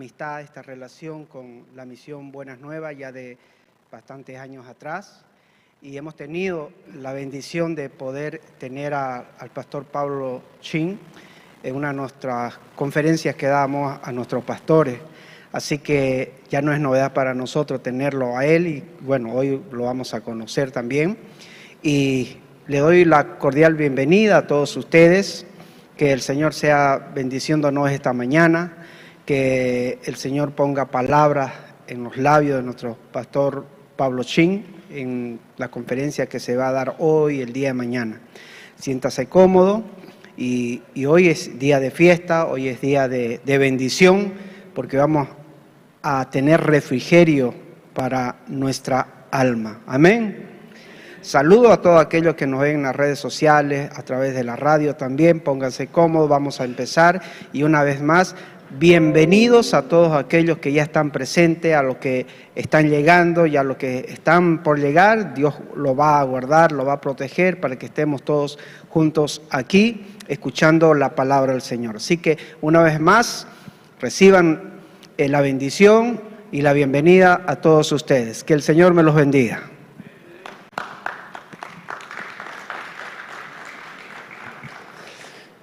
amistad, esta relación con la misión Buenas Nuevas ya de bastantes años atrás y hemos tenido la bendición de poder tener al pastor Pablo Chin en una de nuestras conferencias que damos a nuestros pastores. Así que ya no es novedad para nosotros tenerlo a él y bueno, hoy lo vamos a conocer también. Y le doy la cordial bienvenida a todos ustedes, que el Señor sea bendiciéndonos esta mañana, que el Señor ponga palabras en los labios de nuestro pastor Pablo Chin en la conferencia que se va a dar hoy, el día de mañana. Siéntase cómodo y hoy es día de fiesta, hoy es día de bendición, porque vamos a tener refrigerio para nuestra alma. Amén. Saludo a todos aquellos que nos ven en las redes sociales, a través de la radio también. Pónganse cómodos, vamos a empezar. Y una vez más, bienvenidos a todos aquellos que ya están presentes, a los que están llegando y a los que están por llegar. Dios lo va a guardar, lo va a proteger para que estemos todos juntos aquí escuchando la palabra del Señor. Así que una vez más, reciban la bendición y la bienvenida a todos ustedes. Que el Señor me los bendiga.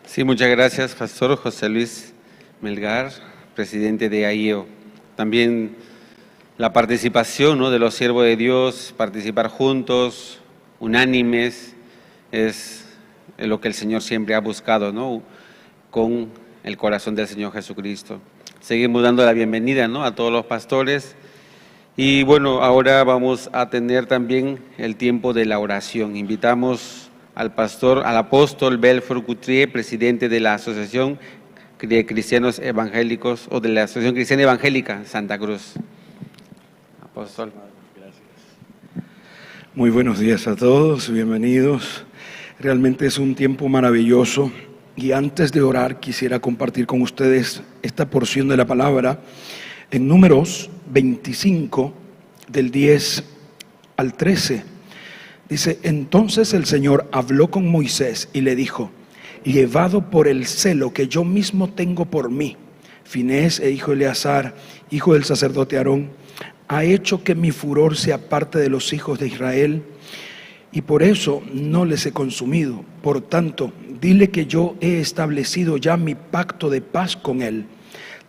Sí, muchas gracias, Pastor José Luis Melgar, presidente de AIEO. También la participación, ¿no?, de los siervos de Dios, participar juntos, unánimes, es lo que el Señor siempre ha buscado, ¿no?, con el corazón del Señor Jesucristo. Seguimos dando la bienvenida, ¿no?, a todos los pastores. Y bueno, ahora vamos a tener también el tiempo de la oración. Invitamos al pastor, al apóstol Belfort Couturier, presidente de la Asociación de Cristianos Evangélicos, o de la Asociación Cristiana Evangélica Santa Cruz. Apóstol. Gracias. Muy buenos días a todos, bienvenidos. Realmente es un tiempo maravilloso y antes de orar quisiera compartir con ustedes esta porción de la palabra en Números 25, del 10 al 13. Dice: entonces el Señor habló con Moisés y le dijo: llevado por el celo que yo mismo tengo por mí, Finés e hijo Eleazar, hijo del sacerdote Aarón, ha hecho que mi furor se aparte de los hijos de Israel, y por eso no les he consumido. Por tanto, dile que yo he establecido ya mi pacto de paz con él.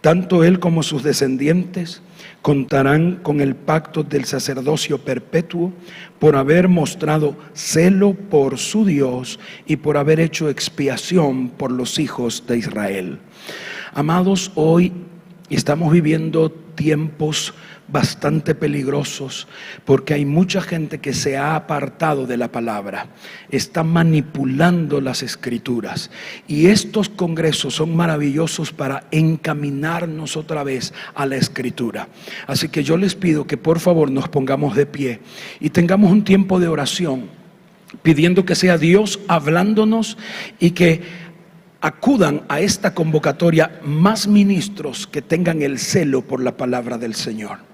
Tanto él como sus descendientes contarán con el pacto del sacerdocio perpetuo por haber mostrado celo por su Dios y por haber hecho expiación por los hijos de Israel. Amados, hoy estamos viviendo tiempos bastante peligrosos porque hay mucha gente que se ha apartado de la palabra, está manipulando las escrituras, y estos congresos son maravillosos para encaminarnos otra vez a la escritura. Así que yo les pido que por favor nos pongamos de pie y tengamos un tiempo de oración, pidiendo que sea Dios hablándonos y que acudan a esta convocatoria más ministros que tengan el celo por la palabra del Señor.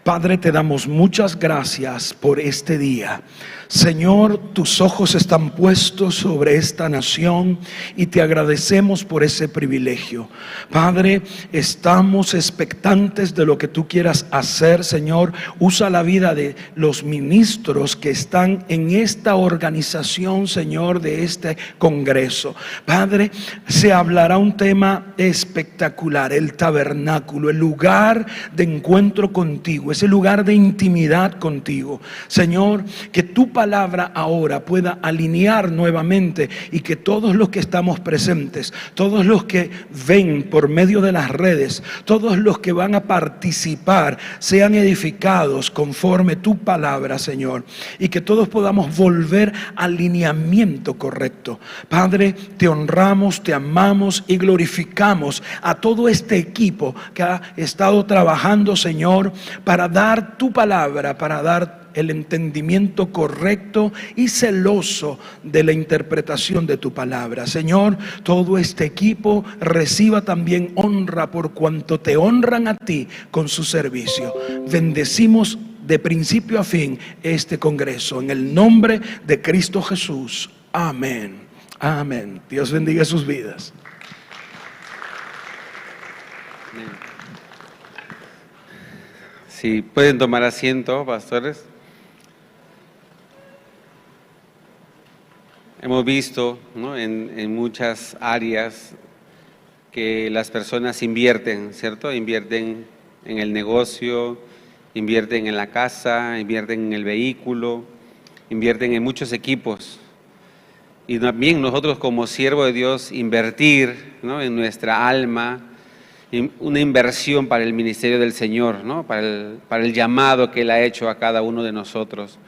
Padre, te damos muchas gracias por este día. Señor, tus ojos están puestos sobre esta nación y te agradecemos por ese privilegio. Padre, estamos expectantes de lo que tú quieras hacer, Señor. Usa la vida de los ministros que están en esta organización, Señor, de este congreso. Padre, se hablará un tema espectacular, el tabernáculo, el lugar de encuentro contigo, ese lugar de intimidad contigo. Señor, que tu palabra ahora pueda alinear nuevamente y que todos los que estamos presentes, todos los que ven por medio de las redes, todos los que van a participar, sean edificados conforme tu palabra, Señor, y que todos podamos volver al alineamiento correcto. Padre, te honramos, te amamos y glorificamos a todo este equipo que ha estado trabajando, Señor, para dar tu palabra, para dar el entendimiento correcto y celoso de la interpretación de tu palabra. Señor, todo este equipo reciba también honra por cuanto te honran a ti con su servicio. Bendecimos de principio a fin este congreso. En el nombre de Cristo Jesús. Amén. Amén. Dios bendiga sus vidas. Amén. Si pueden tomar asiento, pastores. Hemos visto, ¿no?, en muchas áreas que las personas invierten, ¿cierto? Invierten en el negocio, invierten en la casa, invierten en el vehículo, invierten en muchos equipos. Y también nosotros como siervo de Dios invertir, ¿no?, en nuestra alma, una inversión para el ministerio del Señor, ¿no?, para el llamado que Él ha hecho a cada uno de nosotros.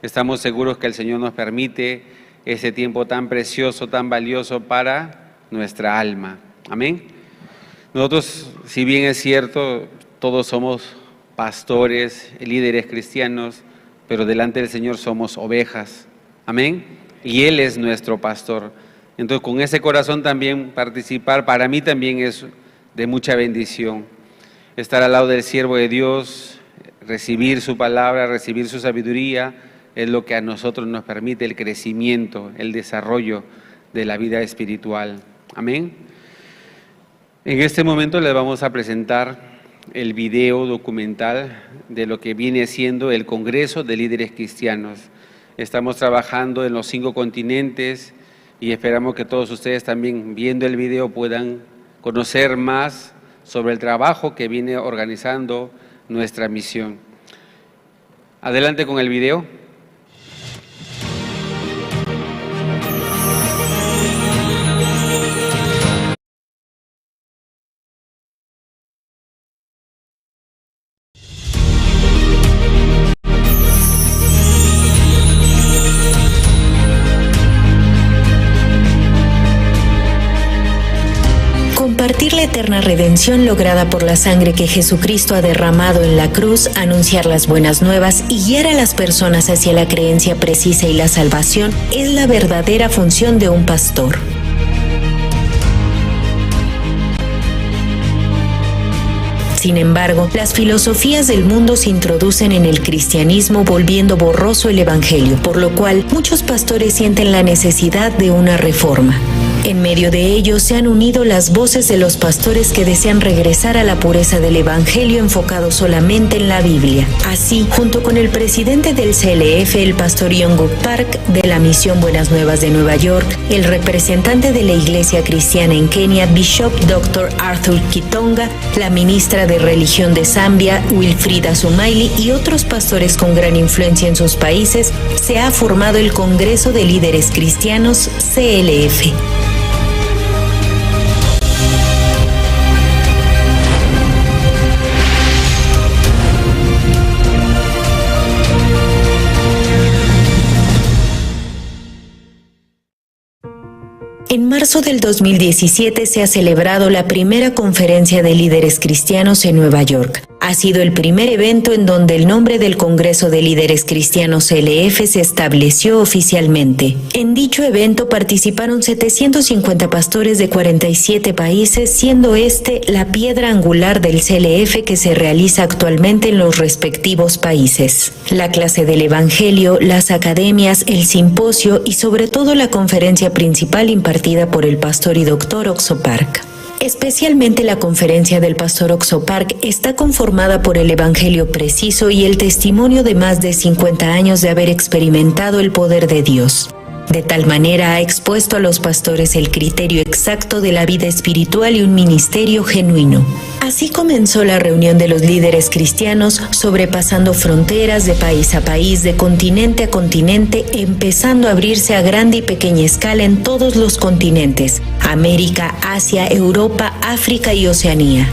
Estamos seguros que el Señor nos permite ese tiempo tan precioso, tan valioso para nuestra alma. Amén. Nosotros, si bien es cierto, todos somos pastores, líderes cristianos, pero delante del Señor somos ovejas. Amén. Y Él es nuestro pastor. Entonces, con ese corazón también participar, para mí también es de mucha bendición. Estar al lado del siervo de Dios, recibir su palabra, recibir su sabiduría, es lo que a nosotros nos permite el crecimiento, el desarrollo de la vida espiritual. Amén. En este momento les vamos a presentar el video documental de lo que viene siendo el Congreso de Líderes Cristianos. Estamos trabajando en los 5 continentes y esperamos que todos ustedes también, viendo el video, puedan conocer más sobre el trabajo que viene organizando nuestra misión. Adelante con el video. Compartir la eterna redención lograda por la sangre que Jesucristo ha derramado en la cruz, anunciar las buenas nuevas y guiar a las personas hacia la creencia precisa y la salvación es la verdadera función de un pastor. Sin embargo, las filosofías del mundo se introducen en el cristianismo volviendo borroso el evangelio, por lo cual muchos pastores sienten la necesidad de una reforma. En medio de ello se han unido las voces de los pastores que desean regresar a la pureza del evangelio enfocado solamente en la Biblia. Así, junto con el presidente del CLF, el pastor Yonguk Park, de la Misión Buenas Nuevas de Nueva York, el representante de la Iglesia Cristiana en Kenia, Bishop Dr. Arthur Kitonga, la ministra de Religión de Zambia, Wilfrida Sumaili, y otros pastores con gran influencia en sus países, se ha formado el Congreso de Líderes Cristianos, CLF. En marzo del 2017 se ha celebrado la primera conferencia de líderes cristianos en Nueva York. Ha sido el primer evento en donde el nombre del Congreso de Líderes Cristianos CLF se estableció oficialmente. En dicho evento participaron 750 pastores de 47 países, siendo este la piedra angular del CLF que se realiza actualmente en los respectivos países. La clase del Evangelio, las academias, el simposio y sobre todo la conferencia principal impartida por el pastor y doctor Ock Soo Park. Especialmente la conferencia del pastor Ock Soo Park está conformada por el evangelio preciso y el testimonio de más de 50 años de haber experimentado el poder de Dios. De tal manera ha expuesto a los pastores el criterio exacto de la vida espiritual y un ministerio genuino. Así comenzó la reunión de los líderes cristianos, sobrepasando fronteras de país a país, de continente a continente, empezando a abrirse a grande y pequeña escala en todos los continentes: América, Asia, Europa, África y Oceanía.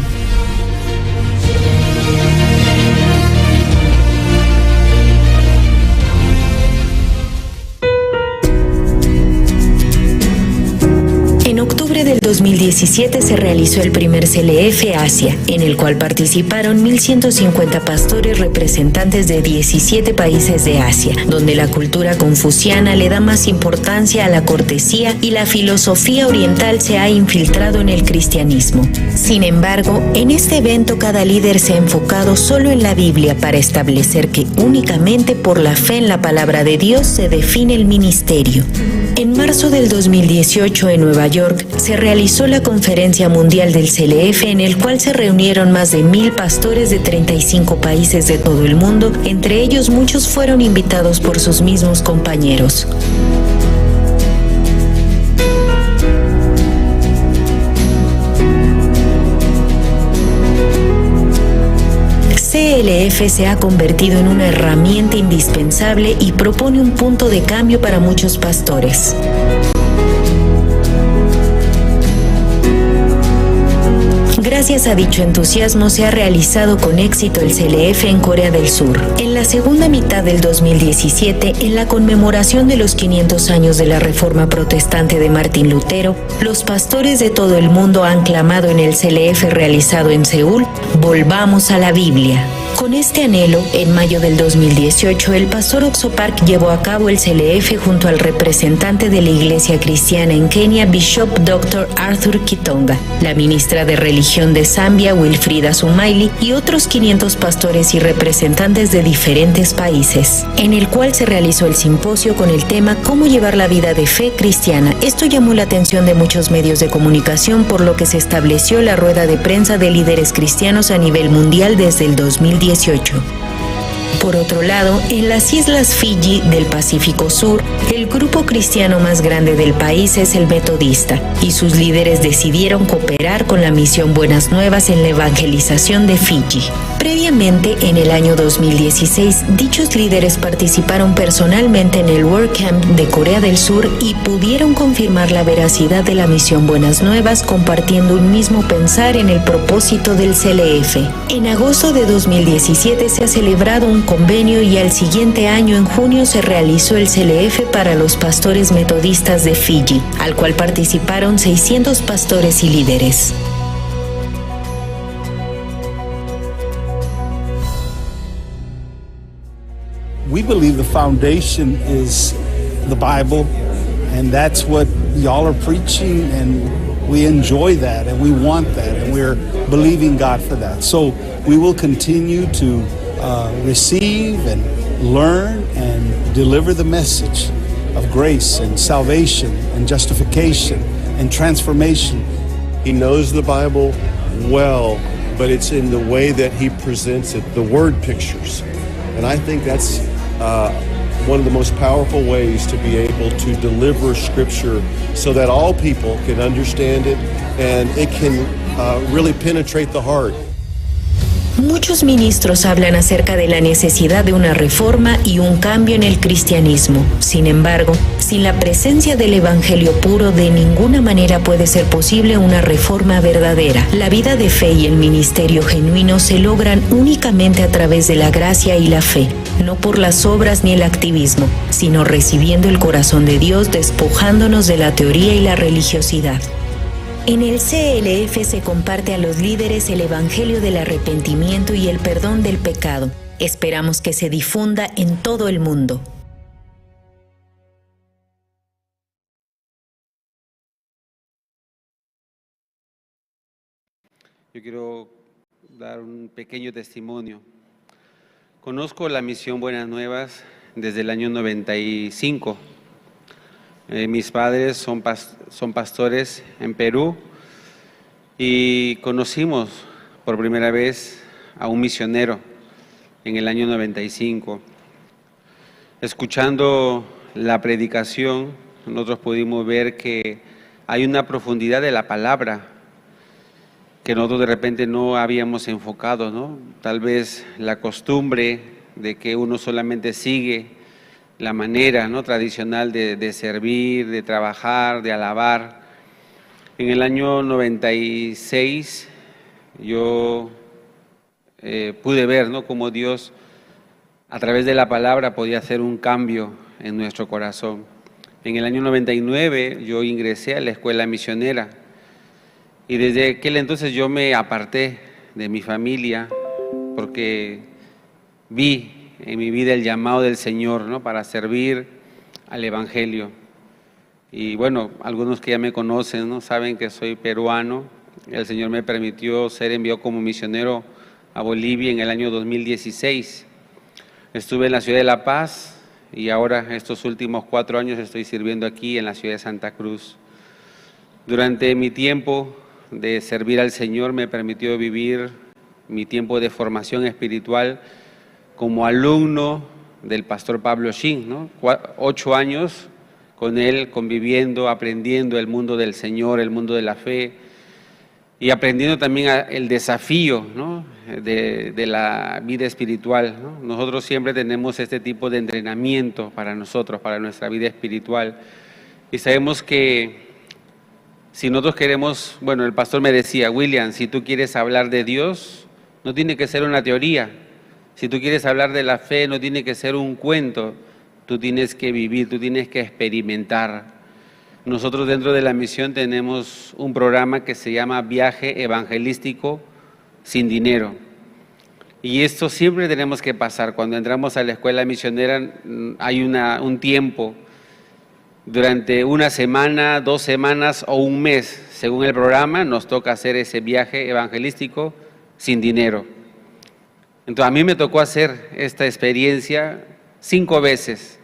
En octubre del 2017 se realizó el primer CLF Asia, en el cual participaron 1.150 pastores representantes de 17 países de Asia, donde la cultura confuciana le da más importancia a la cortesía y la filosofía oriental se ha infiltrado en el cristianismo. Sin embargo, en este evento cada líder se ha enfocado solo en la Biblia para establecer que únicamente por la fe en la palabra de Dios se define el ministerio. En marzo del 2018 en Nueva York se realizó realizó la Conferencia Mundial del CLF, en el cual se reunieron más de 1.000 pastores de 35 países de todo el mundo, entre ellos muchos fueron invitados por sus mismos compañeros. CLF se ha convertido en una herramienta indispensable y propone un punto de cambio para muchos pastores. Gracias a dicho entusiasmo se ha realizado con éxito el CLF en Corea del Sur. En la segunda mitad del 2017, en la conmemoración de los 500 años de la Reforma Protestante de Martín Lutero, los pastores de todo el mundo han clamado en el CLF realizado en Seúl, "Volvamos a la Biblia". Con este anhelo, en mayo del 2018, el pastor Ock Soo Park llevó a cabo el CLF junto al representante de la Iglesia Cristiana en Kenia, Bishop Dr. Arthur Kitonga, la ministra de Religión de Zambia, Wilfrida Sumaili, y otros 500 pastores y representantes de diferentes países, en el cual se realizó el simposio con el tema Cómo llevar la vida de fe cristiana. Esto llamó la atención de muchos medios de comunicación, por lo que se estableció la rueda de prensa de líderes cristianos a nivel mundial desde el 2018. Por otro lado, en las Islas Fiji del Pacífico Sur, el grupo cristiano más grande del país es el Metodista, y sus líderes decidieron cooperar con la misión Buenas Nuevas en la evangelización de Fiji. Previamente, en el año 2016, dichos líderes participaron personalmente en el World Camp de Corea del Sur y pudieron confirmar la veracidad de la misión Buenas Nuevas, compartiendo un mismo pensar en el propósito del CLF. En agosto de 2017 se ha celebrado un convenio y al siguiente año, en junio, se realizó el CLF para los pastores metodistas de Fiji, al cual participaron 600 pastores y líderes. We believe the foundation is the Bible, and that's what you all are preaching, and we enjoy that, and we want that, and we're believing God for that. So we will continue to receive and learn and deliver the message of grace and salvation and justification and transformation. He knows the Bible well, but it's in the way that he presents it, the word pictures. And I think that's one of the most powerful ways to be able to deliver Scripture so that all people can understand it and it can really penetrate the heart. Muchos ministros hablan acerca de la necesidad de una reforma y un cambio en el cristianismo. Sin embargo, sin la presencia del Evangelio puro, de ninguna manera puede ser posible una reforma verdadera. La vida de fe y el ministerio genuino se logran únicamente a través de la gracia y la fe, no por las obras ni el activismo, sino recibiendo el corazón de Dios, despojándonos de la teoría y la religiosidad. En el CLF se comparte a los líderes el Evangelio del arrepentimiento y el perdón del pecado. Esperamos que se difunda en todo el mundo. Yo quiero dar un pequeño testimonio. Conozco la misión Buenas Nuevas desde el año 95. Mis padres son pastores en Perú y conocimos por primera vez a un misionero en el año 95. Escuchando la predicación, nosotros pudimos ver que hay una profundidad de la palabra que nosotros de repente no habíamos enfocado, ¿no? Tal vez la costumbre de que uno solamente sigue la manera, ¿no?, tradicional de servir, de trabajar, de alabar. En el año 96 yo pude ver, ¿no?, cómo Dios a través de la palabra podía hacer un cambio en nuestro corazón. En el año 99 yo ingresé a la escuela misionera y desde aquel entonces yo me aparté de mi familia porque vi en mi vida el llamado del Señor, ¿no?, para servir al Evangelio. Y algunos que ya me conocen, ¿no?, saben que soy peruano. El Señor me permitió ser enviado como misionero a Bolivia en el año 2016. Estuve en la ciudad de La Paz y ahora estos últimos 4 años estoy sirviendo aquí en la ciudad de Santa Cruz. Durante mi tiempo de servir al Señor me permitió vivir mi tiempo de formación espiritual como alumno del pastor Pablo Shin, ¿no? 8 años con él conviviendo, aprendiendo el mundo del Señor, el mundo de la fe y aprendiendo también el desafío, ¿no? de la vida espiritual, ¿no? Nosotros siempre tenemos este tipo de entrenamiento para nosotros, para nuestra vida espiritual, y sabemos que si nosotros queremos, bueno, el pastor me decía, William, si tú quieres hablar de Dios, no tiene que ser una teoría. Si tú quieres hablar de la fe, no tiene que ser un cuento. Tú tienes que vivir, tú tienes que experimentar. Nosotros dentro de la misión tenemos un programa que se llama Viaje Evangelístico Sin Dinero. Y esto siempre tenemos que pasar. Cuando entramos a la escuela misionera hay un tiempo, durante una semana, 2 semanas o un mes, según el programa, nos toca hacer ese viaje evangelístico sin dinero. Entonces a mí me tocó hacer esta experiencia 5 veces.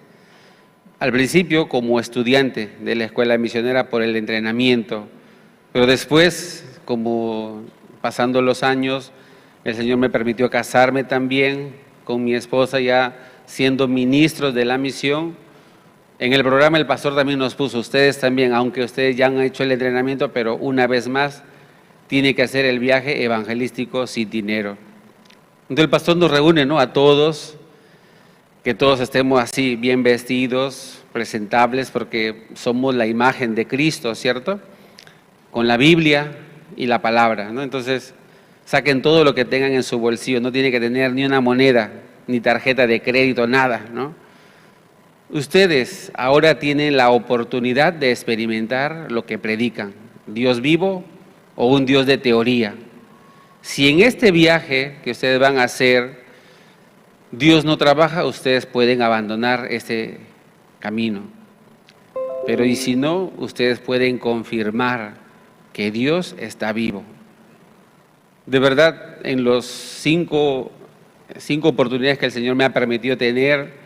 Al principio como estudiante de la escuela misionera por el entrenamiento, pero después, como pasando los años, el Señor me permitió casarme también con mi esposa, ya siendo ministros de la misión. En el programa el pastor también nos puso, ustedes también, aunque ustedes ya han hecho el entrenamiento, pero una vez más, tiene que hacer el viaje evangelístico sin dinero. Entonces el pastor nos reúne, ¿no?, a todos, que todos estemos así, bien vestidos, presentables, porque somos la imagen de Cristo, ¿cierto? Con la Biblia y la palabra, ¿no? Entonces, saquen todo lo que tengan en su bolsillo, no tiene que tener ni una moneda, ni tarjeta de crédito, nada, ¿no? Ustedes ahora tienen la oportunidad de experimentar lo que predican, Dios vivo o un Dios de teoría. Si en este viaje que ustedes van a hacer, Dios no trabaja, ustedes pueden abandonar este camino. Pero y si no, ustedes pueden confirmar que Dios está vivo. De verdad, en los cinco oportunidades que el Señor me ha permitido tener,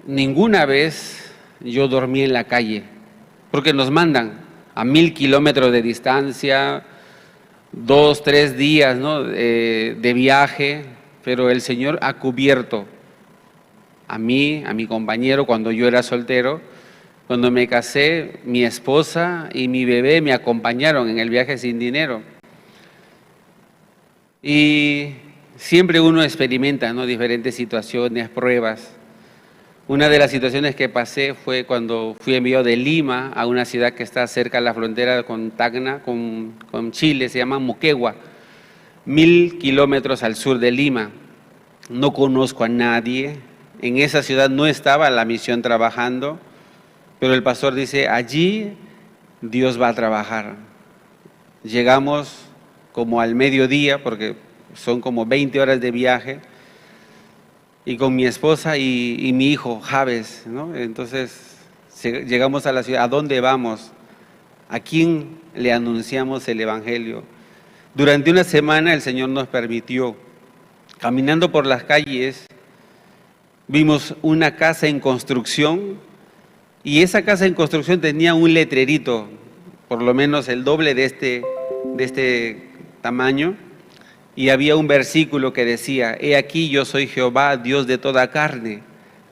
ninguna vez yo dormí en la calle, porque nos mandan a 1000 kilómetros de distancia, 2, 3 días, ¿no?, de viaje, pero el Señor ha cubierto a mí, a mi compañero cuando yo era soltero. Cuando me casé, mi esposa y mi bebé me acompañaron en el viaje sin dinero. Y siempre uno experimenta, ¿no?, diferentes situaciones, pruebas. Una de las situaciones que pasé fue cuando fui enviado de Lima a una ciudad que está cerca de la frontera con Tacna, con Chile, se llama Moquegua, 1000 kilómetros al sur de Lima. No conozco a nadie, en esa ciudad no estaba la misión trabajando, pero el pastor dice, allí Dios va a trabajar. Llegamos como al mediodía, porque son como 20 horas de viaje, y con mi esposa y mi hijo, Javes, ¿no? Entonces, llegamos a la ciudad, ¿a dónde vamos? ¿A quién le anunciamos el Evangelio? Durante una semana el Señor nos permitió, caminando por las calles, vimos una casa en construcción, y esa casa en construcción tenía un letrerito, por lo menos el doble de este tamaño, y había un versículo que decía, he aquí yo soy Jehová, Dios de toda carne,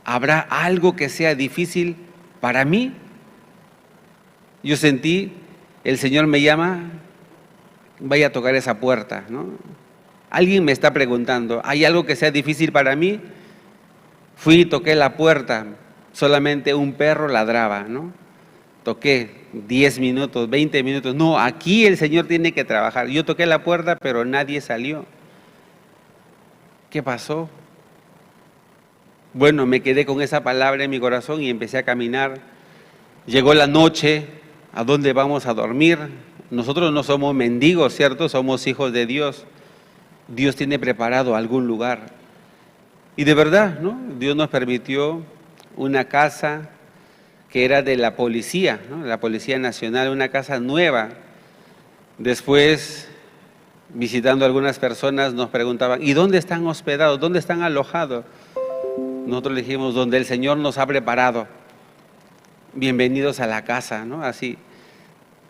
¿habrá algo que sea difícil para mí? Yo sentí, el Señor me llama, vaya a tocar esa puerta, ¿no? Alguien me está preguntando, ¿hay algo que sea difícil para mí? Fui y toqué la puerta, solamente un perro ladraba, ¿no? Toqué 10 minutos, 20 minutos, no, aquí el Señor tiene que trabajar. Yo toqué la puerta, pero nadie salió. ¿Qué pasó? Bueno, me quedé con esa palabra en mi corazón y empecé a caminar. Llegó la noche, ¿a dónde vamos a dormir? Nosotros no somos mendigos, ¿cierto? Somos hijos de Dios. Dios tiene preparado algún lugar. Y de verdad, ¿no? Dios nos permitió una casa que era de la policía, ¿no? La Policía Nacional, una casa nueva. Después, visitando a algunas personas, nos preguntaban, ¿y dónde están hospedados? ¿Dónde están alojados? Nosotros le dijimos, donde el Señor nos ha preparado. Bienvenidos a la casa, ¿no? Así.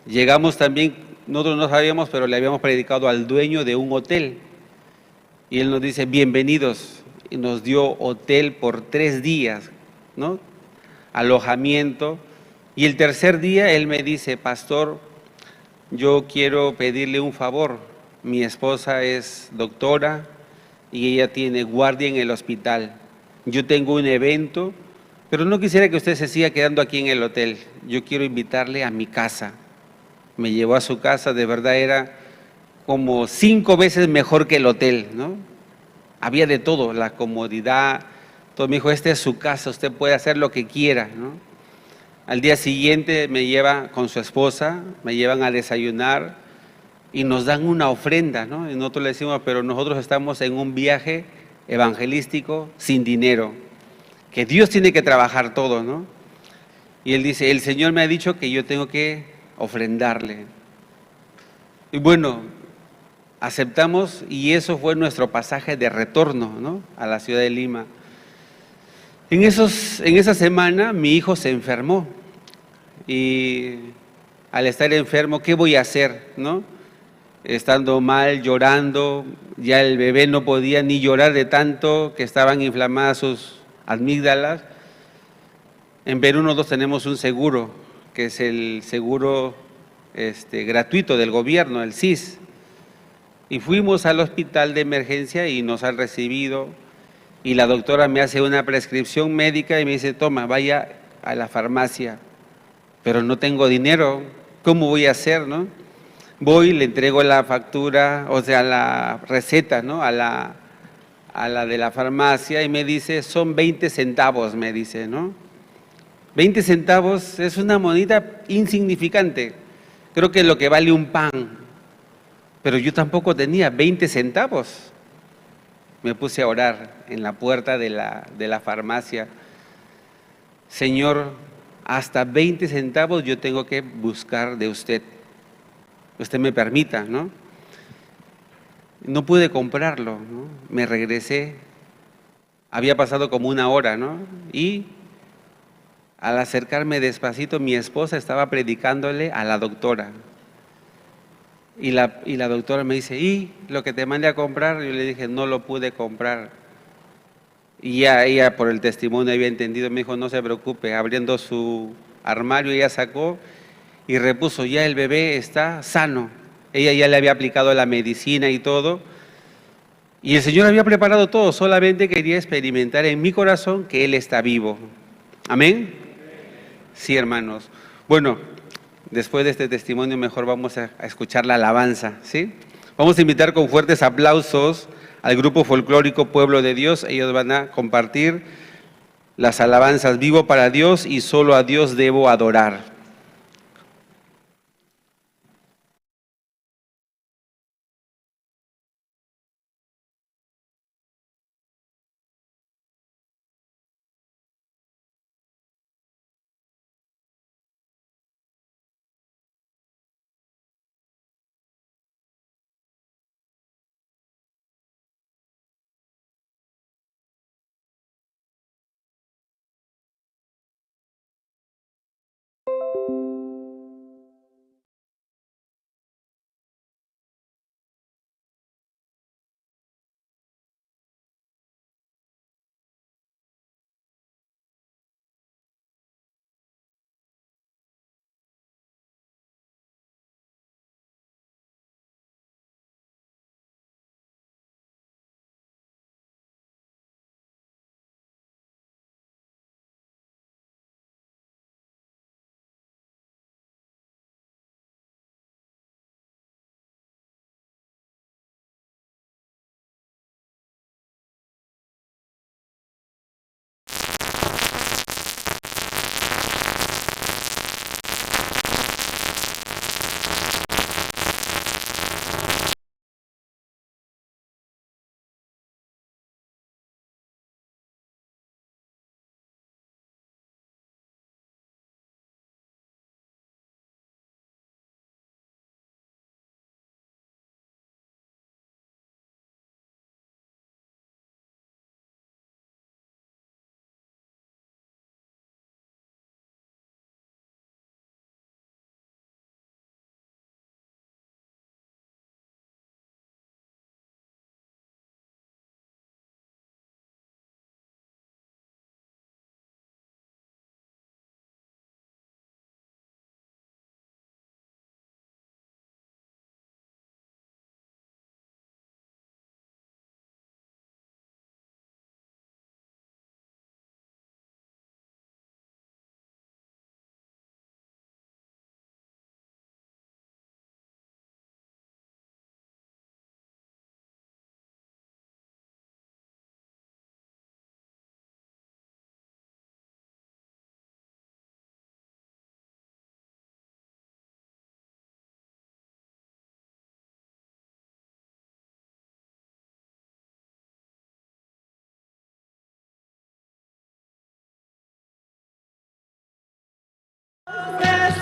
Llegamos también, nosotros no sabíamos, pero le habíamos predicado al dueño de un hotel. Y él nos dice, bienvenidos. Y nos dio hotel por 3 días, ¿no? Alojamiento. Y el tercer día él me dice, pastor, yo quiero pedirle un favor. Mi esposa es doctora y ella tiene guardia en el hospital. Yo tengo un evento, pero no quisiera que usted se siga quedando aquí en el hotel. Yo quiero invitarle a mi casa. Me llevó a su casa, de verdad era como 5 veces mejor que el hotel, ¿no? Había de todo, la comodidad, todo. Me dijo, esta es su casa, usted puede hacer lo que quiera, ¿no? Al día siguiente me lleva con su esposa, me llevan a desayunar y nos dan una ofrenda, ¿no? Y nosotros le decimos, pero nosotros estamos en un viaje evangelístico sin dinero, que Dios tiene que trabajar todo, ¿no? Y él dice, el Señor me ha dicho que yo tengo que ofrendarle. Y bueno, aceptamos y eso fue nuestro pasaje de retorno, ¿no? A la ciudad de Lima. En esa semana mi hijo se enfermó y al estar enfermo, ¿qué voy a hacer, no? Estando mal, llorando, ya el bebé no podía ni llorar de tanto que estaban inflamadas sus amígdalas. En Perú nosotros tenemos un seguro, que es el seguro, gratuito del gobierno, el SIS. Y fuimos al hospital de emergencia y nos han recibido. Y la doctora me hace una prescripción médica y me dice, toma, vaya a la farmacia. Pero no tengo dinero, ¿cómo voy a hacer, no? Voy, le entrego la factura, o sea, la receta, ¿no? A la de la farmacia y me dice, son 20 centavos, me dice, ¿no? 20 centavos es una moneda insignificante, creo que es lo que vale un pan, pero yo tampoco tenía 20 centavos. Me puse a orar en la puerta de la farmacia. Señor, hasta 20 centavos yo tengo que buscar de usted. Usted me permita, ¿no? No pude comprarlo, ¿no? Me regresé. Había pasado como una hora, ¿no? Y al acercarme despacito, mi esposa estaba predicándole a la doctora. Y la doctora me dice, ¿y lo que te mandé a comprar? Yo le dije, no lo pude comprar. Y ya ella por el testimonio había entendido, me dijo, no se preocupe, abriendo su armario ella sacó y repuso, ya el bebé está sano. Ella ya le había aplicado la medicina y todo. Y el Señor había preparado todo, solamente quería experimentar en mi corazón que Él está vivo. ¿Amén? Sí, hermanos. Bueno, después de este testimonio mejor vamos a escuchar la alabanza, ¿sí? Vamos a invitar con fuertes aplausos al grupo folclórico Pueblo de Dios. Ellos van a compartir las alabanzas Vivo para Dios y Solo a Dios debo adorar.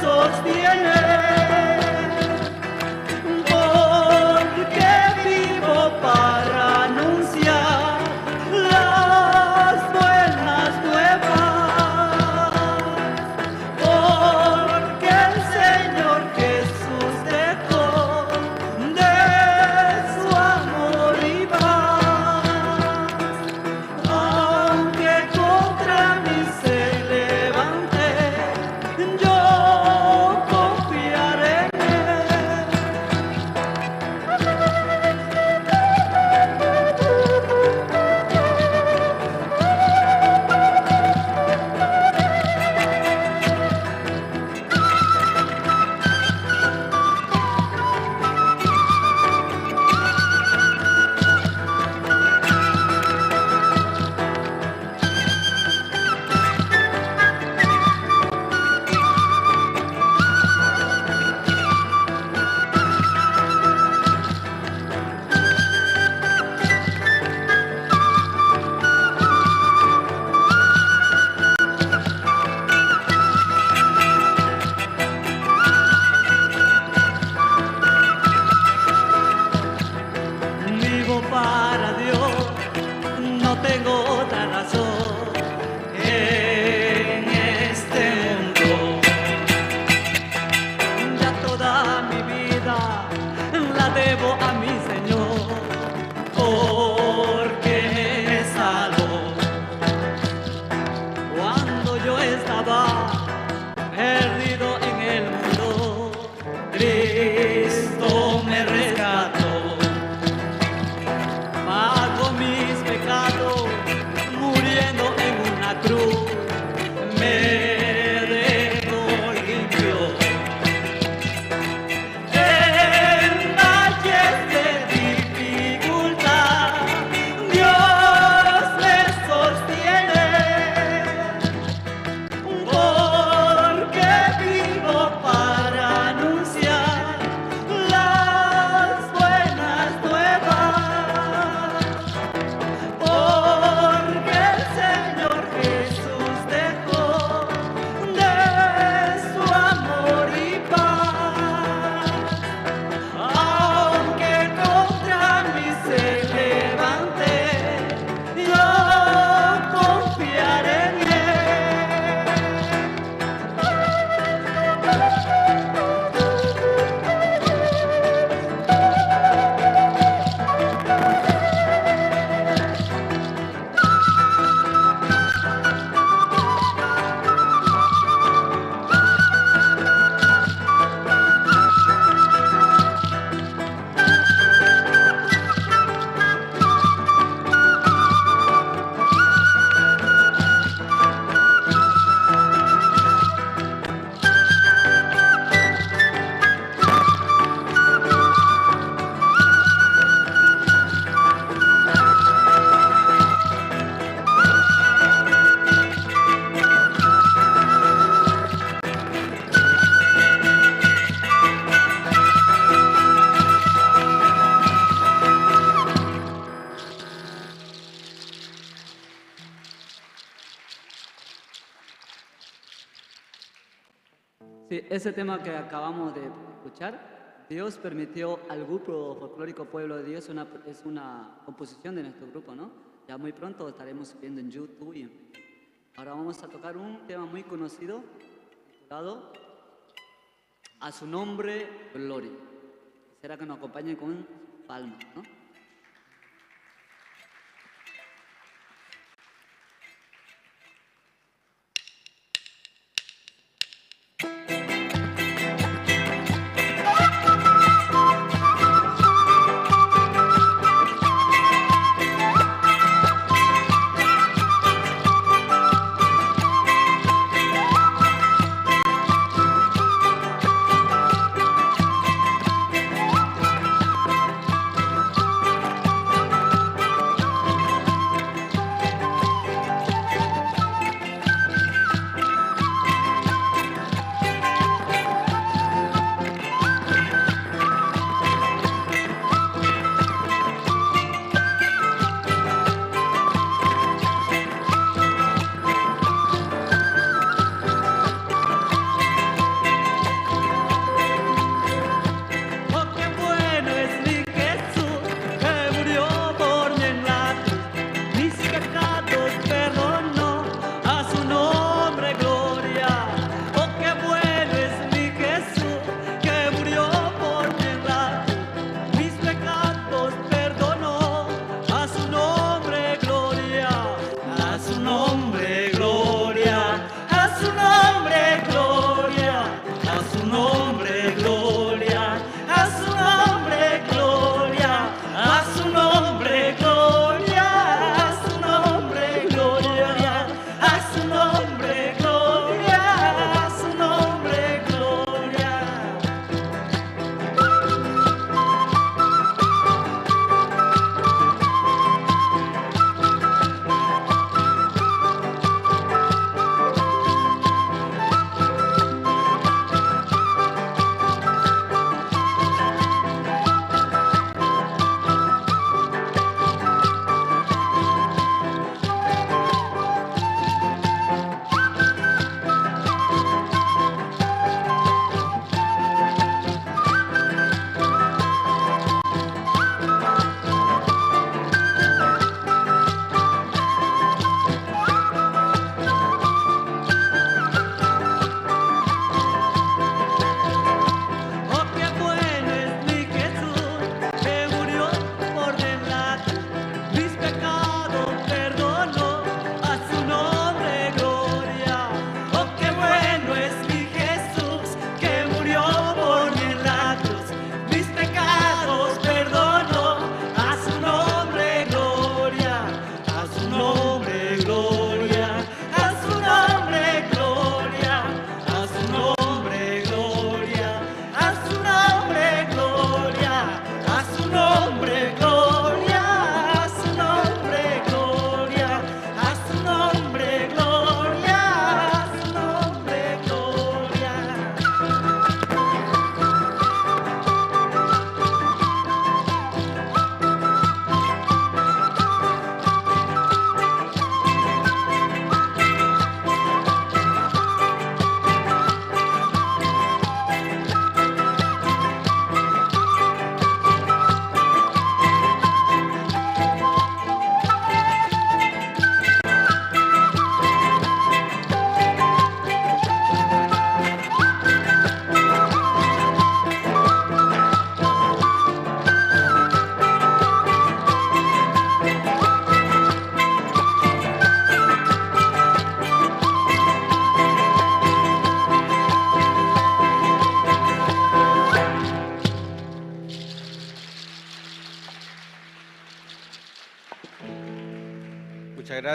Sostiene, porque vivo para anunciar las buenas nuevas, porque el Señor Jesús dejó de su amor y paz, aunque contra mí se levante, yo confiaré en él. Vivo para Dios, no tengo otra razón en este mundo. Ya toda mi vida la debo a mi Señor, porque me salvó. Cuando yo estaba perdido en el mundo, Cristo me rescató. Pagó mis pecados muriendo en una cruz, me dejó limpio. En valles de dificultad, Dios me sostiene, porque vivo para anunciar las buenas nuevas, porque el Señor Jesús dejó de su amor y paz, aunque contra mí se levante, yo confiaré en él. Sí, ese tema que acabamos de escuchar, Dios permitió al grupo folclórico Pueblo de Dios, es una composición de nuestro grupo, ¿no? Ya muy pronto estaremos subiendo en YouTube. Y en Facebook. Ahora vamos a tocar un tema muy conocido, titulado A su nombre, gloria. Quisiera que nos acompañen con palmas, ¿no? A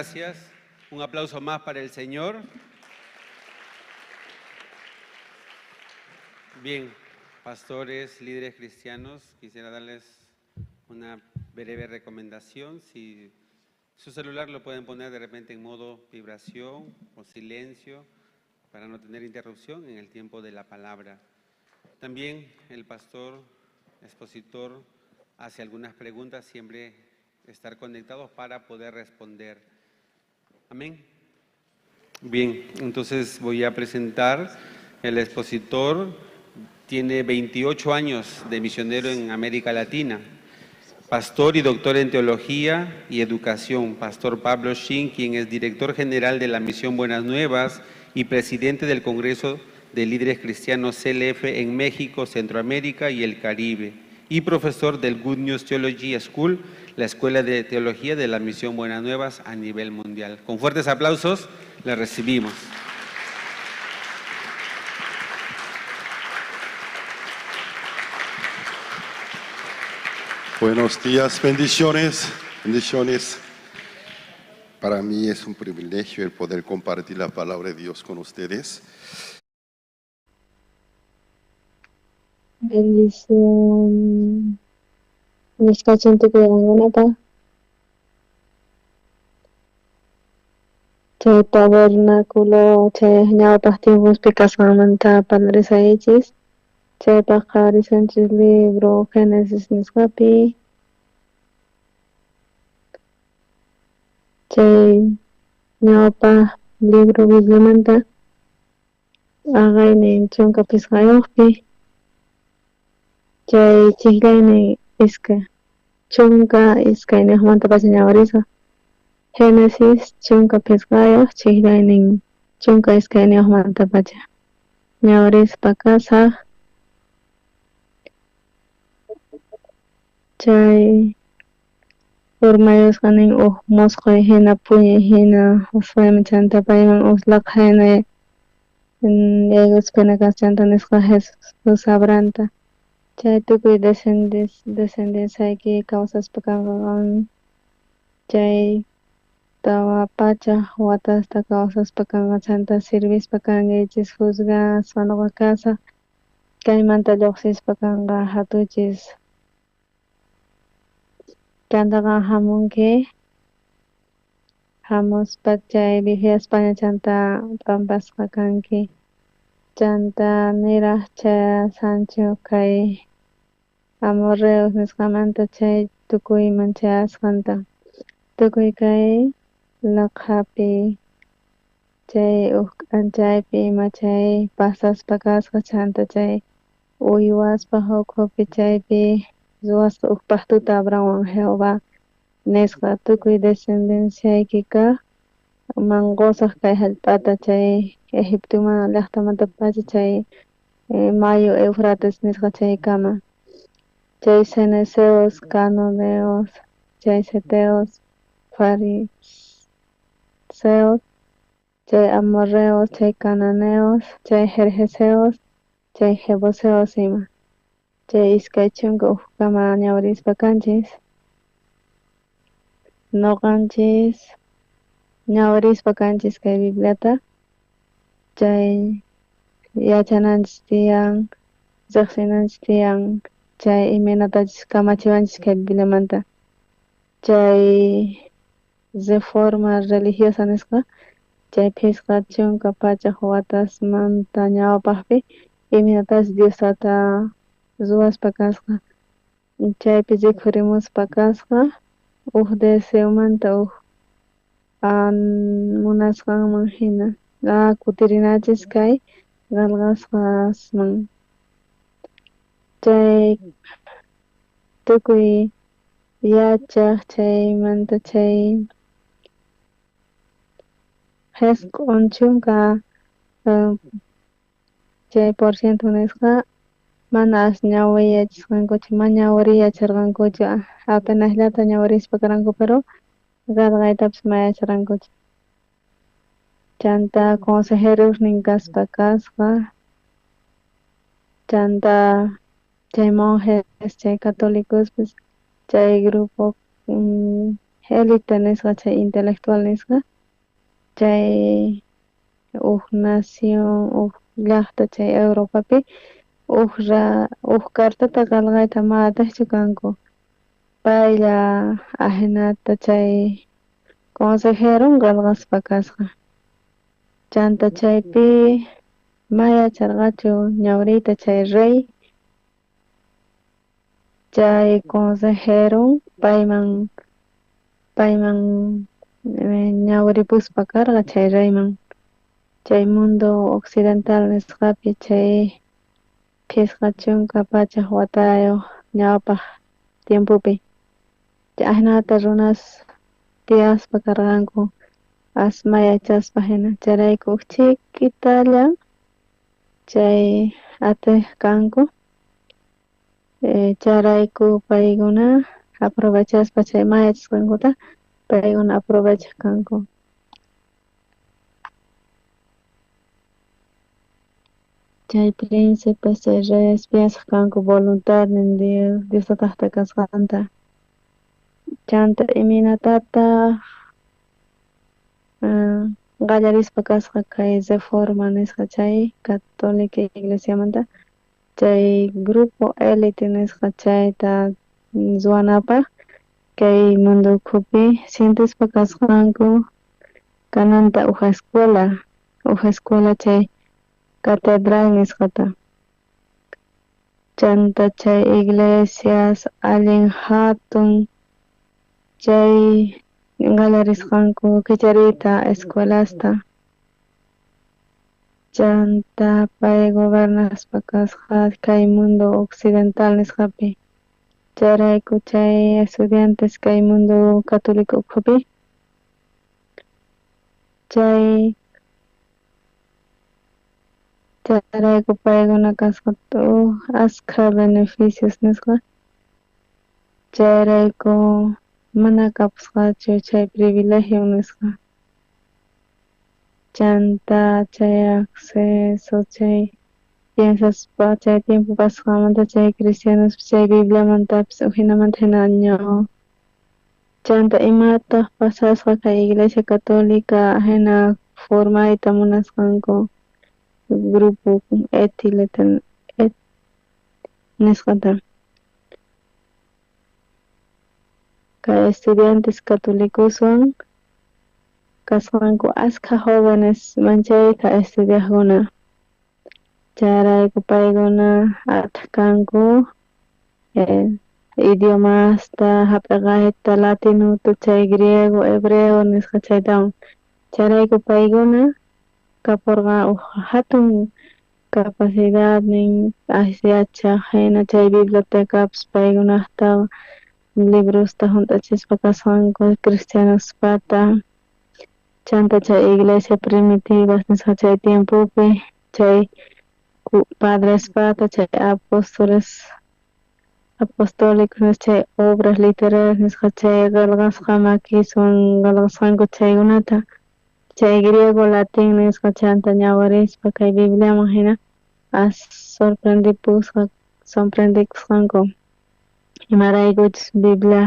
Gracias. Un aplauso más para el Señor. Bien, pastores, líderes cristianos, quisiera darles una breve recomendación. Si su celular lo pueden poner de repente en modo vibración o silencio para no tener interrupción en el tiempo de la palabra. También el pastor expositor hace algunas preguntas, siempre estar conectados para poder responder. Amén. Bien, entonces voy a presentar el expositor. Tiene 28 años de misionero en América Latina. Pastor y doctor en Teología y Educación, Pastor Pablo Shin, quien es director general de la Misión Buenas Nuevas y presidente del Congreso de Líderes Cristianos CLF en México, Centroamérica y el Caribe, y profesor del Good News Theology School, la Escuela de Teología de la Misión Buenas Nuevas a nivel mundial. Con fuertes aplausos, le recibimos. Buenos días, bendiciones, bendiciones. Para mí es un privilegio el poder compartir la palabra de Dios con ustedes. Bendición. Niskachin tukuy qankunapaj. Chay tabernáculo chay ñawpaq tiempospi kasqanmanta parlarisaychis. Chaypaq qhawarisunchis libro Génesis nisqapi. Chay ñawpaq libro Bibliamanta aqaynin 15yuqpi. Chay chijllaynin 22niqmantapacha ñawirisqa. Génesis 15 chijllaynin 22niqmantapacha ñawirispa kasaq. Chay urmayusqa nin uj musqhuy hina puñuy hina usqhayman chanta payman uj laqha hina yaykuspa hina kasqa chanta nisqa Jesús Abrahamta. Chay tukuy descendenciayki kawsaspa kanqa qan chay 400 watasta kawsaspa kanqa chanta sirvispa kankichis juzgaspa noqa kasaj kaymanta lluqsispa kanqa hatuchis. Chanta qan hamunki hamuspa chay vijiaspaña chanta p'ampasqa kanki chanta niraj chayasanchu kay amorreos nisqamanta chay tukuyman chayasqanta tukuy kay laqhapi chay uj k'anchaypi ima chay pasaspa kasqa chanta chay uywaspaj ukhupi chaypi ruwasqa uj pactuta Abrahamwan Jehová nisqa tukuy descendenciayki kaj man qusaj kay jallp'ata chay Egiptoman llaqtamantapacha chay mayu Eufrates nisqa chaykama. Chay ceneseos, cananeos, chay seteos, fariseos, chay amorreos, chay cananeos, chay gergeseos, chay jebuseos ima. Chay 20 ujkama ñawirispa kanchis. Noqanchis ñawirispa kanchis kay Bibliata. Chay yachananchis tiyan, riqsinanchis tiyan, chay imaynatachus kamachiwanchis kay Bibliamanta. Chay reforma religiosa nisqa, chay 501 watasmanta ñawpaqpi imaynatachus Dios tata ruwaspa kasqa. Chaypi rikhurimuspa kasqa uj deseomanta uj munasqanman hina kutirinachis kay qelqasqasman. Chay tukuy yachaj chaymanta chay 90 chay por ciento nisqa mana as ñawiyachisqankuchu, mana ñawiriy yacharqankuchu, apenasllata ñawirispa karanku, pero qelqaytapis ma yacharqankuchu. Chanta consejerosnin kaspa kasqa, chanta chay monjes, chay católicospis, chay grupo élite nisqa chay intelectual nisqa chay uj nación uj llajta chay Europapi uj cartata qelqayta ma atejchu kanku paylla ajinata chay consejeron qelqaspa kasqa chanta chaypi ma yacharqachu ñawriyta chay rey chay consejeron payman ñawripuspa karqa chay reyman chay mundo occidental nisqapi chay 58 watayoj ñawpaj tiempopi ajinata runas tiyaspa karqanku asma yachaspa jina chayrayku uj chikitalla chay atej kanku chayrayku paykuna aprovechaspa chay ma yachasqankuta paykuna aprovechaj kanku. Chay príncipes chay reyes piensaj kanku voluntadnin Dios tatajta kasqanta chanta imaynatataq qallarispa kasqa kay reforma nisqa chay católica iglesiamanta chay grupo élite nisqa chayta ruwanapaj kay mundo ukhupi sientispa kasqanku kananta uj escuela chay catedral nisqata chanta chay iglesias allin jatun chay qallarisqanku kichariyta escuelasta chanta pay gobernaspa kasqa kay mundo occidental nisqapi chayrayku chay estudiantes kay mundo católico ukhupi chayrayku paykuna kasqa askha beneficios nisqa chayrayku mana kapusqachu chay privilegio nisqa chanta chay acceso chay piensaspa chay tiempo pasqanmanta chay cristianos chay Bibliamantapis ujinamanta jina chanta imataq pasasqa kay iglesia católica jina formayta munasqanku grupo élite nisqata kay estudiantes católicoswan kasqanku askha jóvenes manchayta estudiajkuna chayrayku paykuna atej kanku idiomasta jap'iqayta latinuta chay griego hebreo nisqa chaytawan chayrayku paykuna kaporqa uj jatun capacidadnin yachaj jina chay bibliotecapis paykunajta librosta junt'achispa kasqanku cristianospata chanta chay iglesia primitivas nisqa chay tiempopi chay padrespata chay apóstoles apostólicos chay obras literarias nisqa chay qelqasqa makiswan qelqasqanku chaykunata chay griego latín nisqa chanta ñawirispa kay Bibliaman jina as sorprendikusqanku imaraykuchus Biblia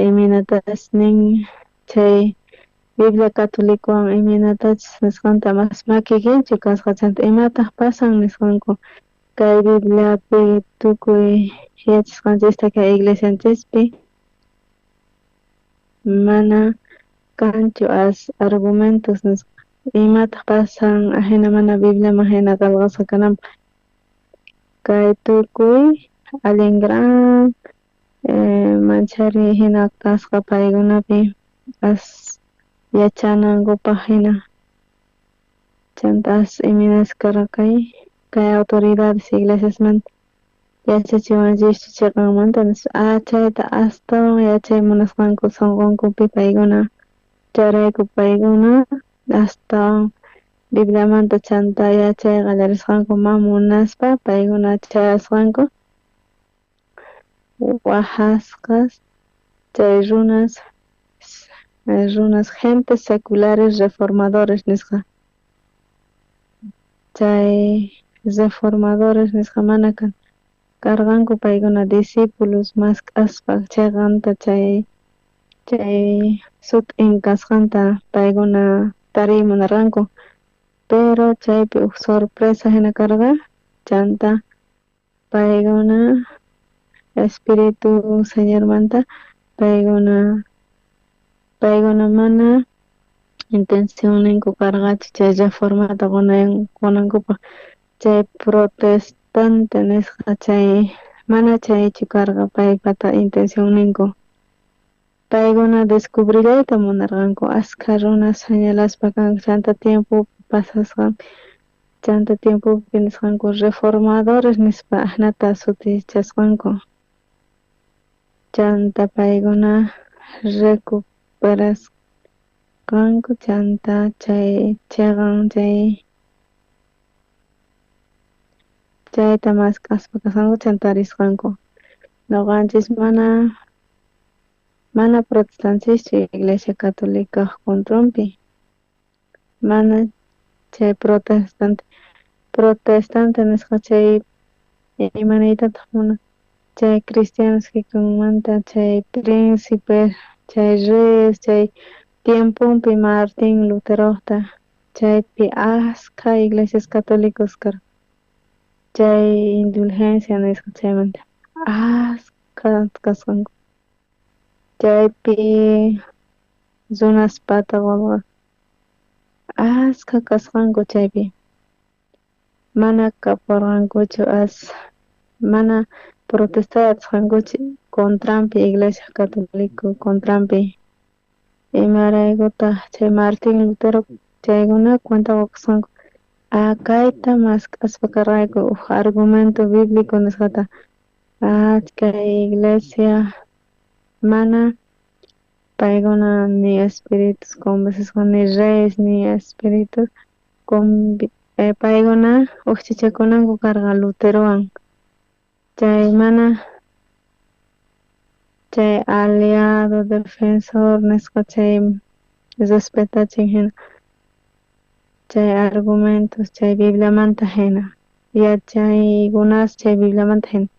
imaynatachus nin chay Biblia católicowan imaynatachus nisqanta mas makikinchu kasqa chanta imataq pasan nisqanku kay Bibliapi tukuy yachasqanchista kay iglesianchispi mana kanchu as argumentos nisqa imataq pasan ajina mana Bibliaman jina qelqasqa kananpaq kay tukuy allin gran manchariy jina kasqa paykunapi as yachanankupaj jina chanta as imaynas karqa kay autoridades iglesiasmanta yachachiwanchischu chiqanmanta nispa chayta astawan yachay munasqanku sunqunkupi paykuna chayrayku paykuna astawan Bibliamanta chanta yachay qallarisqanku ma munaspa paykuna chayasqanku wajasqas chay runas gentes seculares reformadores nisqa chay reformadores nisqa mana karqanku paykuna discípulos mask'aspa chiqanta chay Chay sut'in kasqanta paykuna tariy munarqanku, pero chaypi uj sorpresa hina karqa. Chanta paykuna Espíritu Señormanta paykuna mana intencionninku karqachu chay reformata qonankupaj. Chay protestante nisqa chay mana chaychu karqa paypata intencionninku. Paykuna descubrillayta munarqanku askha runas señalaspa kanku chanta tiempo pasasqanpi chanta tiempopi nisqanku reformadores nispa ajnata sutichasqanku. Chanta paykuna recuperasqanku chanta chay cheqan chay chayta mask'aspa kasqanku chanta tarisqanku. Noqanchis mana protestantischu Iglesia Católica contranpi, mana chay protestante nisqa chay imaniytataj munan chay cristianos kikinmanta chay príncipe chay reyes chay tiemponpi Martín Luterojta chaypi askha iglesias católicos karqa chay indulgencia nisqa chaymanta askha kasqanku chaypi runaspata askha kasqanku chaypi mana kaporqankuchu mana protestay atisqankuchu contranpi Iglesia Católica contranpi. Imaraykutaj chay Martín Lutero chaykuna cuenta qokusqanku kayta mask'aspa karqayku uj argumento bíblico nisqata kay iglesia mana paykuna ni espíritus convencisqa ni reyes ni espíritus paykuna ujchachakunanku karqa Luterowan chay mana chay aliado defensor nisqa chay respetachin hina chay argumentos chay Bibliamanta hina yachaykunas chay Bibliamanta hina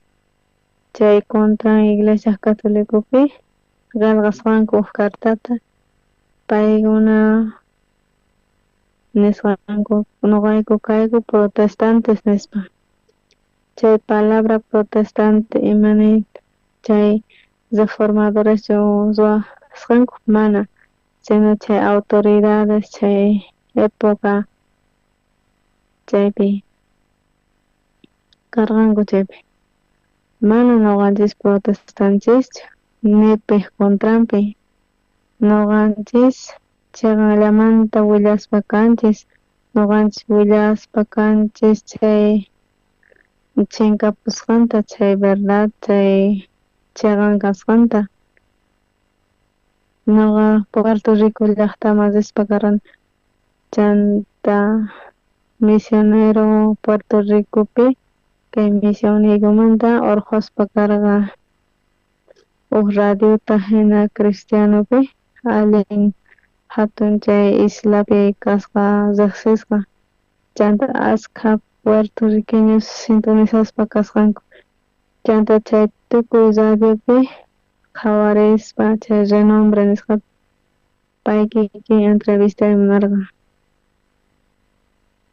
chay contran Iglesia Católicopi qelqasqanku uj cartata paykuna nisqanku noqayku kayku protestantes nispa chay palabra protestante imaniyta chay reformadores ruwasqanku mana sino chay autoridades chay época chaypi karqanku chaypi mana noqanchis protestantischu ni pej contranpi noqanchis cheqanllamanta willaspa kanchis noqanchis willaspa kanchis chay chinkapusqanta chay verdad chay cheqan kasqanta. Noqa Puerto Rico llajtaman rispa karqani chanta misionero Puerto Ricopi kay misionniykumanta orqhospa karqa uj radiota hina cristianopi allin jatun chay islapi kasqa rejsisqa chanta askha puertorriqueños sintonizaspa kasqanku chanta chay tukuy radiopi qhawarispa chay renombre nisqata pay kikin entrevistay munarqa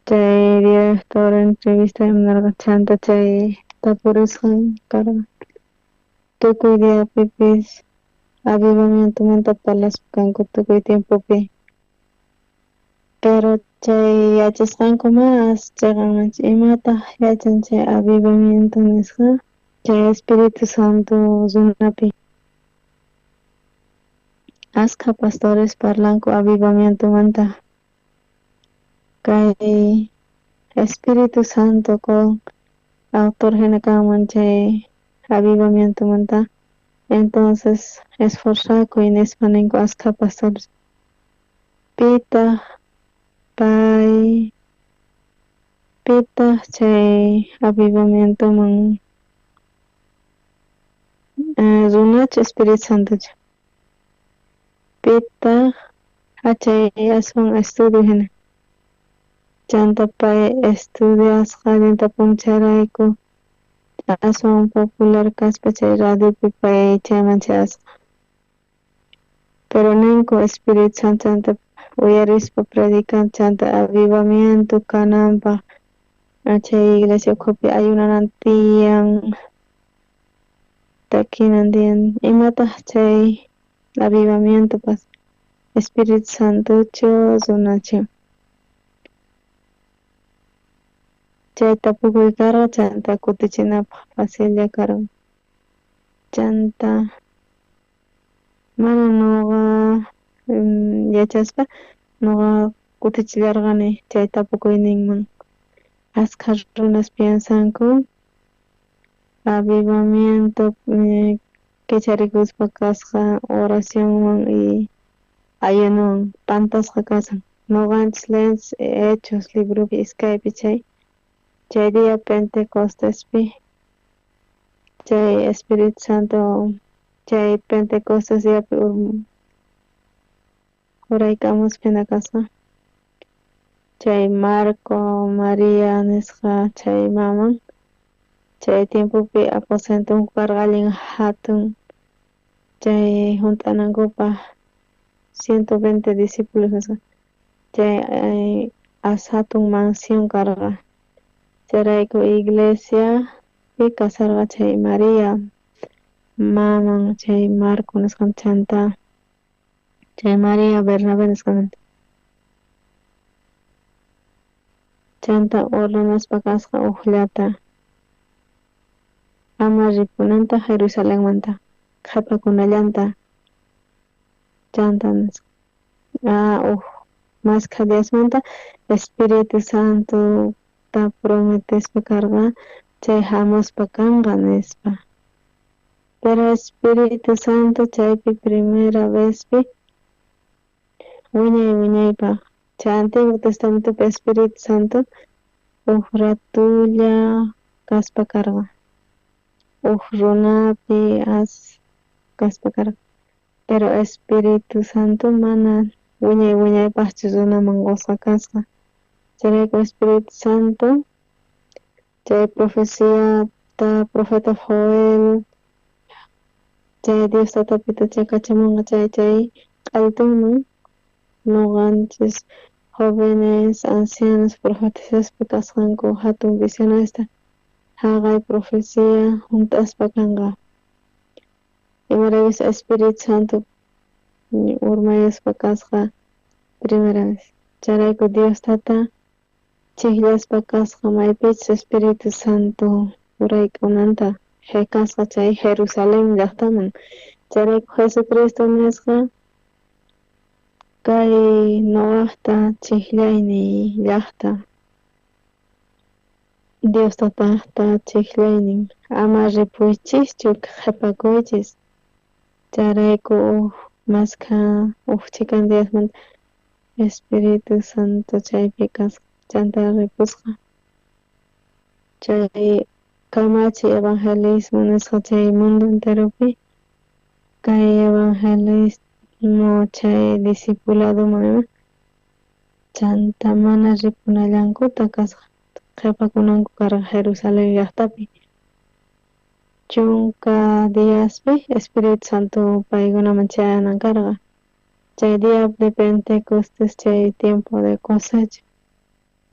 chay director entrevistay munarqa chanta chay tapurisqan karqa tukuy diapipis avivamientomanta parlaspa kanku tukuy tiempopi pero chay yachasqanku mas cheqanmanchu imataj yachan chay avivamiento nisqa chay Espíritu Santo runapi askha pastores parlanku avivamientomanta kay Espíritu Santo con autor hina kanman chay avivamientomanta entonces esforzakuy nispa ninku askha pastores pitaq pay pitaq chay avivamientoman runachu Espíritu Santochu pitaq chay aswan estudio hina chanta pay estudiasqa allintapuni chayrayku aswan popular kaspa chay radiopi pay chayman chayasqa. Pero ninku Espíritu Santo chanta uyarispa predican chanta avivamiento kananpaj chay iglesia ukhupi ayunanan tiyan, takinan tiyan. Imataj chay avivamiento pas Espíritu Santochu runachu? Chay tapukuy karqa chanta kutichinapaj facillla karqa. Chanta mana nuqa yachaspa nuqa kutichillarqani chay tapukuyninman. Askha runas piensanku avivamiento kicharikuspa kasqa oracionwan y ayunowan, pantasqa kashan. Nuqanchis leyenchis Hechos libropi iskaypi chay chay día Pentecostespi chay Espíritu Santo chay Pentecostes diapi uraykamuspa hina kasqa. Chay Marco, María nisqa chay maman chay tiempopi aposentonku karqa allin hatun chay hunt'anankupaj 120 discípulos nisqa chay as hatun mansión karqa. Chayrayku iglesiapi kasarqa chay María maman chay Marco nisqan chanta chay María Bernabé nisqamanta. Chanta ordenaspa kasqa ujllata ama ripunanta Jerusalenmanta qhepakunallanta chanta uj maskha diasmanta Espíritu Santota prometespa karqa chay hamuspa kanqa nispa. Pero Espíritu Santo chaypi primera vezpi wiñay wiñaypaj chay Antiguo Testamentopi Espíritu Santo uj ratulla kaspa karqa, uj runapi as kaspa karqa. Pero Espíritu Santo mana wiñay wiñaypajchu runaman qosqa kasqa. Chayrayku Espíritu Santo chay profeciata profeta Joel chay Dios tatapita chay kachamunqa chay chay q'altunman nuqanchis jóvenes ancianos profetizaspa kasqanku hatun visionesta jaqay profecía hunt'aspa kanqa. Imaraykus Espíritu Santo urmayaspa kasqa primera vez. Chayrayku Dios tata chijllaspa kasqa maypichus Espíritu Santo urayk'unanta kasqa chay Jerusalén llaqtaman. Chayrayku Jesucristo nisqa kay nuqaqta chijllayniy llaqta Dios tataqta chijllaynin ama ripuychischu qhepakuychis. Chayrayku uj maskha uj chhikan diasmanta Espíritu Santo chaypi kasqa chanta ripusqa. Chay kamachi evangelismo nisqa chay mundo enteropi kay evangelismo chay discipuladoman ima chanta mana ripunallankuta kasqa qhepakunanku karqa Jerusalén llaqtapi. Chunka diaspi Espíritu Santo paykunaman chayanan karqa. Chay día de Pentecostés chay tiempo de cosecha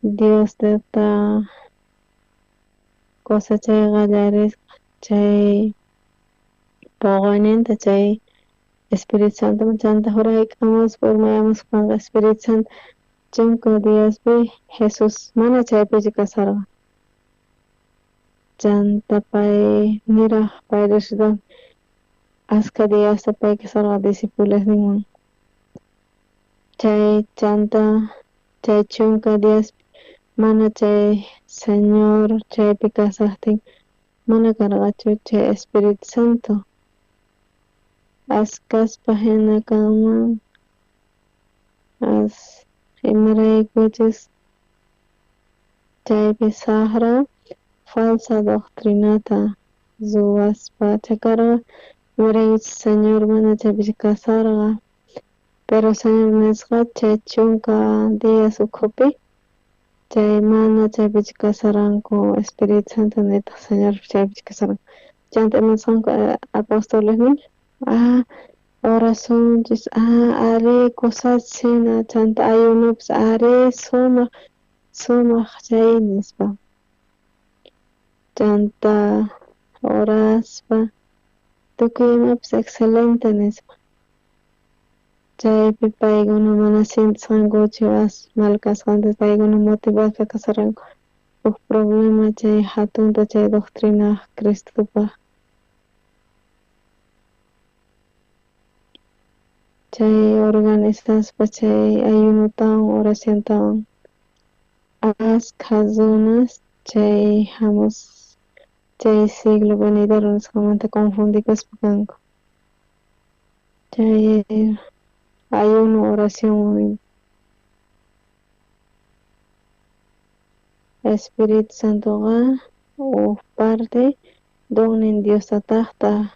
Dios tata cosechay qallarisqa chay poqoyninta chay Espíritu Santo chanta urayk'amuspa urmayamuspa Espíritu Santo chunka diaspi Jesús mana chaypichu kasarqa. Chanta pay niraj pay resucitado askha diasta pay kasarqa discipulosninwan. Chay chanta chay chunka diaspi mana chay Señor chaypi kasajtin mana karqachu chay Espíritu Santo. Askaspa hina kanman as imaraykuchus chaypi saqra falsa doctrinata ruwaspa chakarqa imaraykuchus Señor mana chaypichu kasarqa. Pero Señor nisqa chay chunka días ukhupi chay mana chaypichu kasarqanku Espíritu Santo nitaq Señor chaypichu kasarqanku. Chanta imasqanku apostolesnin Orasunchis, arí, kusachina, chanta ayunupis, arí, sumaq, sumaq chay nispa. Chanta oraspa tukuy imapis excelente nispa. Chaypi paykuna mana sientisqankuchu as mal kasqanta, paykuna motivasqa kasharqanku uj problema chay hatunta chay doctrina Cristopaj. Chay organizaspa chay ayunotawan oraciontawan askha runas chay hamus chay siglo venidero nisqamanta confundikuspa kanku. Chay ayuno oración Espíritu Santoqa uj parte donnin Dios tatajta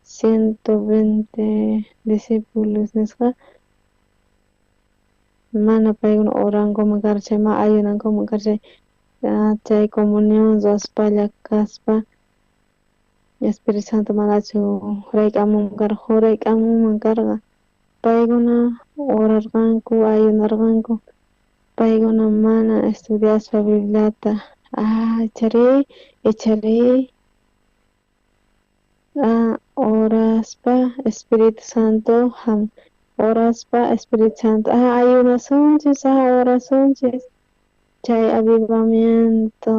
120 discípulos nisqa mana paykuna orankuman karqa chay ma ayunankuman karqa chay comunión ruwaspalla kaspa Espíritu Santo manachu jurayk'amunman karqa, jurayk'amunman karqa. Paykuna orarqanku, ayunarqanku, paykuna mana estudiaspa Bibliata, icharí, icharí, oraspa Espíritu Santo oraspa Espíritu Santo, ayunasunchis, orasunchis, chay avivamiento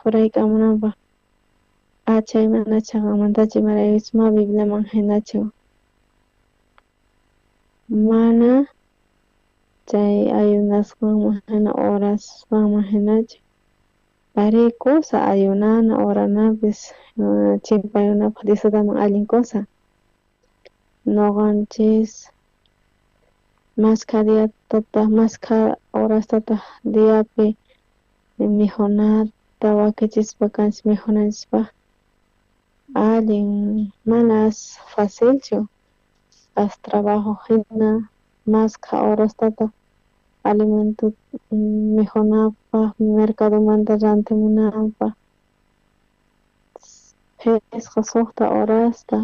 jurayk'amunanpaj. Chay mana chaqamantachu imaraykuchus ma Bibliaman hinachu. Mana chay ayunasqanman hina orasqanman hinachu. Arí kusa ayunana, oranapis, chimpayunapaj Diosman allin kusa. Noqanchis maskha diatataq, maskha horastataq diapi mikhunata wakichispa kanchis mikhunanchispaj. Allin manas facilchu as trabajo hina maskha horastataq alimento mikhunapaj mercadomanta rantimunapaj phisqa suqta horasta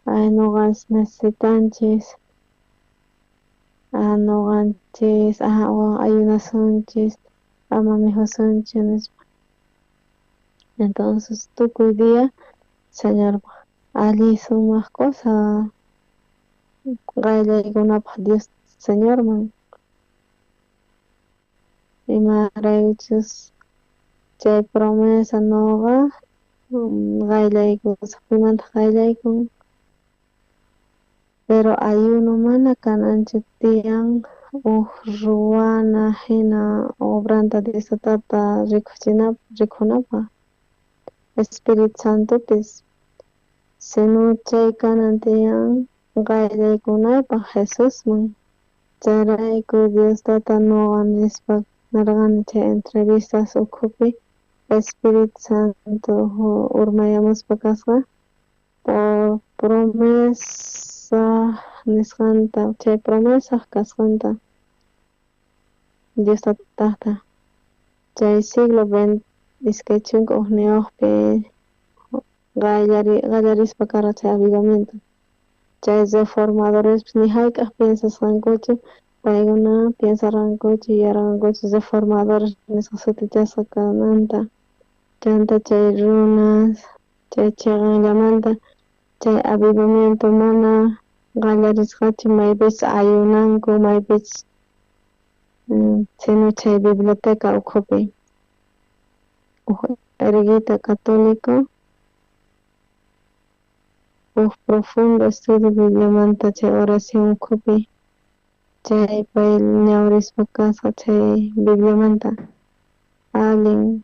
ay noqanchis necesitanchis noqanchis ayunasunchis ama mikhusunchu nispa. Entonces tukuy día Señorpaj allin sumaq cosa qayllaykunapaj Dios Señorman imaraykuchus chay promesa noqa qayllaykusaq pimantaq qayllaykun pero ayuno mana kananchu tiyan uj ruwana hina obranta Dios tatata rikhunapaj Espíritu Santopis sino chay kanan tiyan qayllaykunaypaj Jesusman chayrayku Dios tata noqa nispa narqani chay entrevistas ukhupi Espíritu Santo urmayamuspa kasqa por promesa nisqanta chay promesa kasqanta Dios tatajta chay siglo 21pi qallarispa karqa chay avivamiento chay reformadores ni hayk'aq piensasqankuchu paykuna piensarqankuchu yuyarqankuchu reformadores nisqa sutichasqa kananta chanta chay runas chay chiqanllamanta chay avivamiento mana qallarisqachu maypichus ayunanku maypichus sino chay biblioteca ukhupi uj erguita católico uj profundo estudio Bibliamanta chay oración ukhupi chay pay ñawrispa kasqa chay Bibliamanta allin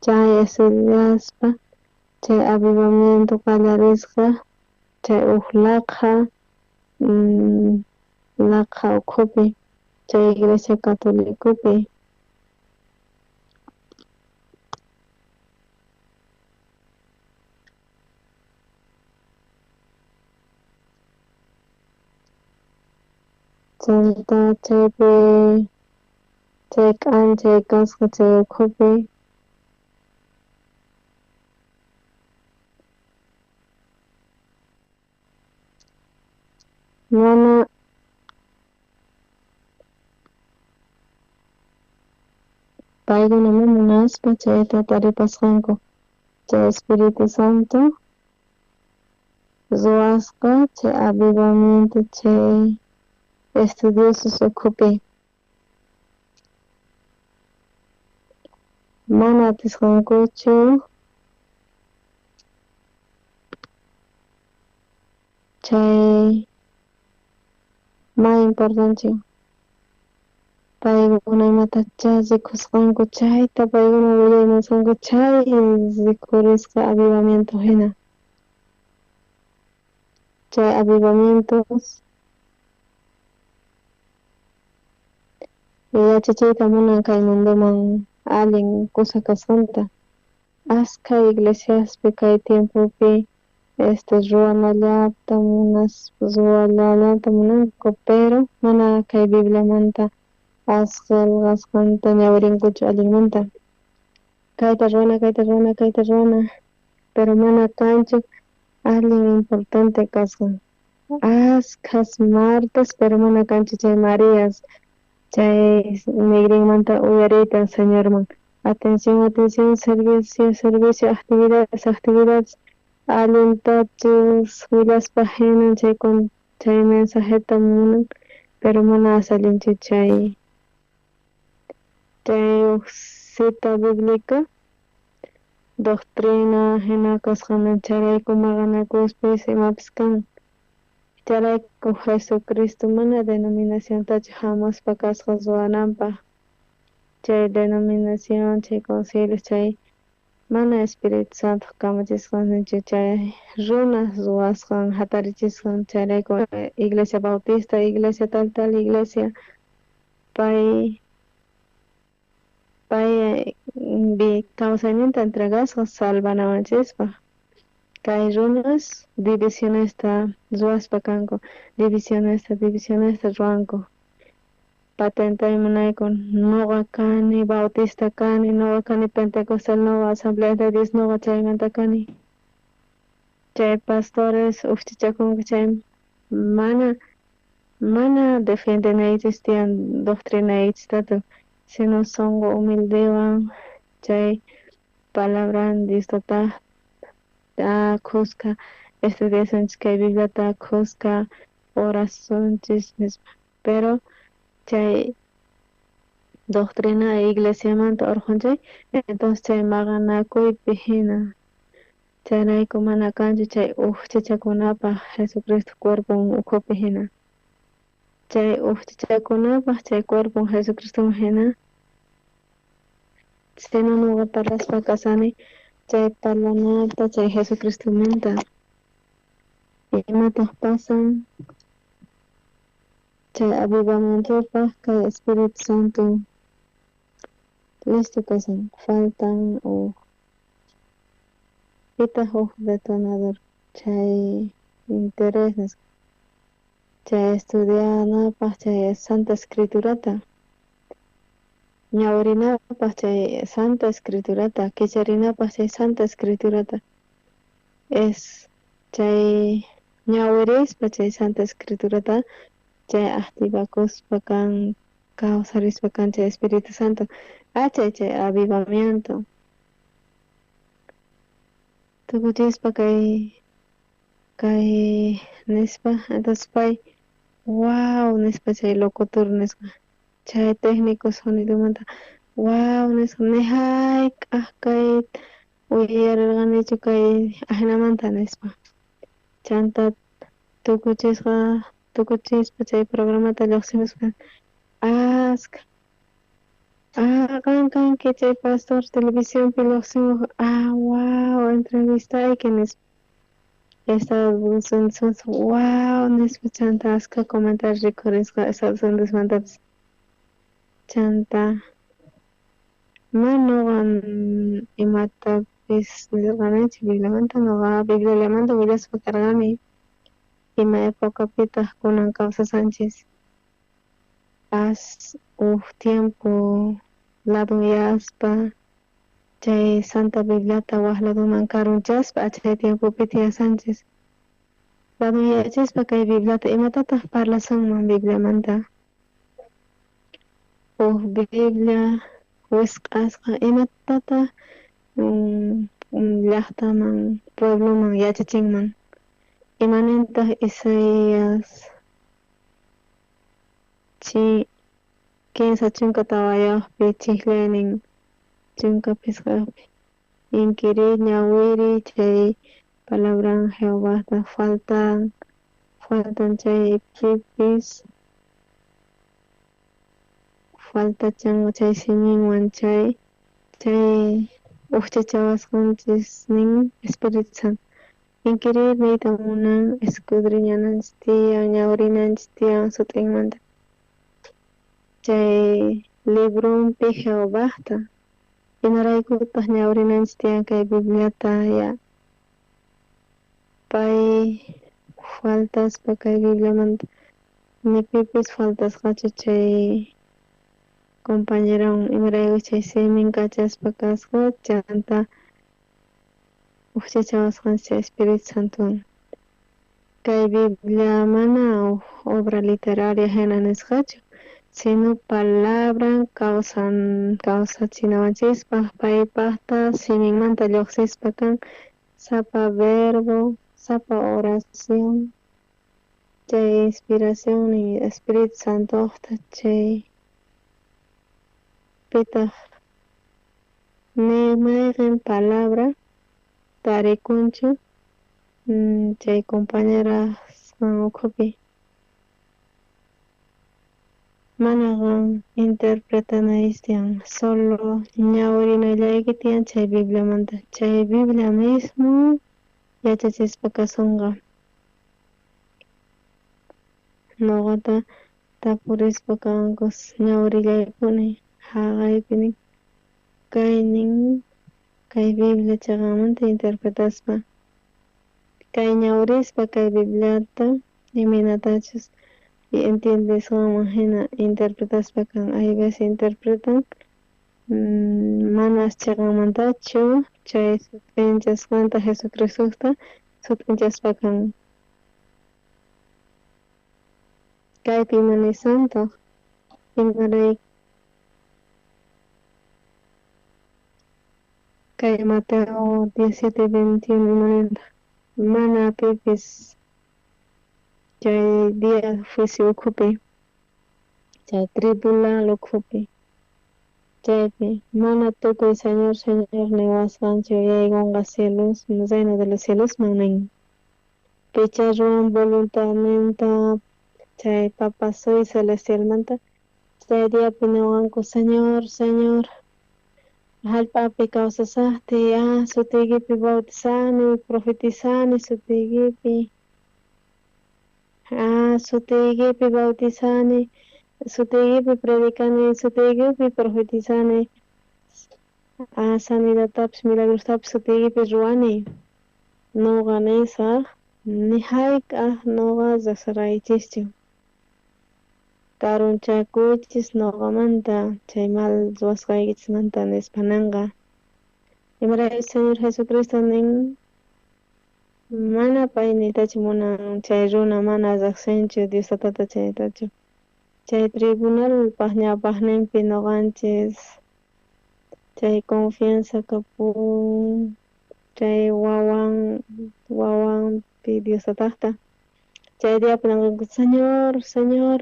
chay estudiaspa chay avivamiento qallarisqa chay uj laqha laqha ukhupi chay iglesia catolicopi. Chanta chaypi chay k'anchay kasqa chay ukhupi Mana paykuna munaspa chayta taripasqanku chay Espíritu Santo ruwasqa chay avivamiento chay estudiosos ukhupi. Mana atisqankuchu chay may importante paykuna imatachá rikusqanku chayta paykuna willaymunasqanku chay rikhurisqa avivamiento hina. Chay avivamientos yachachiyta munan kay mundoman allin kusa kasqanta. Askha iglesiaspi kay tiempopi ruwanallata ruwanallata munanku, pero mana kay Bibliamanta as qelqasqanta ñawirinkuchu allinmanta. Kayta ruwana, kayta ruwana, kayta ruwana, pero mana kanchu allin importante kasqan. Askhas Martas, pero mana kanchu chay Marías, chay nigrinmanta uyariyta Señorman. Atención, atención, servicio, servicio, actividades, actividades. Allintachus willaspa hinan chay chay mensajeta munan, pero mana allinchu chay chay cita bíblica doctrina hina kasqanman chayrayku maqanakuspis imapis kan. Chayrayku Jesucristo mana denominaciontachu hamuspa kasqa ruwananpaq. Chay denominación, chay concilios, chay mana Espíritu Santo kamachisqanchu chay runas ruwasqan hatarichisqan chayrayku iglesia bautista, iglesia tal tal iglesia pay kawsayninta entregasqa salvanawanchispaq. Kay runas divisionesta ruwaspa kanku, divisionesta ruwanku. Patentay munayku noqa kani bautista kani, noqa kani pentecostal, noqa asamblea de Dios, noqa chaymanta kani. Chay pastores uqchichakunku chay mana defiendenaychis tiyan doctrinaychistatu, sino sonqo humildewan chay palabran Diosta khuska estudiasunchis kay Bibliata khuska orasunchis nispa. Pero chay doctrina iglesiamanta urqhun chay, entonces chay maqanakuypi hina. Chayrayku mana kanchu chay uqchichakunapaq Jesucristo cuerpon ukhupi hina. Chay uqchichakunapaq chay cuerpon Jesucristoman hina. Sino nuqa parlaspa kasani chay parlanata chay Jesucristomanta. Imataq pasan chay avivamientopaq kay Espíritu Santo listo kasan, faltan huk pitaq huk detonador chay interés nisqa chay estudianapaq chay Santa Escriturata ñawirinapaq chay Santa Escriturata kicharinapaq chay Santa Escriturata es chay ñawirispa chay Santa Escriturata chay activakuspa kan kawsarispa kan chay Espíritu Santo achay chay avivamiento tukuchispa kay nispa. Entonces pay wow nispa chay locutor nisqa chay técnico sonidomanta wow nisqa ni hayk'aq kay uyarirqanichu kay ajinamanta nispa. Chanta tukuchispa chay programata lluqsimuspa askha qan kanki chay pastor televisionpi lluqsimuq wow entrevistayki nispa. Estados Unidos wow nispa chanta askha comentarios rikhurisqa Estados Unidosmantapis. Chanta mana nuqa imatapis nirqanichu Bibliamanta, nuqa Bibliallamanta willaspa karqani ima epocapitaq kunan kawsasanchis. As huk tiempo ladunyaspa chay Santa Bibliata wak laduman karunchaspa chay tiempopi tiyasanchis. Ladoyachispa kay Bibliata, imatataq parlasunman Bibliamanta? Uj Biblia wisq'asqa, imatataq llaqtaman, puebloman yachachinman? Imanintaq Isaías 34pi chijlaynin 15pi? Inkiri ñawiri chay palabran Jehovata faltan chay pipis faltachan chay siminwan chay ujchachawasqanchis nin Espíritu Santo. Inquirir niyta munan escudriñananchis tiyan, ñawrinanchis tiyan sut'inmanta chay librompi Jehovata. Imaraykutaq ñawrinanchis tiyan kay Bibliata ya pay faltaspa kay Bibliamanta ni pipis faltasqachu chay compañeron imarayku chay simin kachaspa kasqa chanta ujchachawasqanchis chay Espíritu Santowan. Kay Biblia mana uj obra literaria hina nisqachu, sino palabran kawsachinawanchispaq paypaqta siminmanta lluqsispa kan sapa verbo, sapa oración, chay inspiración nin Espíritu Santoqta chay pitaq ni mayqin palabra tarikunchu chay compañerasqan ukhupi. Mana qan interpretanayki tiyan, solo ñawirinallayki tiyan chay Bibliamanta. Chay Biblia mismo yachachispa kasunqa. Noqata tapurispa kanku ñawirillaypuni haqaypi nin kaynin kay Biblia chaqanmanta interpretaspa kay ñawirispa kay Bibliata imaynatachus entiendesqanman hina interpretaspa kan. Hay veces interpretan manas chaqanmantachu chay sut'inchasqanta Jesucristosta sut'inchaspa kan. Kaypi ima nisantaq imarayku kay Mateo 17:21 imanintaq mana pipis chay día juicio ukhupi chay tribunal ukhupi chaypi mana tukuy Señor, Señor niwasqanchu yaykunqa cielos, reino de los cielosman nin. Picha ruwan voluntadninta chay papasuy celestialmanta chay diapi niwanku Señor, Señor, hallp'api kawsasaqti, sutiykipi bautizani, profetizani sutiykipi, sutiykipi bautizani, sutiykipi predicani, sutiykipi profetizani, sanidatapis milagrostapis sutiykipi ruwani. Noqa nisaq ni hayk'aq noqa riqsirqaychischu. Karunchakuychis noqamanta chay mal ruwasqaykichismanta nispa ninqa. Imarayku Señor Jesucristo nin mana pay niytachu munan chay runa mana riqsinchu Dios Tatata chaytachu. Chay tribunalpaq ñawpaqninpi noqanchis chay confianza kapun chay wawanpi Dios Tataqta. Chay diapi ninqanku Señor, Señor,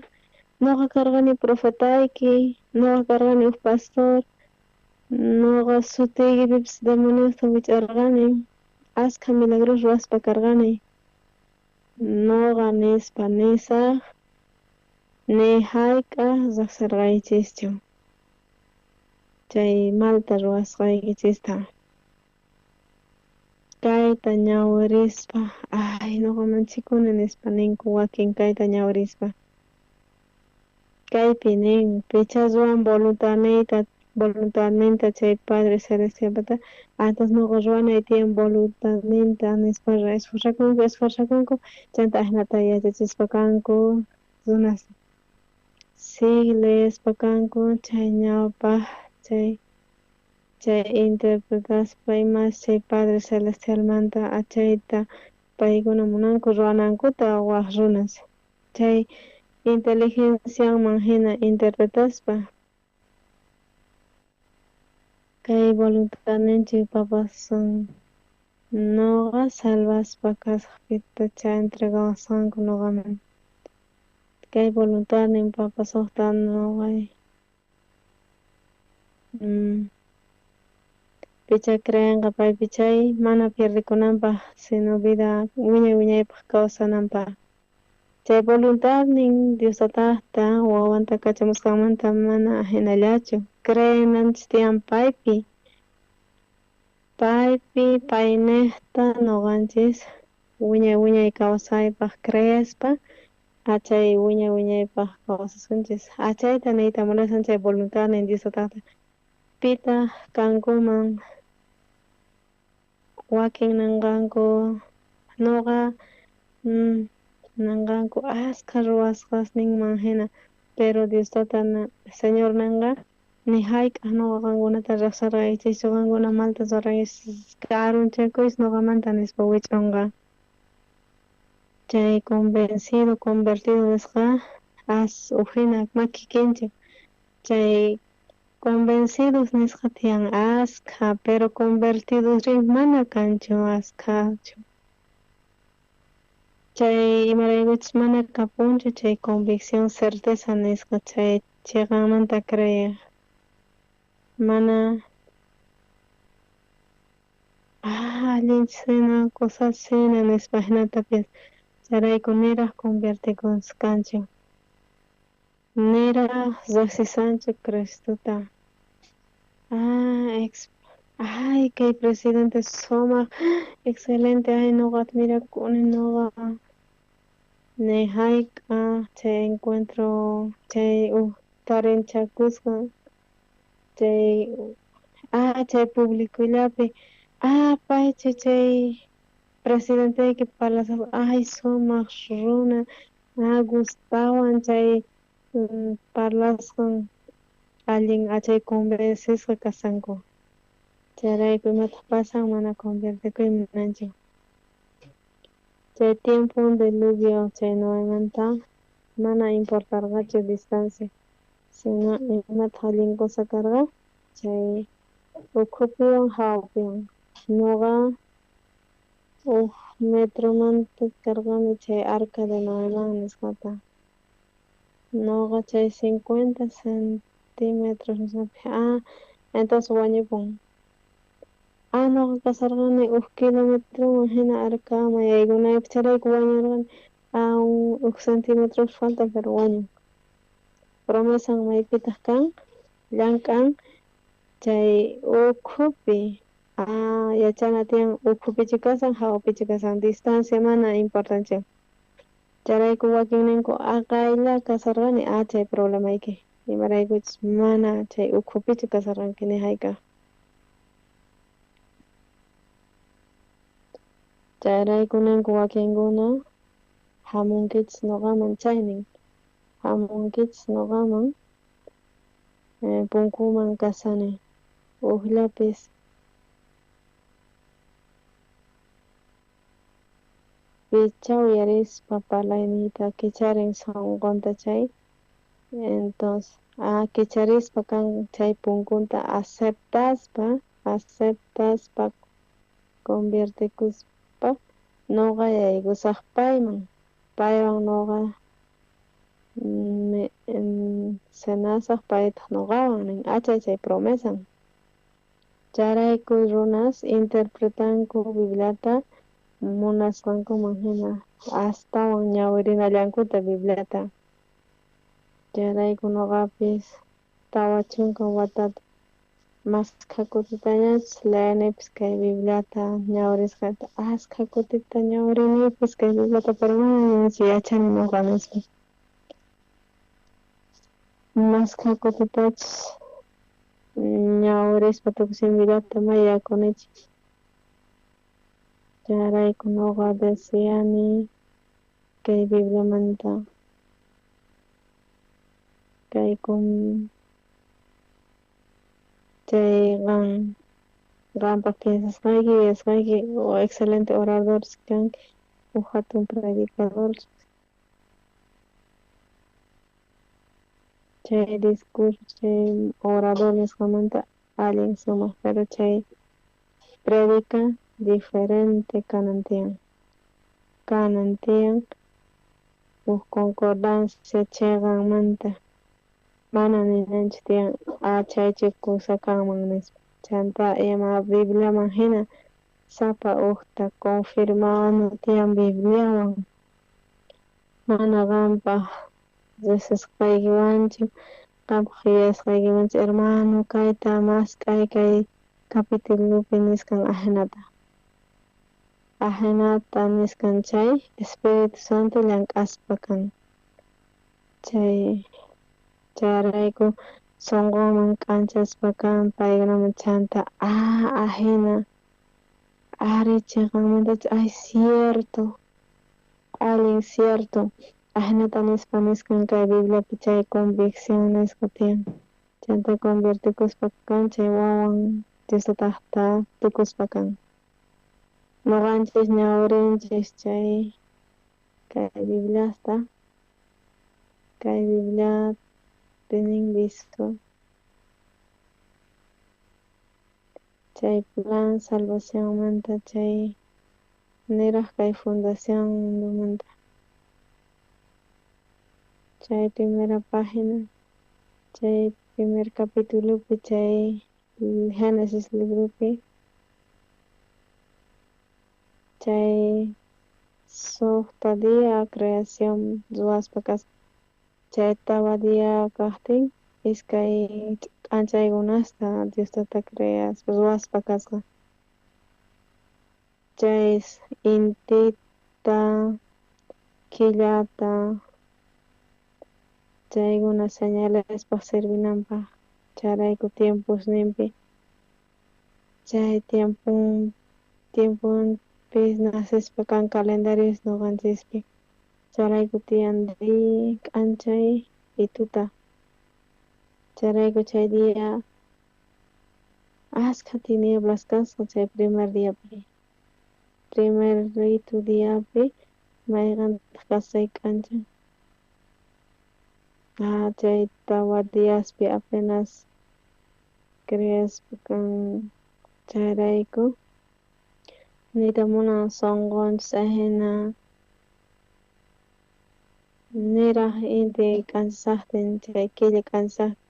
noqa karqani profetayki, noqa karqani uj pastor, noqa sutiykipipis demoniosta wich'arqani, askha milagros ruwaspa karqani. Noqa nispa nisaq ni hayk'aq riqsirqaychischu chay malta ruwasqaykichista. Kayta ñawirispa, ay noqa manchikuni nispa ninku wakin kayta ñawirispa. Kaypi nin picha ruwan voluntadninta chay Padre Celestialpata, entonces noqa ruwanay tiyan voluntadninta nispa esforzakunku chanta ajinata yachachispa kanku runas. Sí, leespa kanku chay ñawpaq chay interpretaspa imas chay Padre Celestialmanta achayta Paykuna munanku ruwanankuta waj runas. Chay inteligencianman hina interpretaspa. Kay voluntadninchik papasan noqa salvaspa kasajpitacha entregawasqanku noqaman. Kay voluntadnin papasojta noqay picha creenqa paypi chay mana pierdekunanpaj sino vida wiñay wiñaypaj kawsananpaj. Chay voluntadnin Dios Tataqta wawanta kachamusqanmanta mana hinallachu creenanchis tiyan paypi. Paypi paynejta noqanchis wiñay wiñay kawsaypaj creespa achay wiñay wiñaypaj kawsasunchis. Achayta niyta munasan chay voluntadnin Dios Tataqta. Pitaq kankuman wakin ninqanku noqa ninqanku askha ruwasqasninman hina, pero Dios Tata Señor ninqa ni hayk'aq noqa qankunata riqsirqaykichikchu, qankuna malta rurankichis karunchakuychis noqamanta nispa wich'unqa. Chay convencido, convertido nisqa as ujina ma kikinchu. Chay convencidos nisqa tiyan askha, pero convertidos rin mana kanchu askhachu. Chay imaraykuchus mana kapunchu chay convicción certeza nisqa chay chiqanmanta creer. Mana allinchis hina cosas hina nispa hinata piensa. Chayrayku niraj convertikusqanchu. Niraj riqsisanchu Cristota. Ay kay presidente sumaq excelente, ay noqa admirakuni noqa ni hayk'aq chay encuentro chay uj tarinchakusqan chay chay publicollapi paychu chay presidenteyki parlasaq ay sumaq runa gustawan chay parlasqan allin achay convencisqa kasanku. Chayrayku imataq pasan mana convertikuy munanchu. Chay tiempo diluvio chay Noemanta mana importarqachu distancia, sino imataq allin cosa karqa chay ukhupiwan hawapiwan. Noqa uj metromanta karqani chay arca de Noeman nisqata. Noqa chay 50 centímetros nisqapi entonces wañupun. Noqa kasarqani uj kilometroman hina arcaman yaykunaypaq chayrayku wañurqani uj centímetro falta pero wañun. Promesan maypitaq kan llank'an chay ukhupi yachana tiyan ukhupichu kasan hawapichu kasan distancia mana importanchu. Chayrayku wakinninku aqaylla kasarqani chay problemayki imaraykuchus mana chay ukhupichu kasarqanki ni hayk'aq. Chayrayku ninku wakinkuna hamunkichis noqaman chaynin hamunkichis noqaman punkuman kasani ujllapis picha uyarispa parlayniyta kicharin sunqunta chay entonces kicharispa kan chay punkunta aceptaspa conviertikuspa noqa yaykusaq payman paywan noqa cenasaq paytaq noqawan nin achay chay promesan. Chayrayku runas interpretanku Bibliata munasqankuman hina astawan ñawirinallankuta Bibliata. Chayrayku noqapis 40 watata maskha kutitañachus leanipis kay Bibliata ñawirisqayta askha kutita ñawirinipis kay Bibliata pero manañachu yachani noqa nispa. Maskha kutitachus ñawirispa tukuy Bibliata may yakunichu. Chayrayku noqa deseani kay Bibliamanta kay chay qan qampaq piensasqayki yuyasqayki excelente oradores kanki Uj jatun predicador chay discurso chay orador nisqamanta allin sumaq, pero chay predica diferente kanan tiyan, kanan tiyan uj concordancia cheqanmanta, mana ninanchik tiyan chaychu kusa kanman nispa, chanta ima Bibliaman hina sapa ujta confirmana tiyan Bibliawan, mana qampaj riqsisqaykiwanchu, qampaj yuyasqaykiwanchu hermano kayta mask'ay kay capitulopi nisqan ajinata, ajinata nisqan chay Espíritu Santo llank'aspa kan, chay chayrayku sunqunman k'anchaspa kan paykunaman chanta ajina ari chiqanmantachu ay cierto allin cierto ajinata nispa nisqan kay Bibliapi chay convicción nisqa tiyan, chanta convertikuspa kan chay wawan Dios Tataqta tukuspa kan, noqanchis ñawrinchis chay kay Bibliasta, kay Bibliapi nin visto chay plan salvacionmanta chay niraj kay fundación mundomanta, chay primera página chay primer capitulopi chay Génesis libropi chay suqta día creación ruwaspa kasqa, chay tawa día kajtin iskay k'anchaykunasta Dios Tata creaspa ruwaspa kasqa, chay intita killata chaykuna señalespaj sirvinanpaj, chayrayku tiemposninpi chay tiemponpis nacespa kan calendarios noqanchispi, chayrayku tiyan k'anchay y tuta, chayrayku chay día askha tinieblas kasqa chay primer diapi, primer ritu diapi mayqantaq kasqa chay k'anchay, chay tawa diaspi apenas creaspa kan chayrayku niyta munan sunqunchis ajina niraj inti k'anchashajtin chay killa k'anchashajtin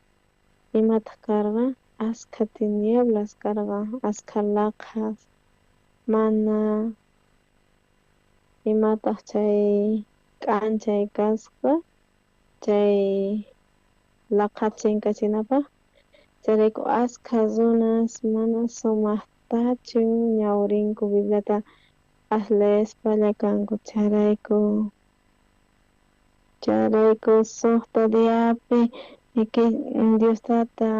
imataq karqa askha tinieblas karqa askha laqhas mana imataq chay k'anchay kasqa chay laqha chinkachinapaj, chayrayku askha runas mana sumajtachu ñawrinku Bibliata as leespalla kanku chayrayku chayrayku suqta diapi Dios Tata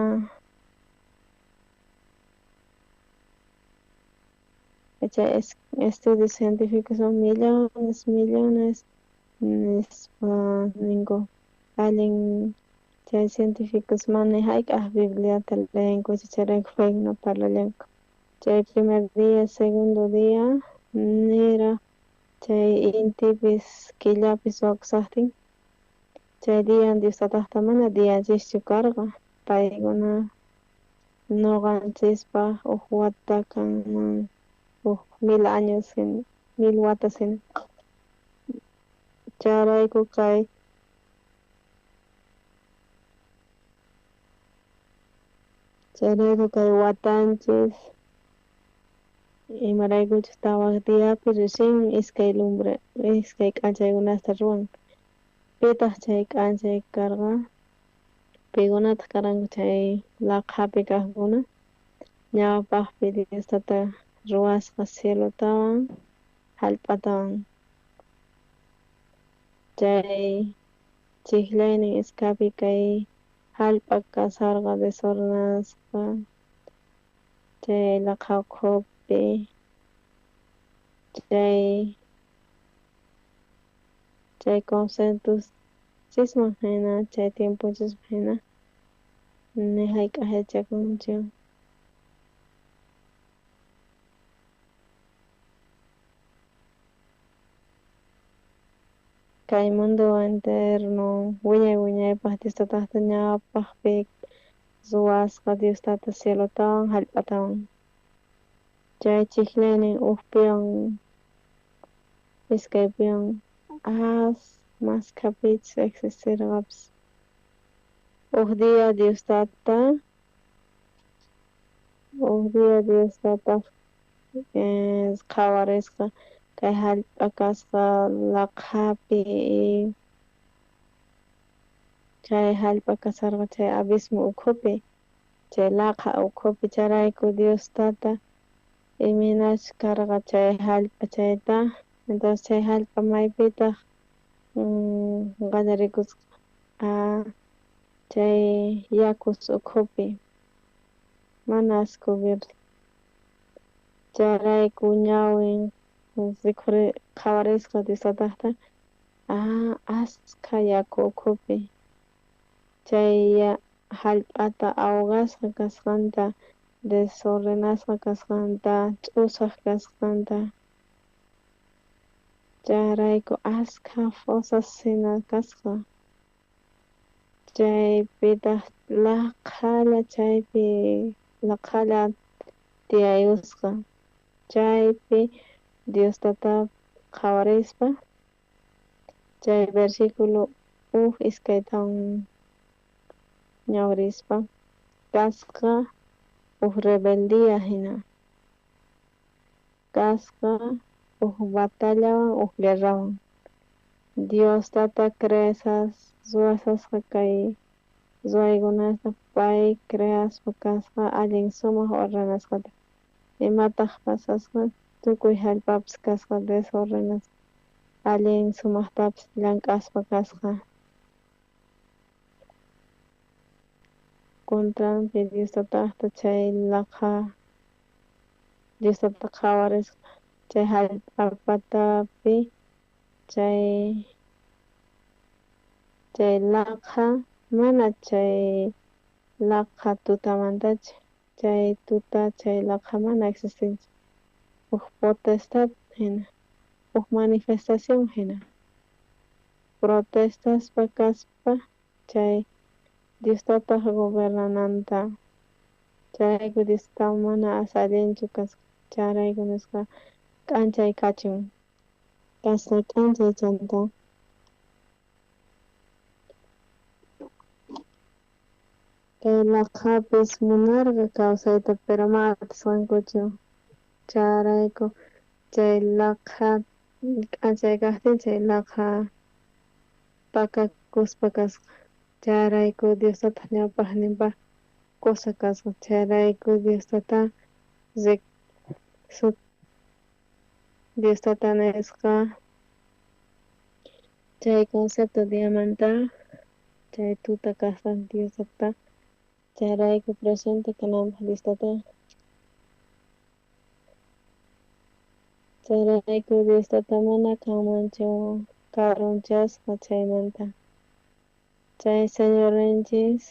chay estudios científicos son millones millones nispa ninku allin chay científicos mana jayk'aj Bibliata leenkuchu chayrayku paykuna parlallanku, chay primer día segundo día niraj chay intipis killapis ruwakusajtin chay día Dios Tataqta mana dianchischu karqa paykuna noqanchispaj uj wata kanman uj 1000 años hina 1000 watas hina, chayrayku kay chayrayku kay watanchis imaraykuchus tawa diapi recién iskay lumbre iskay k'anchaykunasta ruwan, pitaq chay k'anchay karqa pikunataq karqanku chay laqhapi kajkuna ñawpaqpi Dios Tata ruwasqa cielotawan jallp'atawan, chay chijllaynin iskapi kay jallp'a kasarqa desordenasqa chay laqha ukhupi chay chay conceptoschisman hina chay tiemponchisman hina ni jayk'aj yachakunchu. Kay mundo eterno wiñay wiñaypaj Dios Tatata ñawpajpi ruwasqa Dios Tata cielotawan jallp'atawan. Chay chijllaynin ujpiwan iskaypiwan as mashkhapichus existirqapis. Uj día Dios Tata uj día Dios Tata qhawarisqa kay jallp'a kasqa laqhapi chay jallp'a kasarqa chay abismo ukhupi chay laqha ukhupi chayrayku Dios Tata imaynachus karqa chay jallp'a chayta entonces chay jallp'a maypitaq qallarikusqa chay yakus ukhupi mana descubierto chayrayku ñawin rikhuri qhawarisqa Dios Tataqta askha yaku ukhupi chay jallp'ata ahogasqa kasqanta desordenasqa kasqanta ch'usaq kasqanta chayrayku askha fosas hina kasqa chaypitaq laqhalla chaypi laqhalla tiyayusqa chaypi Dios Tata qhawarispa chay versículo uj iskaytawan ñawrispa kasqa uj rebeldía hina kasqa uj batallawan uj guerrawan Dios Tata creasas ruwasasqa kay ruwaykunasta pay creaspa kasqa allin sumaq ordenasqata imataq pasasqa tukuy jallp'apis kasqa desordenasqa allin sumaqtapis llank'aspa kasqa contranpi Dios Tataqta chay laqha Dios Tata qhawarisqa chay jallp'a patapi chay chay laqha mana chay laqha tutamantachu chay tuta chay laqha mana existinchu uj potestad hina uj manifestación hina protestaspa kaspa chay Dios Tataq gobernananta chayrayku Dios Tata mana as allinchu kasqa chayrayku nisqa k'anchay kachun kasqa k'anchay chanta kay laqhapis munarqa kawsayta pero mana atisqankuchu chayrayku chay laqha k'anchay kajtin chay laqha pakakuspa kasqa chayrayku Dios Tataq ñawpajninpaj kusa kasqa chayrayku Dios Tata Dios Tata nisqa chay concepto diamanta chay tuta kasqa Dios Tata chayrayku presente kananpaj Dios Tata chayrayku Dios Tata mana kanmanchu karunchasqa chaymanta chay Señorninchis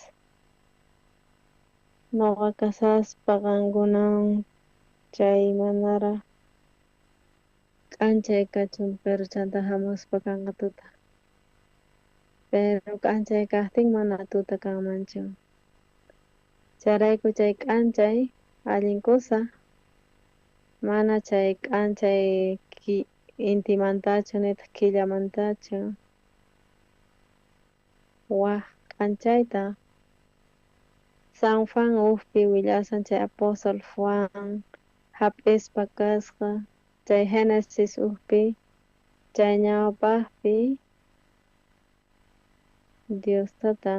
noqa kasaspa qankunawan chay manaraj k'anchay kachun pero chanta jamuspa kanqa tuta pero k'anchay kajtin mana tuta kanmanchu chayrayku chay k'anchay allin kusa mana chay k'anchay intimantachu nitaq killamantachu waj k'anchayta San Juan ujpi willasan chay apóstol Juan hap'ispa kasqa chay Génesis ujpi chay ñawpajpi Dios Tata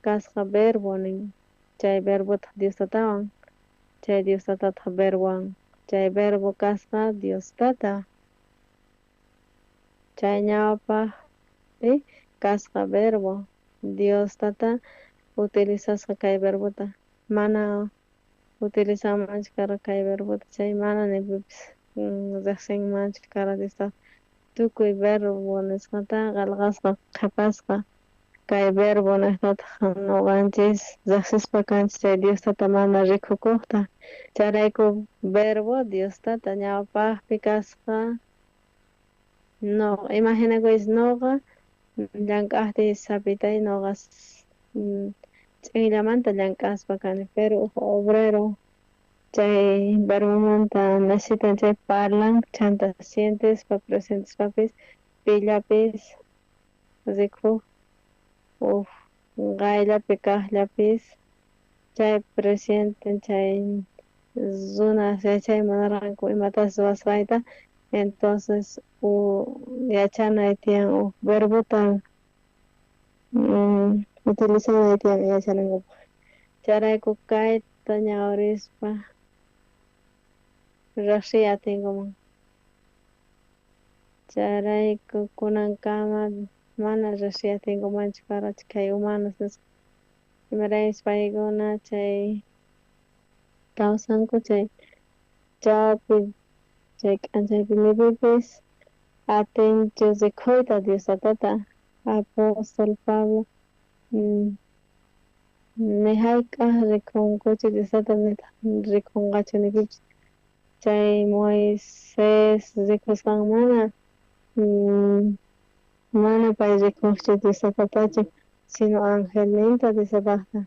kasqa verbo nin chay verbotaq Dios Tatawan chay Dios Tatataq verbowan chay verbo kasqa Dios Tata chay ñawpajpi kasqa verbo Dios Tata utilizasqa kay verbota mana utilizanmanchu karqa kay verbota chay mana ni pipis riqsinmanchu karqa Dios Tata tukuy verbo nisqata qillqasqa qhipasqa kay verbo niqtataq noqanchis riqsispa kanchis chay Dios Tata mana rikukuqta chayrayku verbo Dios Tata ñawpajpi kasqa No, imaginakuychis noqa llank'ajtiy sapitay noqa ch'inllamanta llank'aspa kani, pero uj obrero chay verbomanta necesitan chay parlan chanta sientespa presentespapis pillapis rikuj uj qayllapi kajllapis chay presienten chay runas yachay munarqanku imatas ruwasqayta, entonces yachanay tiyan uj verbota utilizanay tiyan yachanankupaq. Chayrayku kayta ñawrispa riqsiy atinkuman. Chayrayku kunankama mana riqsiy atinkumanchu karqachu kay humanos nisqa. Imaraykus paykuna chay kawsanku chay chawpi chay k'anchaypi nipipis atinchu rikhuyta Dios Tatata. Apóstol Pablo ni hayk'aj rikhunkuchu Dios Tata nitaq rikhunqachu nipipis. Chay Moisés rikhusqan mana mana pay rikhuqchu Dios Tatatachu, sino angelninta Dios Tataqta.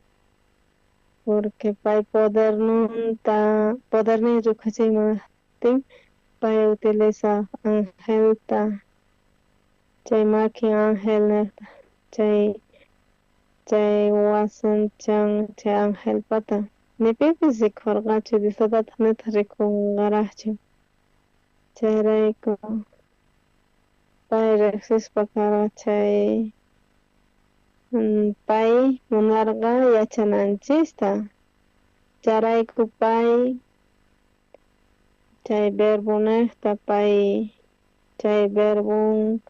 Porque pay poderninta podernin rikhuchiy munaqtin pay utiliza angelta chay makin angel niqta chay chay wasanchan chay angelpata nipipis rikhurqachu Dios Tatata nitaq rikhunqaraqchu. Chayrayku pay riqsispa karqa chay pay munarqa yachananchista. Chayrayku pay chay verbo niqta pay chay verbon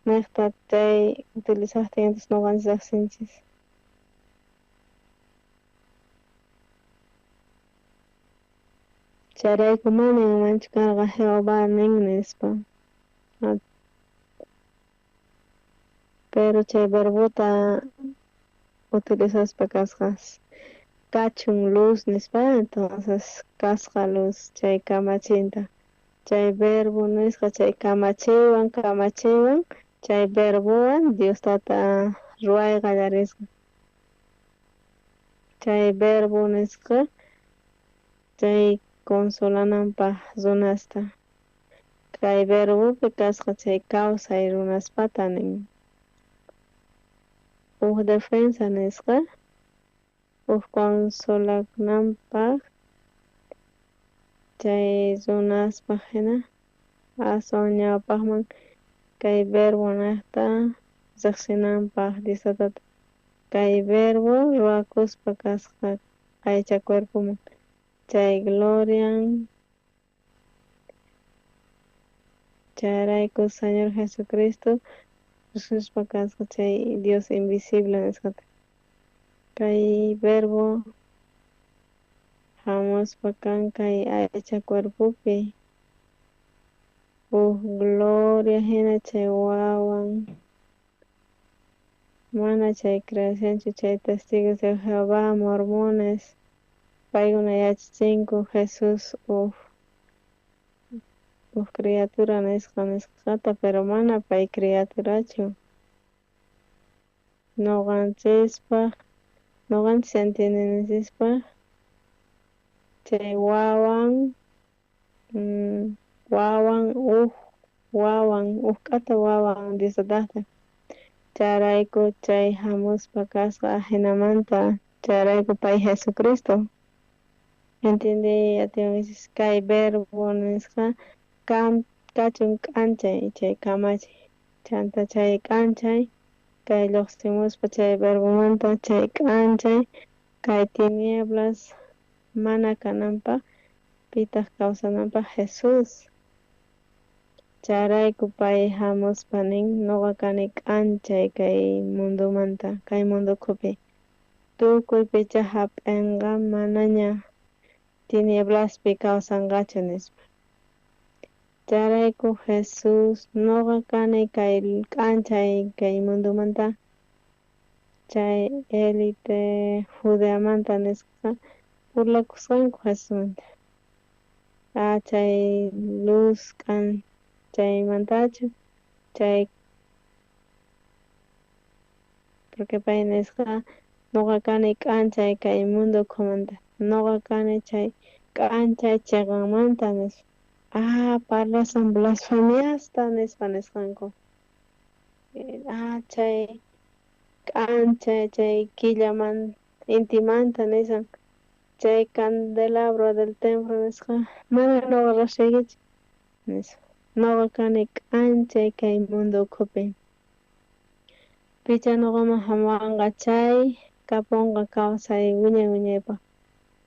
niqta chay utilizaqtin entonces noqanchis riqsinchis. Chayrayku mana ninmanchu karqa Jehová nin nispa. Pero chay verbota utilizaspa kasqa kachun luz nispa, entonces kasqa luz chay kamachinta. Chay verbo nisqa chay kamachiywan kamachiywan chay verbowan Dios Tata ruway qallarisqa. Chay verbo nisqa chay consolananpaq runasta. Kay verbopi kasqa chay kawsay runaspata nin. Uj defensa nisqa uj consolananpaq chay runaspaq hina aswan ñawpaqman kay verbo niqta riqsinanpaq Dios Tatata. Kay verbo ruwakuspa kasqa aycha cuerpoman chay glorian chayrayku Señor Jesucristo riqsispa kasqa chay Dios invisible nisqata. Kay verbo hamuspa kan kay aycha cuerpopi uj gloria hina chay wawan mana chay creacionchu chay testigos de Jehová mormones paykuna yachachinku Jesús uj criatura nisqa nisqata, pero mana pay criaturachu. Noqanchispaq noqanchis entiendenanchispaq chay wawan wawan uj wawan uj k'ata wawan Dios Tataqta. Chayrayku chay hamuspa kasqa ajinamanta chayrayku pay Jesucristo. Entiende atiwanchis kay verbo nisqa kachun k'anchay chay kamachiy chanta chay k'anchay kay lluqsimuspa chay verbomanta chay k'anchay kay tinieblas mana kananpaq pitaq kawsananpaq Jesús. Chayrayku pay hamuspa nin noqa kani k'anchay kay mundomanta kay mundo ukhupi tukuy picha hap'inqa manaña tinieblaspi kawsanqachu nispa. Chayrayku Jesús noqa kani kay k'anchay kay mundomanta chay élite Judeamanta nisqa burlakusqanku Jesusmanta. Chay luz k'anchaymantachu Chay porque pay nisqa noqa kani k'anchay kay mundo ukhumanta, noqa kani chay k'anchay cheqanmanta nispa. Ah, parlasan blasfemiasta nispa nisqanku. Ah, chay k'anchay chay killaman intimanta nisan chay candelabro del templo nisqa mana noqa rashaykichu nispa. Noqa kani k'anchay kay mundo ukhupi. Picha noqaman hamuwanqa chay kapunqa kawsay wiñay wiñaypaq.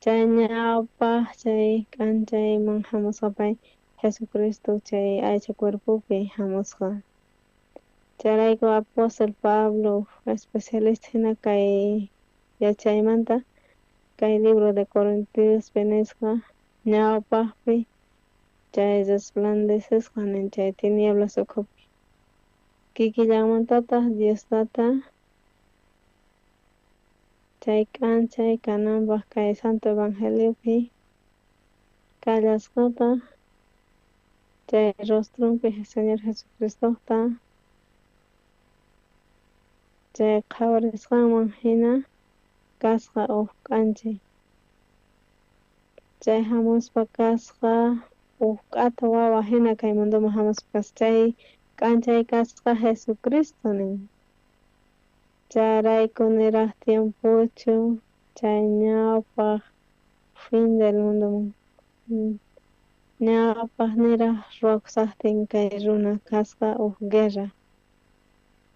Chay ñawpaq chay k'anchayman hamusqa pay Jesucristo chay aycha cuerpopi hamusqa. Chayrayku apóstol Pablo especialista hina kay yachaymanta kay libro de Corintiospi nisqa ñawpaqpi chay resplandecesqa nin chay tinieblas ukhupi. Kikillanmantataq Dios Tata chay k'anchay kananpaq kay Santo Evangeliopi kallasqataq chay rostronpi Señor Jesucristota chay qhawarisqanman hina kasqa huk k'anchay. Chay hamuspa kasqa huk k'ata wawa hina kay mundoman hamuspa kasqa chay k'anchay kasqa Jesucristo nin. Chayrayku niraq tiempochu chay ñawpaq fin del mundoman ñawpaq niraq ruwakusaqtin kay runa kasqa huk guerra.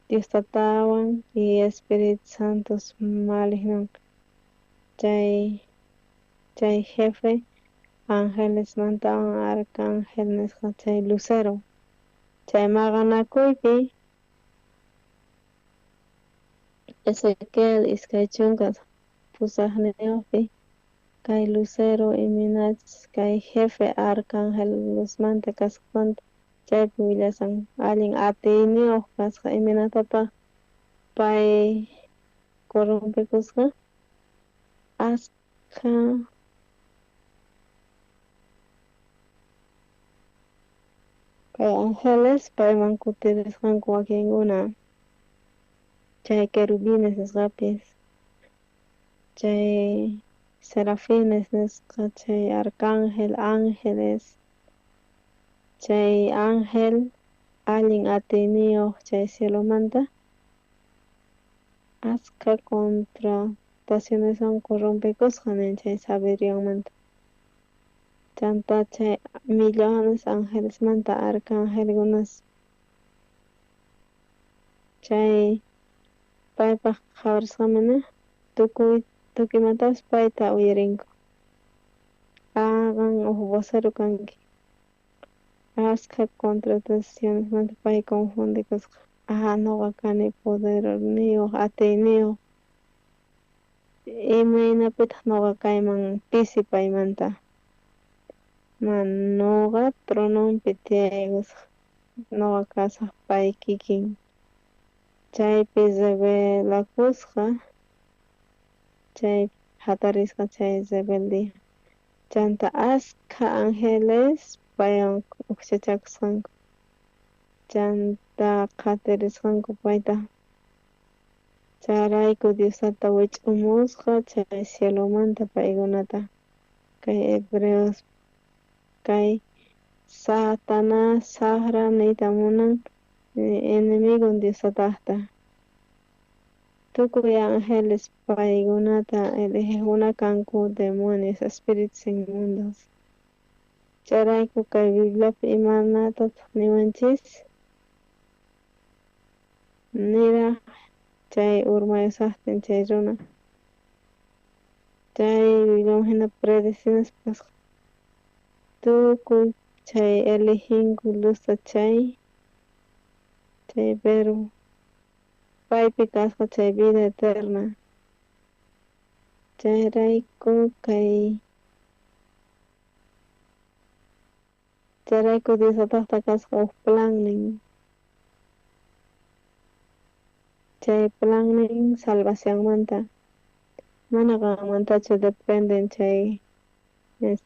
Dios Tatawan y Espíritu Santos malignon chay chay jefe angelesmantawan arcángel nisqa chay lucero chay maqanakuypi Ezequiel 28 kay lucero imaynachus kay jefe arcangelesmanta kasqanta chaypi willasan allin atiyniyuq kasqa imaynatataq pay corrompekusqa askha kay angeles payman kutirisqanku wakinkuna chay querubines nisqapis chay serafines nisqa chay arcángel ángeles chay ángel allin atiyniyuq chay cielomanta askha contratacioneswan corrompekusqa nin chay sabidurianmanta chanta chay millones angelesmanta arcangelkunas chay paypaq qhawarisqanman tukuy tukuymantapas payta uyarinku. Qan huk vocero kanki. Askha contratacionesmanta pay confundikusqa. Ah, noqa kani poderniyuq atiyniyuq imaynapitaq noqa kayman pisi paymanta. Mana noqa trononpi tiyaykusaq noqa kasaq pay kikin. Chaypi rebelakusqa chay hatarisqa chay rebeldía. Chanta askha angeles paywan hukchachakusqanku. Chanta qhatirisqanku payta. Chayrayku Dios Tata wich'umusqa chay cielomanta paykunata kay hebreos kay Satanás saqra niyta munan enemigo Dios Tataqta. Tukuy angeles paykunata eligeqkuna kanku demonios espíritus inmundos. Chayrayku kay Bibliapi imanatataq niwanchis niraq chay urmayusaqtin chay runa chay Bibliaman hina predestinasqa kasqa tukuy chay eleginku luzta chay chay verbo paypi kasqa chay vida eterna. Chayrayku kay chayrayku Dios Tataqta kasqa huk plannin. Chay plannin salvacionmanta mana qanmantachu dependen chay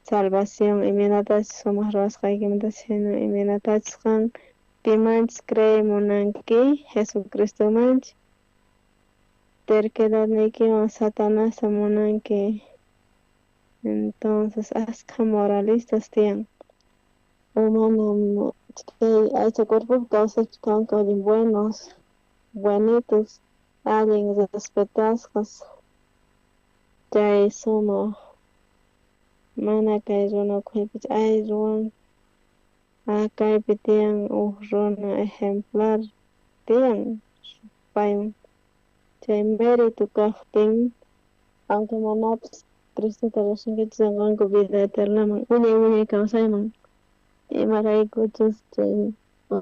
salvación imaynatachus sumaq ruwasqaykimanta sino imaynatachus qan Pimanchus creey munanki Jesucristomanchu terquedadniykiwan Satanasta munanki. Entonces askha moralistas tiyan o mana chay aycha cuerpopi kawsaspa kanku allin buenos, buenitos, allin respetasqas, chay sumaq mana kay runa ukhupichu ay ruwan kaypi tiyan uj runa ejemplar tiyan paywan chay mérito kajtin aunque manapis Cristota riqsinkichu rinqanku vida eternaman wiñay wiñay kawsayman imaraykuchus chay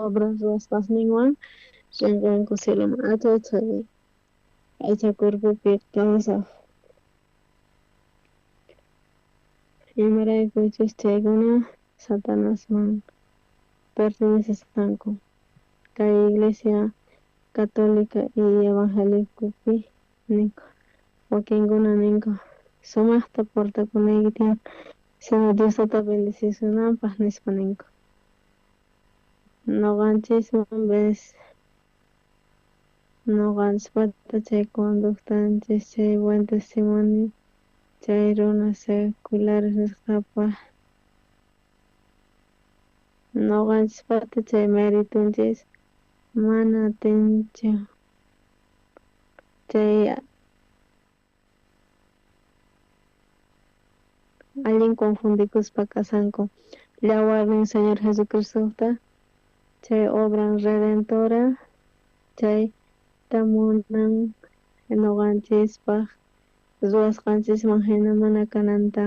obras ruwasqasninwan rinqanku cieloman achay chay aycha cuerpopi kawsaj imaraykuchus chaykuna Satanasman pertenecesqanku kay iglesia católica y evangélicopi ninku wakinkuna ninku sumajta portakunayki tiyan sino Dios tata bendecisunanpaj nispa ninku noqanchisman ves noqanchispata chay conductanchis chay buen testimonio chay runas seculares nisqapaj noqanchispata chay meritonchis mana atinchu chay allin confundikuspa kasanku llawarnin Señor Jesucristota chay obran redentora chayta munan noqanchispaj ruwasqanchisman hina mana kananta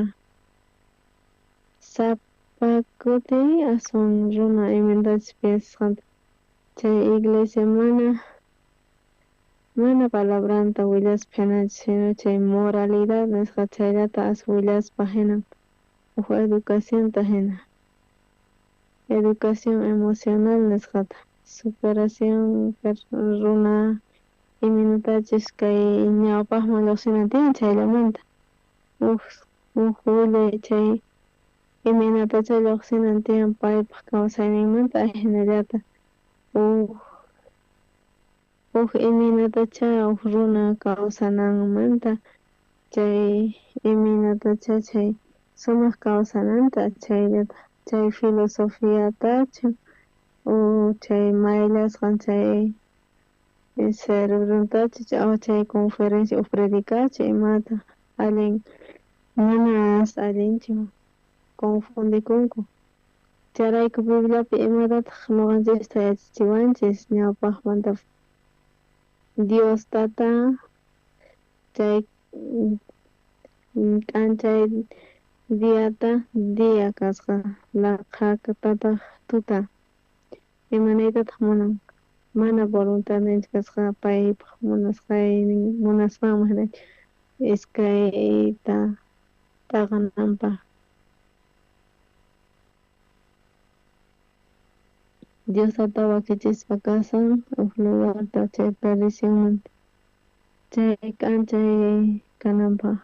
sapa kuti aswan runa imaynatachus piensasqanta chay iglesia mana palabranta willaspa hinachu sino chay moralidad nisqa chayllata as willaspa hinan uj educacionta hina educación emocional nisqata superación runa imaynatachus kay ñawpajman lluqsinan tiyan chayllamanta uj willay chay imaynatachá lluqsinan tiyan paypaj kawsayninmanta ajinallata uj imaynatachá uj runa kawsananmanta chay imaynatachá chay sumaq kawsananta chayllata chay filosofiatachu o chay mayllasqan chay cerebrontachu o chay conferencia o predicachu imata allin mana allinchu confundikunku chayrayku Bibliapi imatataq noqanchista yachachiwanchis ñawpajmanta Dios tata chay k'anchay diata día kasqa laqhatataj tuta imanaytataq munan mana voluntadninchik kasqa paypaj munasqanman hina iskayta t'aqananpaj Dios tata wakichispa kasan uj lugarta chay perdicionmanta chay k'anchay kananpaj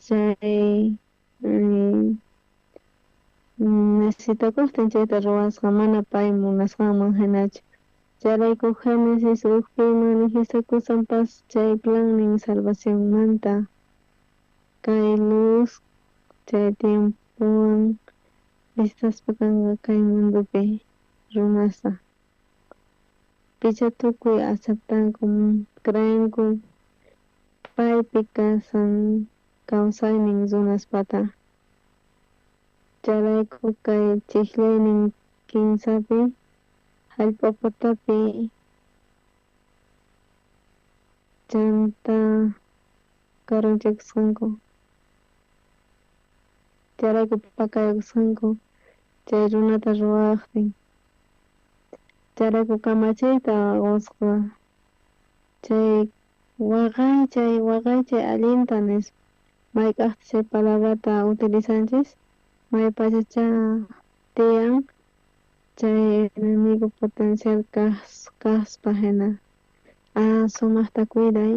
chay necesitakojtin chayta ruwasqa mana pay munasqanman hinachu chayrayku Génesis ujpi manifestakusanpas chay plannin salvacionmanta kay luz chay tiempowan visitaspa kanqa kay mundopi runasta picha tukuy aceptanku creenku paypi kasan kawsaynin runaspata chayrayku kay chijllaynin kinsapi jallp'a patapi chanta karunchakusqanku chayrayku pakaykusqanku chay runata ruwajtin chayrayku kamachiyta qosqa chay waqaychay allinta nispa mayk'ajta chay palabrata utilizanchis maypachachá tiyan chay enemigo potencial kaspa hina sumajta cuiday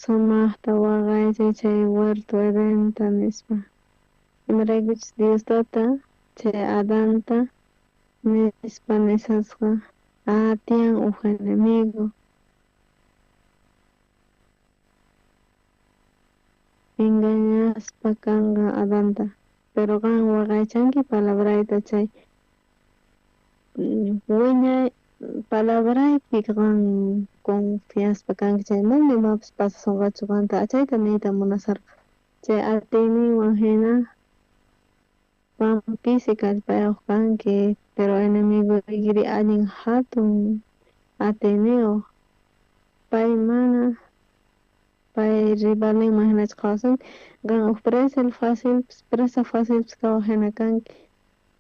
sumajta waqaychay chay huerto Edenta nispa imaraykuchus Dios tata chay Adanta Nispa nishasqa, ah, tiyan uj enemigo. Engañaspa kanqa Adanta, pero qan waqaychanki palabrayta chay wiñay palabraypi qan confiaspa kanki chay mana imapis pasasonqachu qanta, chayta niyta munasharqa. Chay atiyninwan hina qan pisi kallpayoj kanki, pero enemigoykiri allin jatun atiyniyoj, pay mana pay rivalninman hinachu qhawasunki, qan uj presa facil presa facilpis kawaj hina kanki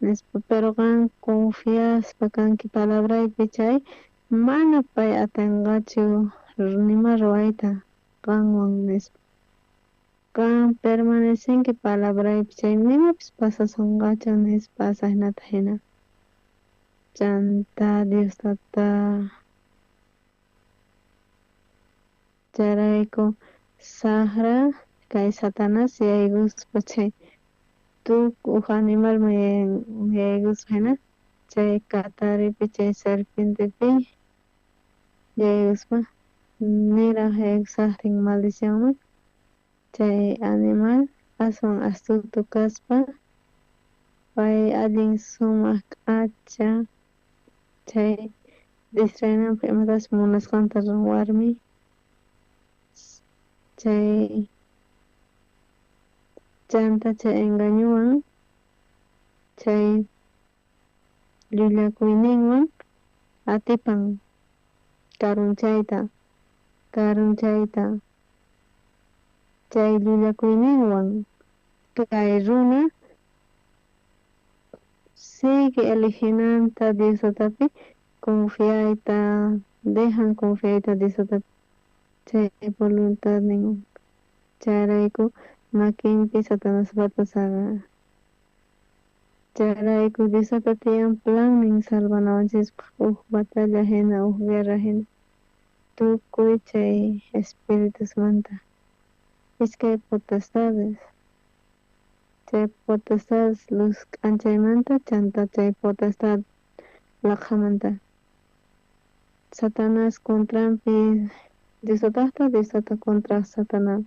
nispa, pero qan confiaspa kanki palabraypi chay mana pay atinqachu nima ruwayta qanwan nispa. Qan permanecenki palabraypi chay nimapis pasasonqachu nispa saynata hina chanta Dios tata chayrayku sajra kay Satanas yaykuspa chay tukuy uj animalman yaykuspa hina chay kataripi chay serpientepi yaykuspa niraj yaykushajtin maldicionman chay animal aswan astuto kaspa pay allin sumaq k'acha chay distraenanpaj imatachus munasqanta warmi chay chanta chay engañowan chay llullakuyninwan atipan karunchayta karunchayta chay llullakuyninwan kay runa sigue eliginanta Dios tatapi confiayta dejan confiayta Dios tatapi chay voluntadninwan chayrayku makinpi Satanaspata chayrayku Dios tata tiyan plannin salvanawanchispaj uj batalla hina uj guerra hina tukuy chay espiritusmanta iskay potestades chay potestades luz k'anchaymanta chanta chay potestad laqhamanta Satanás contranpi Dios tatajta, Dios tata contra Satanás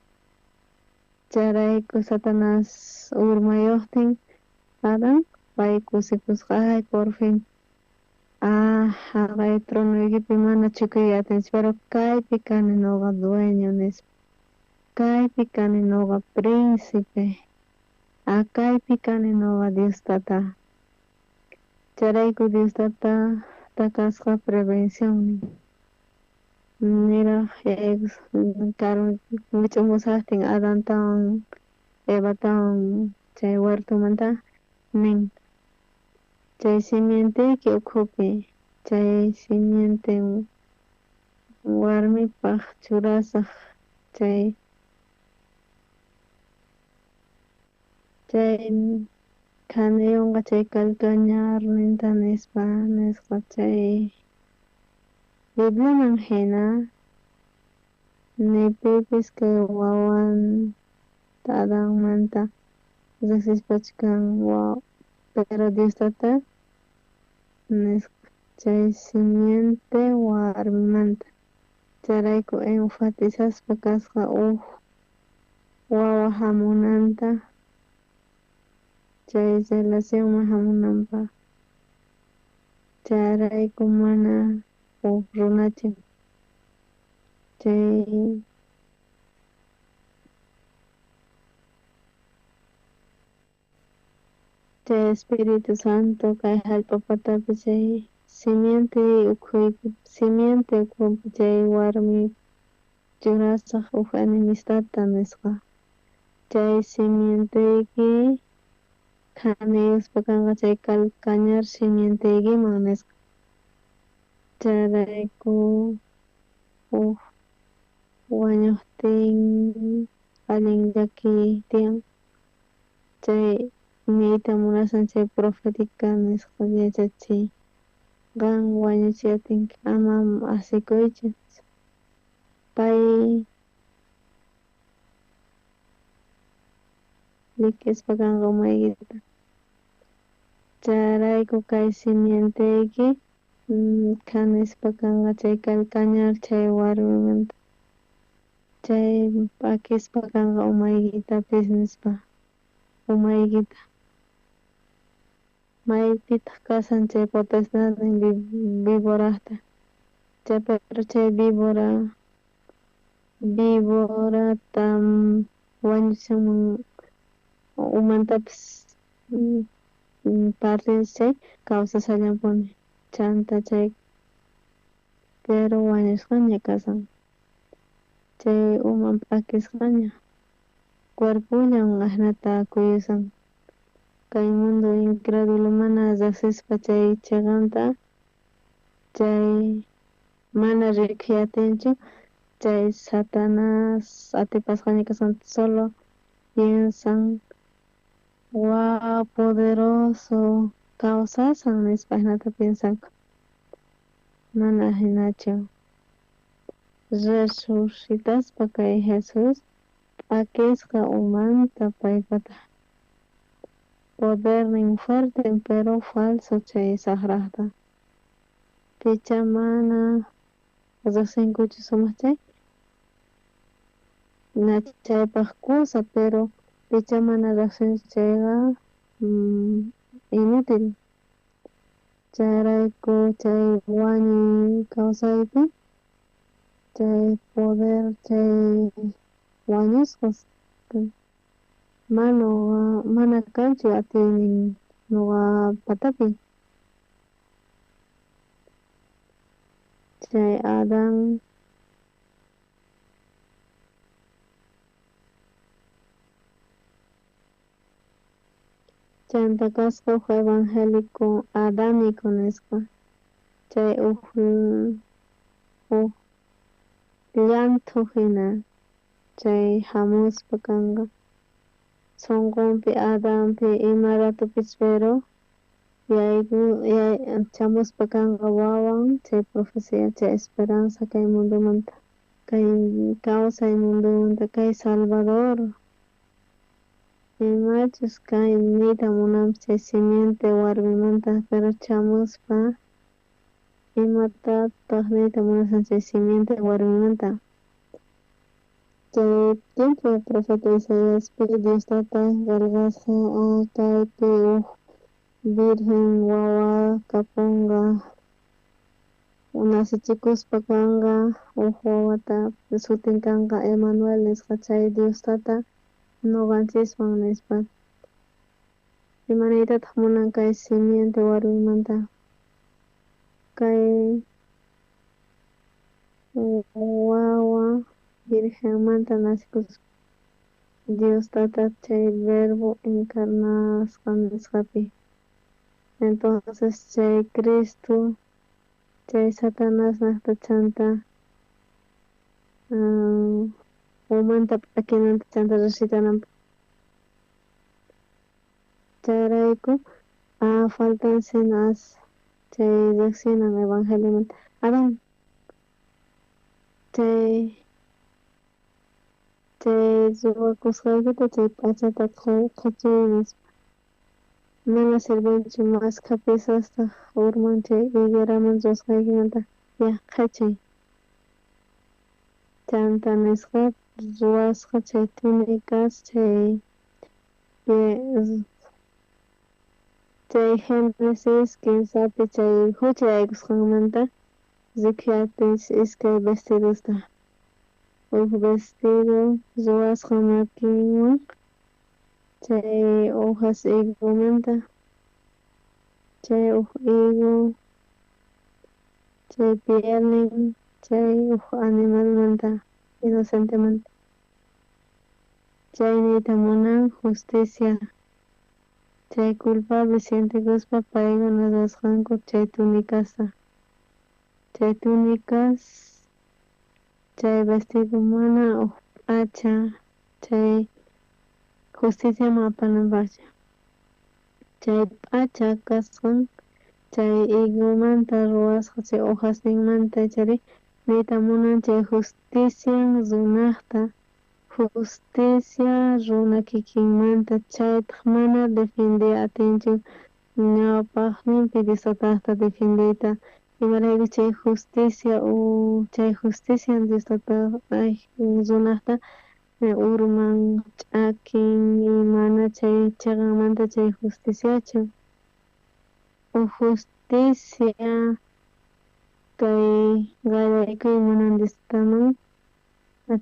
chayrayku Satanás urmayojtin Adán pay kusikusqa ay por fin ah jaqay tronoykipi mana chukuyta atinchu pero kaypi kani noqa dueño nispa kaypi kani noqa príncipe ah kaypi kani noqa Dios tata chayrayku Dios tata takasqa prevencionnin niraj wich'umushajtin Adantawan Evatawan chay huertomanta nin chay simienteyki ukhupi chay simiente warmipaj churasaj chay chay khaniyonqa chay kallkañarninta nispa nisqa chay Bibliaman hina ni pipis kay wawan Adanmanta rejsispachu kan pero Dios tata nisqa chay simiente warmimanta chayrayku enfatizaspa kasqa uj wawa jamunanta chay relacionman jamunanpaj chayrayku mana uj runachu chay chay Espíritu Santo kay jallp'a patapi chay simiente ukhuypi simiente ukhupi chay warmi churasaj uj enemistadta nisqa chay simienteyki khaniyuspa kanqa chay kalkañar simienteykiman nisqa chayrayku uj wañojtin allin llakiy tiyan chay niyta munashan chay profética nisqa yachachiy qan wañuchiy atinki ama asikuychu pay lik'ispa kanqa umaykita. Chayrayku kay simienteyki khanispa kanqa chay kalkañar chay warmimanta. Chay p'akispa kanqa umaykitapis nispa, umaykita. Maypitaq kashan chay potestadnin viborajta. Chay pero chay vibora viborata wañuchinman umantapis partinchis chay kawsashallanpuni chanta chay pero wañusqaña kashan chay uman p'akisqaña cuerpollan ajnata kuyushan kay mundo incredulo mana rejsispa chay cheqanta chay mana rikuy atinchu chay Satanás atipasqaña kasqanta solo piensan wow poderoso kawsashan nispa ajinata piensanku mana ajinachu resucitaspa kay Jesús p'akisqa umanta paypata podernin fuerte pero falso chay sajrajta picha mana rejsinkuchu sumaq chay na chaypaj kusa pero picha mana rejsinchu chayqa inútil chayrayku chay wañuy kawsaypi chay poder chay wañusqas mana mana kanchu atiynin nuqa patapi chay Adán chanta kasqa uj evangélico adámico nisqa chay uj uj llanthu jina chay jamuspa kanqa sonqonpi Adanpi ima ratupis pero yayku chamuspa kanqa wawan chay profecía chay esperanza kay mundomanta kay kawsay mundomanta kay Salvador imachus kay niyta munanpis chay simiente warmimanta pero chamuspa imatataq niyta munashan chay simiente warmimanta chay tiempo profeta Isaiaspi Dios tata qelqasqa kaypi uj virgen wawa kaponqa nacichikuspa kanqa uj wawata sutin kanqa Emanuel nisqa chay Dios tata noqanchiswan nispa ima niytataq munan kay simiente warmimanta kay wawa virgenmanta nacikuspa Dios tata chay verbo encarnasqa nisqapi entonces chay Cristo chay Satanás najta chanta umanta p'akinanta chanta resucitananpaj chayrayku faltan cenas chay rejsinan evangeliomanta Adán chay chay ruwakusqaykita chay p'achata qhachuy nispa mana sirvenchu mashkha pesastaj urman chay higueraman ruwasqaykimanta ya qhachay chanta nisqa ruwasqa chay túnicas chay chay Génesis kinsapi chay jucha yaykusqanmanta rikuy atinchis iskay vestidosta uj vestido ruwasqa makinwan chay hojas higomanta chay uj higo chay pielnin chay uj animalmanta inocentemanta chay niyta munan justicia chay culpable sientekuspa paykuna ruwasqanku chay tunicasta chay túnicas chay vestido mana uj p'acha chay justiciaman apananpaqchu chay p'acha kasqan chay higomanta ruwasqa chay hojasninmanta chayri niyta munan chay justician runajta justicia runa kikinmanta chaytaj mana defiendey atinchu Ñawpajninpi Dios Tatata defendeyta, imarayku chay justicia chay justicia Dios Tata runajta urman ch'akin y mana chay cheqanmanta chay justiciachu. Uj justicia kay qallaykuy munan Dios Tataman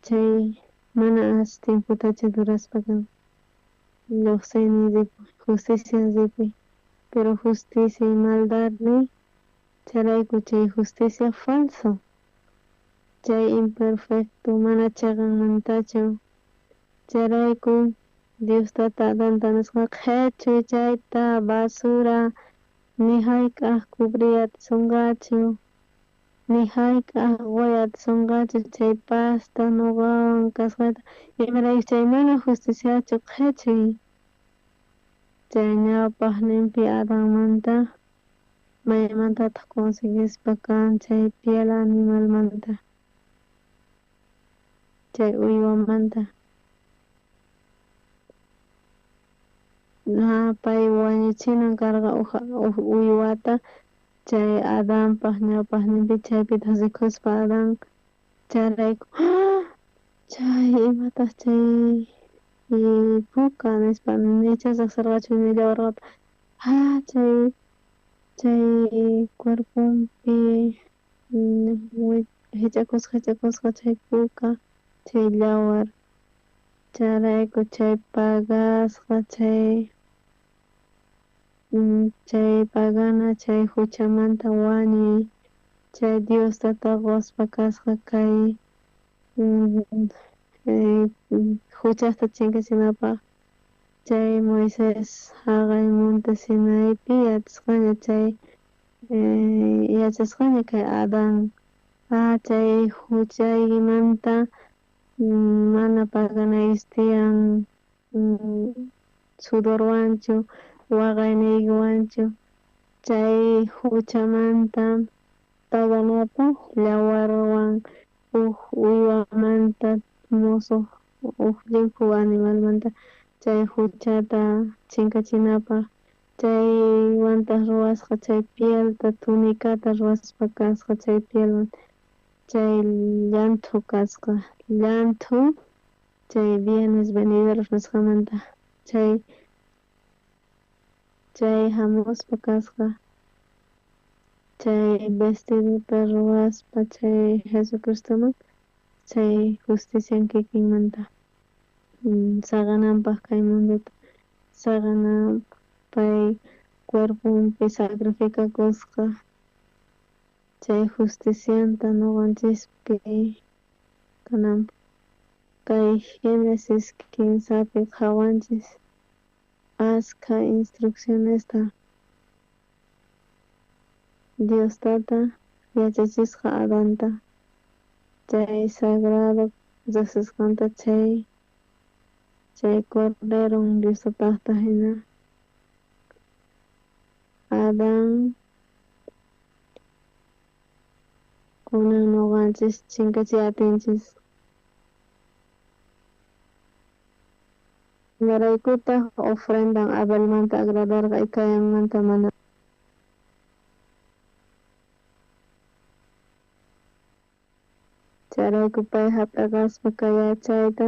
chay mana as tiempotachu duraspa kan llojsiynin ripuy justicia ripuy, pero justicia y maldadnin chayrayku chay justicia falso, chay imperfecto mana cheqanmantachu, chayrayku Dios Tata Adanta nisqa qhechuy chayta basura ni jayk'aj cubriy atisonqachu, ni jayk'aj qoy atisonqachu chay pasta noqawan kasqayta, imarayku chay mana justiciachu qhechuy. Chay ñawpajninpi Adanmanta maymantataj conseguispa kan chay piel animalmanta, chay uywamanta. Pay wañuchinan karqa uj uywata chay Adanpaj ñawpajninpi chaypitaj rikuspa Adan chayrayku chay imataj chay puka nispa nicha rejserqachu ni llawarqata chay chay cuerponpi jich'akusqa jich'akusqa chay puka chay yawar chayrayku chay pagasqa chay chay pagana chay juchamanta wañuy chay Dios Tata qospa kasqa kay juchasta chinkachinapaj chay Moisés jaqay monte Sinaipi yachasqaña chay yachasqaña kay Adan chay juchaykimanta mana paganaykichu tiyan sudorwanchu waqayniykiwanchu chay juchamanta paganapaj yawarwan uj uywamanta mosoj uj llimphu animalmanta chay juchata chinkachinapaj chaywantaj ruwasqa chay pielta tunicata ruwaspa kasqa chay pielwan chay llanthu kasqa llanthu chay bienes venideros nisqamanta chay chay jamuspa kasqa chay vestidota ruwaspa chay Jesucristoman chay justician kikinmanta saqenampaj kay mundota saqenampaj pay cuerponpi sacrificakusqa chay justicianta noqanchispi kananpaj kay Génesis 15pi qhawanchis askha instruccionesta Dios Tata yachachisqa Adanta chay sagrado rejsisqanta chay chay corderon Dios Tatajta jina Adan kunan noqanchis chinkachiy atinchis imaraykutaj ofrendan Abelmanta agradarqa y Cainmanta mana. Chayrayku pay jap'eqaspa kay yachayta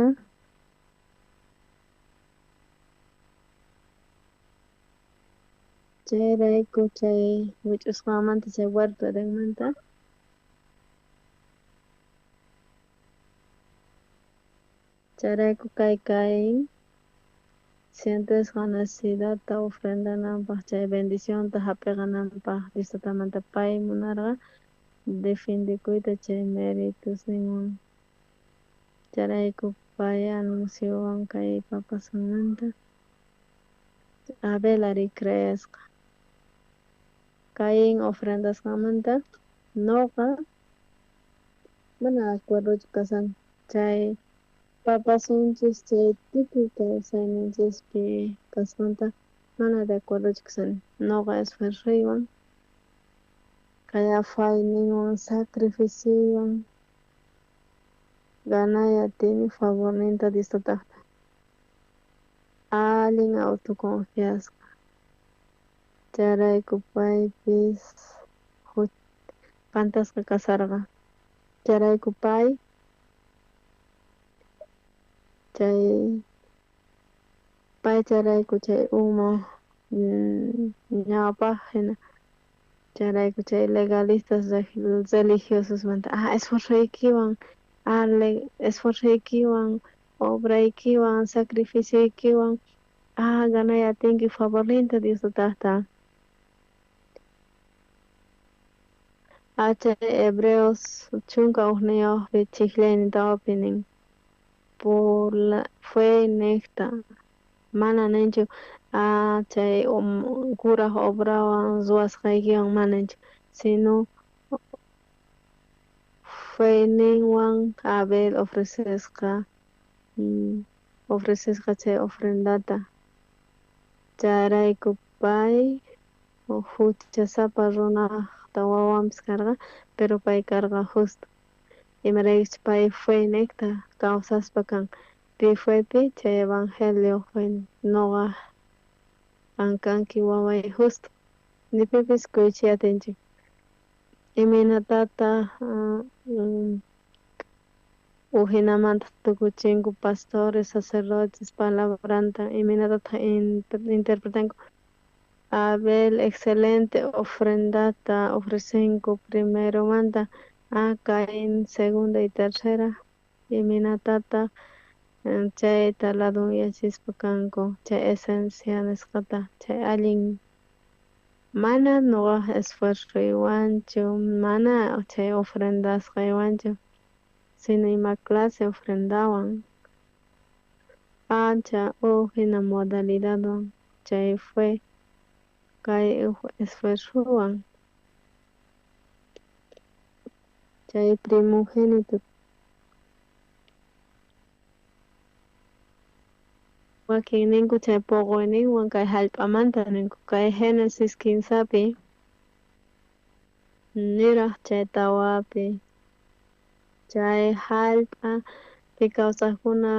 chayrayku chay wich'usqanmanta chay huerto Edenmanta chayrayku kay Caín sientesqa necesidadta ofrendananpaj chay bendicionta jap'eqananpaj Dios Tatamanta pay munarqa defendekuyta chay meritosninwan chayrayku pay anunciowan kay papasqanmanta Abel ari creesqa Caín ofrendasqanmanta noqa mana acuerdochu kasani chay papasunchis chay tukuy kawsayninchispi kasqanta mana de acuerdochu kasani noqa esfuerzoywan kay afayninwan sacrificioywan ganay atini favorninta Dios Tatajta allin autoconfiasqa Chayrayku paypis pantasqa kasharqa. Chayrayku pay chay pay chayrayku chay uma ñawpaj jina. Chayrayku chay legalistas religiososmanta esfuerzoykiwan esfuerzoykiwan obraykiwan sacrificioykiwan ganay atinki favorninta Dios Tatata. Chay Hebreos 11 chijllaynin tawapi nin por la fe nejta mana ninchu chay kuraj obrawan ruwasqaykiwan mana ninchu sino feyninwan Abel ofrecesqa ofrecesqa chay ofrendata chayrayku pay juchasapa runajta wawanpis karqa pero pay karqa justo imaraykuchus pay feynejta kawsaspa kan pi fepi chay evangelio fe noqa qan kanki waway justo ni pipis kuychiy atinchu imaynatataq ujinamanta tukuchinku pastores sacerdotes palabranta imaynatataq interpretanku Abel excelente ofrendata ofrecenku primeromanta Caín segunda y tercera imaynatataq chayta ladunyachispa kanku chay esencia nisqata chay allin mana noqaj esfuerzoywanchu mana chay ofrendasqaywanchu sino ima clase ofrendawan ancha uj jina modalidadwan chay fue kay uj esfuerzowan chay primogénito wakin ninku chay poqoyninwan kay jallp'amanta ninku kay Génesis 15pi niraj chay tawapi chay jallp'api kawsajkuna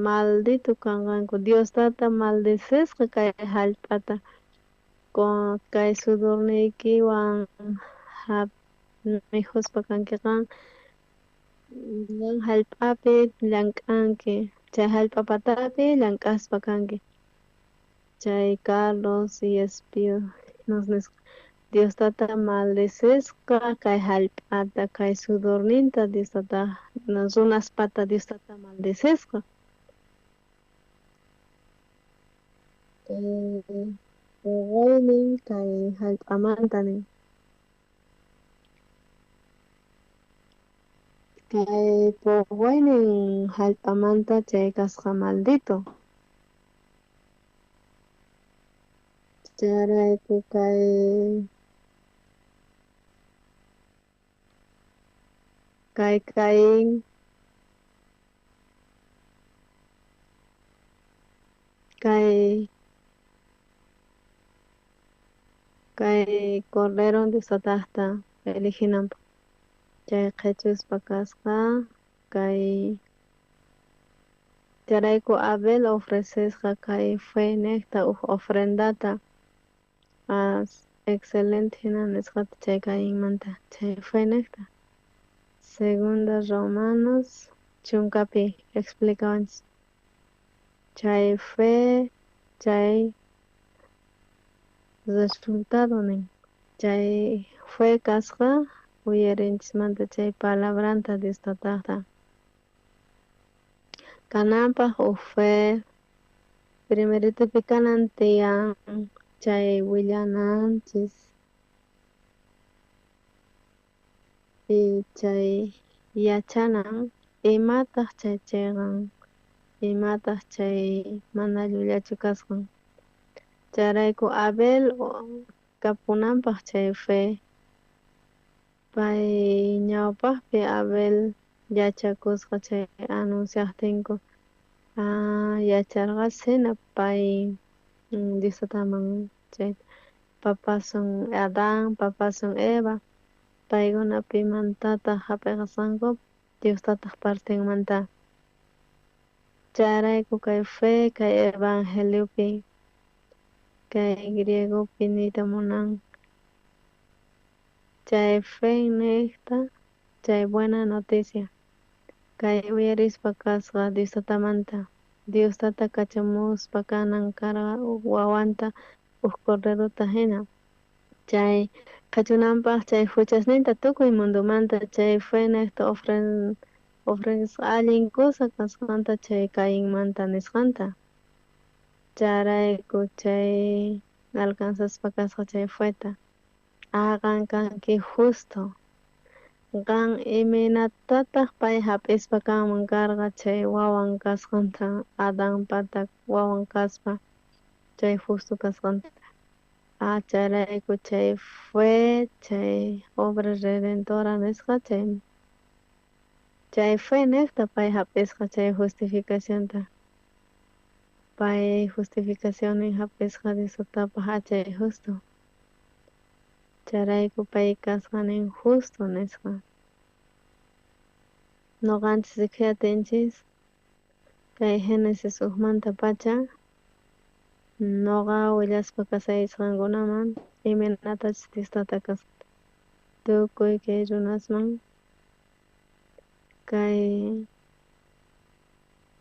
maldito kanqanku Dios Tata maldicisqa kay jallp'ata kay sudorniykiwan mikhuspa kanki qan jallp'api llank'anki chay jallp'a patapi llank'aspa kanki chay Carlos y espinos nisqa Dios Tata maldicisqa kay jallp'ata kay sudorninta Dios Tata runaspata Dios Tata maldicisqa poqoynin kay jallp'amanta nin kay poqoynin jallp'amanta chay kasqa maldito chayrayku kay kay Caín kay kay cordero Dios Tatata eliginampaj chay qhechuspa kasqa kay chayrayku Abel ofrecesqa kay fe nejta uj ofrendata excelente jina nisqata chay Cainmanta chay fe nejta segunda Romanos 10pi explicawanchis chay fe chay resultado nin chay fe kasqa uyarinchismanta chay palabranta Dios Tatata kananpaj uj fe primeritopi kanan tiyan chay willananchis y chay yachanan imataq chay cheqan imataq chay mana llullachu kasqan chayrayku Abel kapunanpaj chay fe pay ñawpajpi Abel yachakusqa chay anunciajtinku yacharqa jina pay Dios Tataman chay papasun Adán papasun Eva paykuna pimantataq jap'iqasqanku Dios Tataj partenmanta chayrayku kay fe kay evangeliopi Kay griegopi niyta munan chay fe nejta chay buena noticia. Kay uyarispa kasqa Dios Tatamanta. Dios Tata kachamuspa kanan karqa uj wawanta uj corderota jina. Chay qhechunanpaj chay juchasninta tukuy mundomanta chay fe nejta ofrecesqa allin kusa kasqanta chay Cainmanta nisqanta. Chayrayku chay alcanzaspa kasqa chay feta. Ah, qan kanki justo. Qan imaynatataj pay hap'ispa kanman karqa chay wawan kasqanta Adanpata wawan kaspa chay justo kasqanta. Ah, chayrayku chay fe chay obra redentora nisqa chay chay fe nejta pay hap'isqa chay justificacionta. Pay justificacionnin hap'isqa Dios Tatapaj chay justo. Chayrayku pay kasqa nin justo nisqa. Noqanchis rikhuyatinchis kay Génesis ujmanta pacha noqa willaspa kasaychisqankunaman imaynatachus Dios Tata kasqanta tukuy kay runasman kay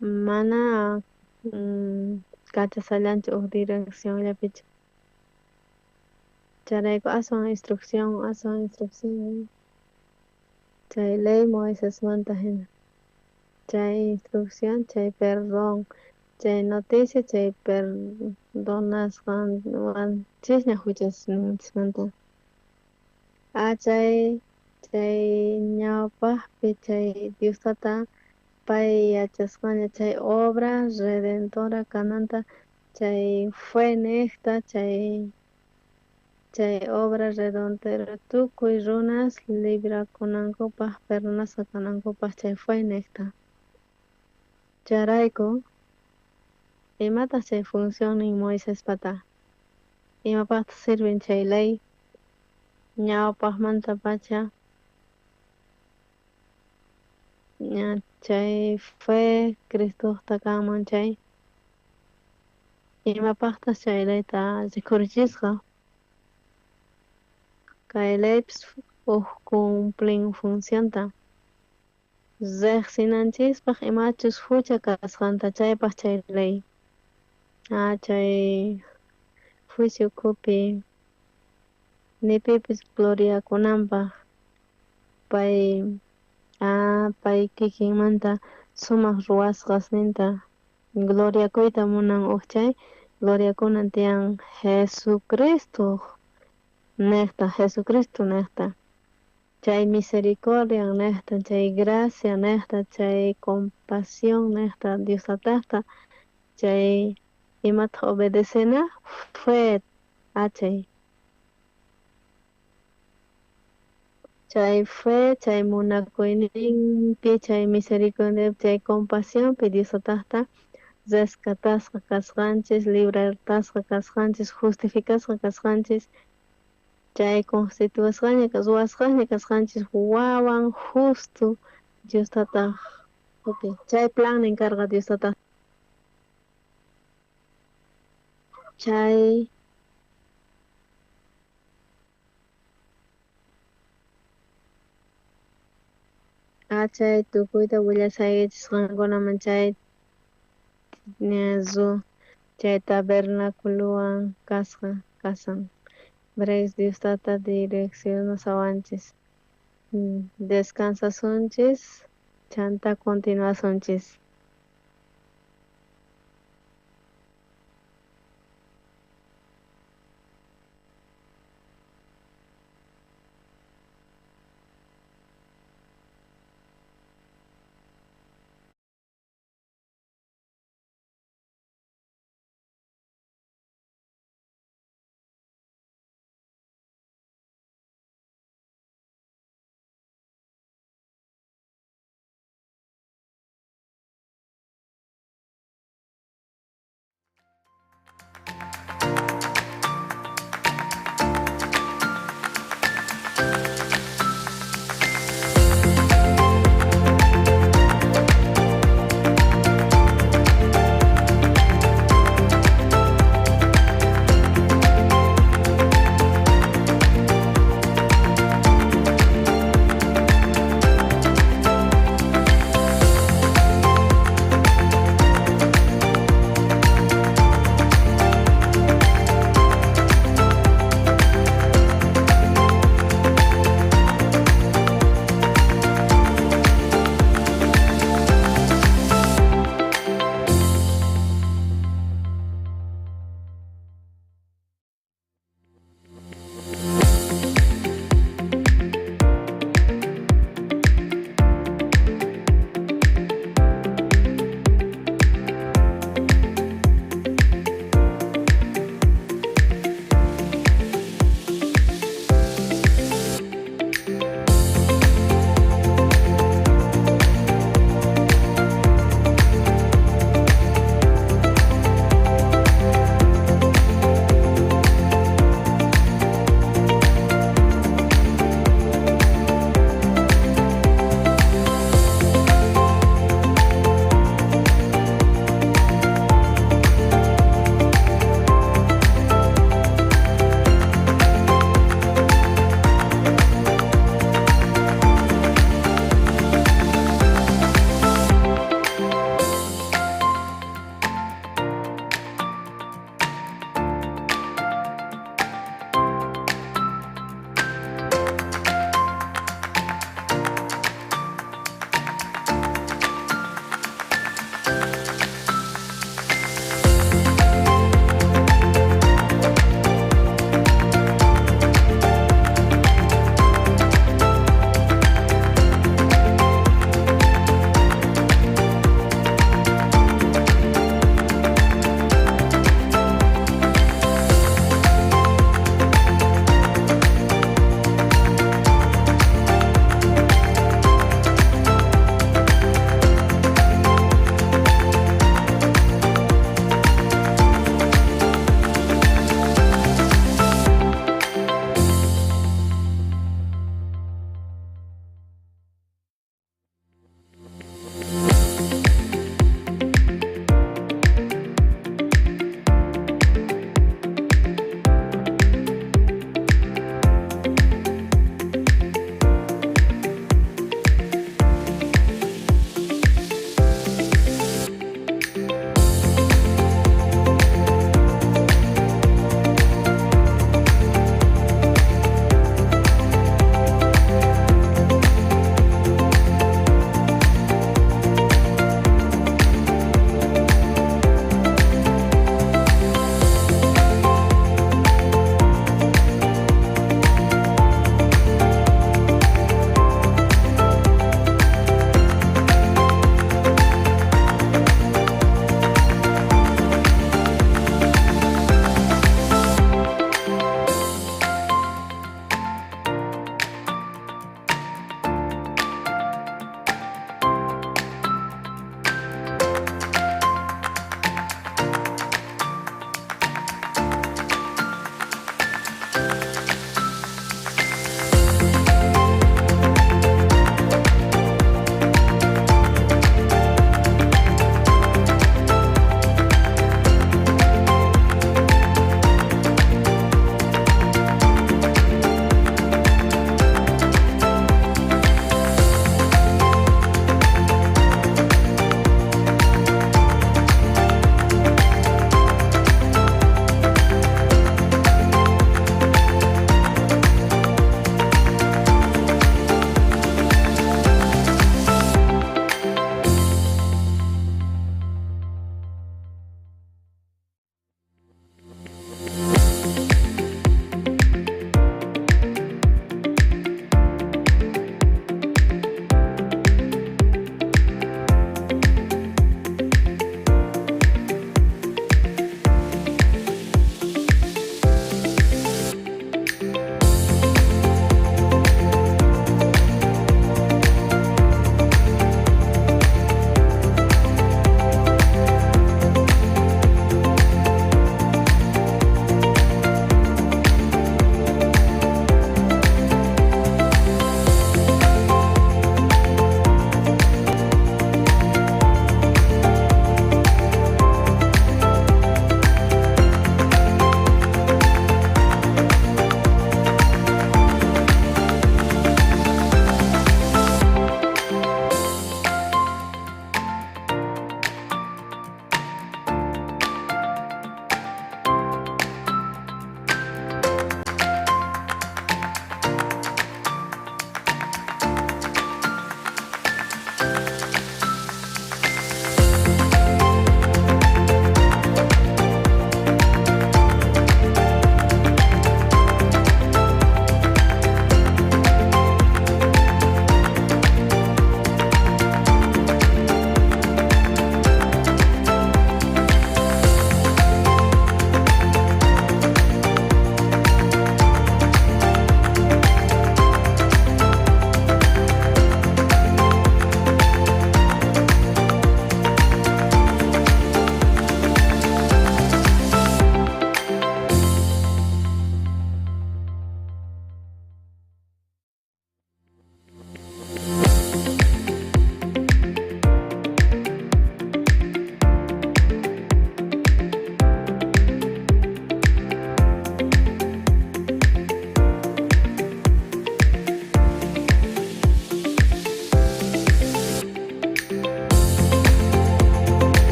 mana kachasallanchu uj direccionllapichu. Chayrayku aswan instrucción aswan instrucción chay ley Moisesmanta jina. Chay instrucción chay perdón chay noticia chay perdonasqanwanchisña juchasninchikmanta. Ah, chay chay ñawpajpi chay Dios Tata pay yachasqaña chay obra redentora kananta chay fe nejta chay chay obra redentora tukuy runas librakunankupaj perdonasqa kanankupaj chay fe nejta. Chayrayku imataq chay funcionnin Moisespata imapajtaq sirven chay ley ñawpajmanta pacha ña chay fe Cristojta kanman chay imapajtaq chay leyta rikhurichisqa kay leypis uj cumplin funcionta riqsinanchispaj imachus jucha kasqanta chaypaj chay ley. Ah, chay juicio ukhupi ni pipis gloriakunanpaj pay ah, pay kikinmanta sumaq ruwasqasninta gloriakuyta munan uj chay gloriakunan tiyan Jesucristo nejta Jesucristo nejta chay misericordia nejta chay gracia nejta chay compasión nejta Dios Tatajta chay imataq obedecena fe achay chay fe chay munakuyninpi chay misericordiapi chay compasionpi Dios Tatajta rescatasqa kasqanchis libertasqa kasqanchis justificasqa kasqanchis chay constituasqaña ruwasqaña kasqanchis wawan justo Dios Tataj chay plannin karqa Dios Tata chay chay tukuyta willasaykichis qankunaman chay chay tabernáculowan kasqa kasan Brex Dios Tata direccionasawanchis descansasunchis chanta continuasunchis.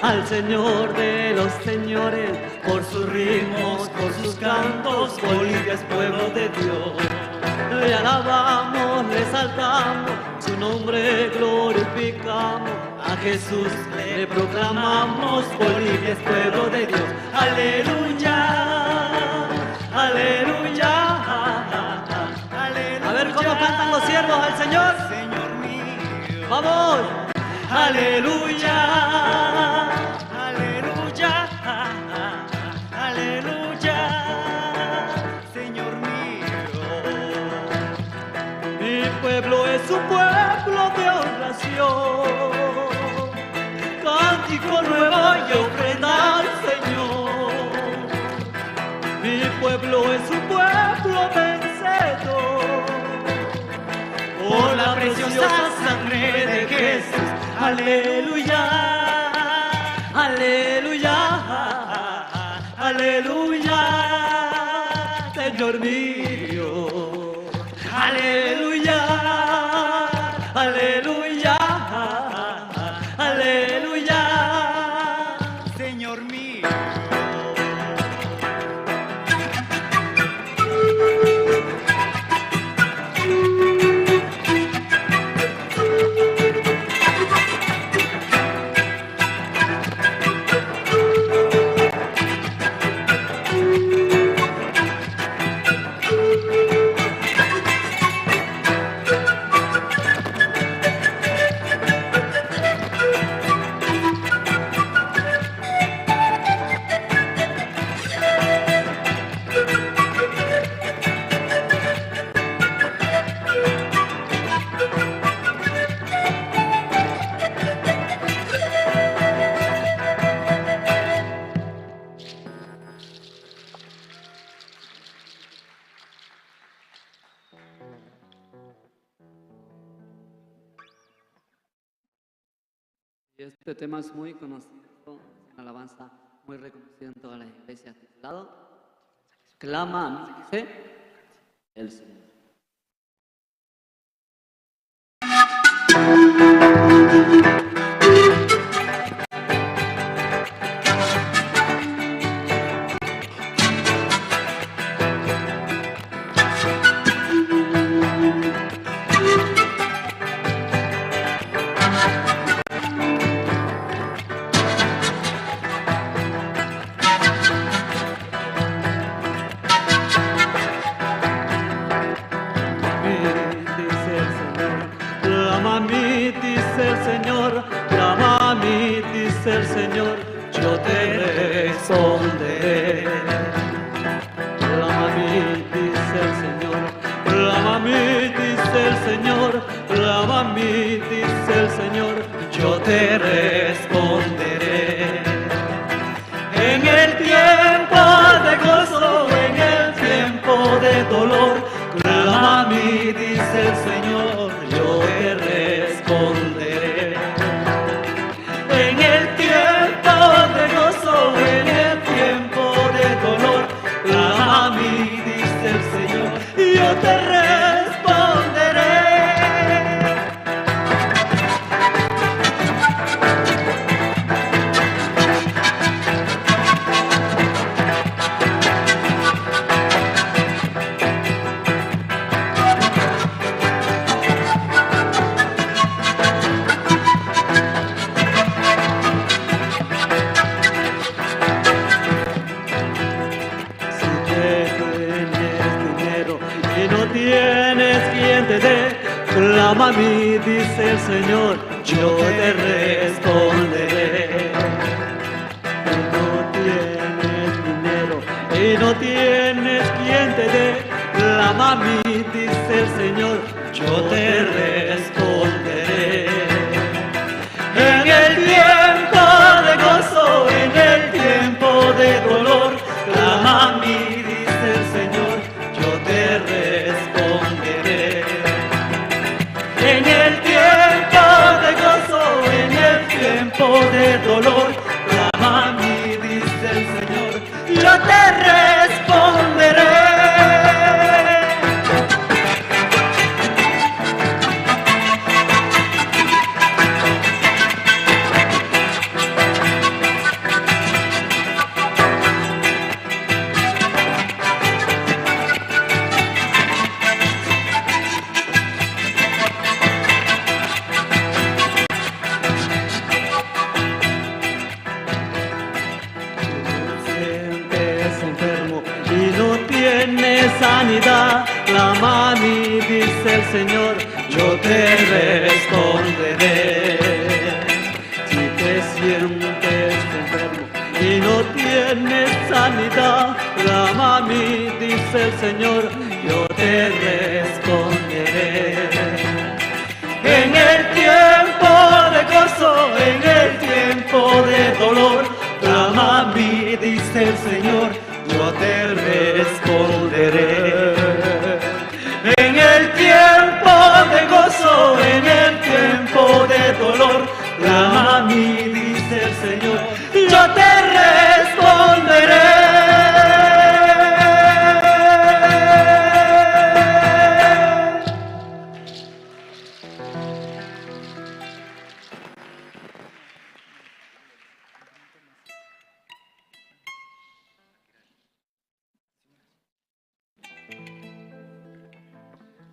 Al Señor de los señores, por sus ritmos, por sus cantos, Bolivia es pueblo de Dios. Le alabamos, le exaltamos, su nombre glorificamos, a Jesús le proclamamos, Bolivia es pueblo de Dios. Aleluya, aleluya, aleluya. A ver cómo cantan los siervos al Señor. Señor mío. ¡Vamos! Aleluya, aleluya, aleluya, Señor mío. Mi pueblo es un pueblo de oración, cántico nuevo y ofrenda al Señor. Mi pueblo es un pueblo vencedor por la preciosa sangre de Jesús. Aleluya, aleluya, aleluya, Señor mío. Aleluya, aleluya, aleluya, Señor mío. Este tema es muy conocido, es una alabanza muy reconocida en todas las iglesias, titulado Clama a mí, dice el Señor.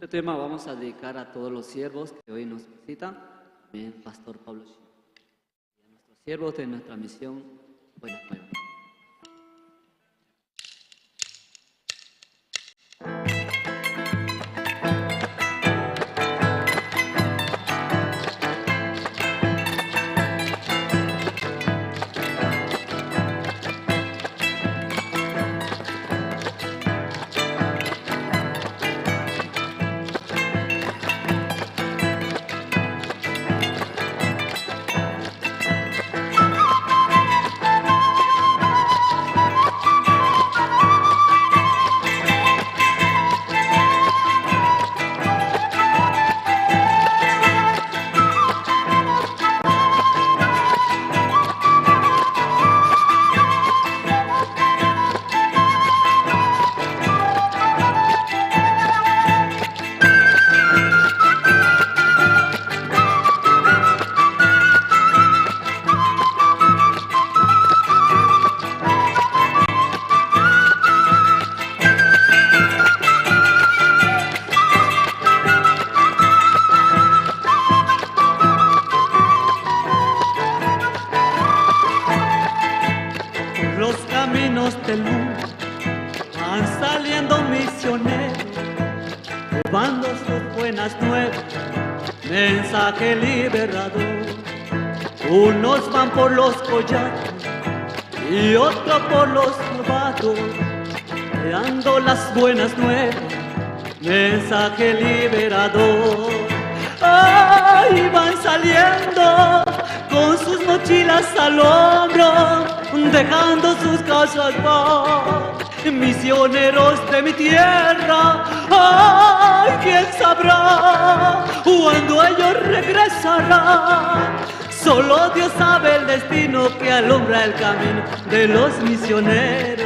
Este tema vamos a dedicar a todos los siervos que hoy nos visitan, también Pastor Pablo Shin, y a nuestros siervos de nuestra misión Buenas Nuevas. del mundo van saliendo misioneros, llevando sus buenas nuevas, mensaje liberador. Unos van por los collados y otros por los nevados, dando las buenas nuevas, mensaje liberador. Ay, van saliendo con sus mochilas al hombro, dejando sus casas van, misioneros de mi tierra. Ay, quién sabrá cuando ellos regresarán. Solo Dios sabe el destino que alumbra el camino de los misioneros.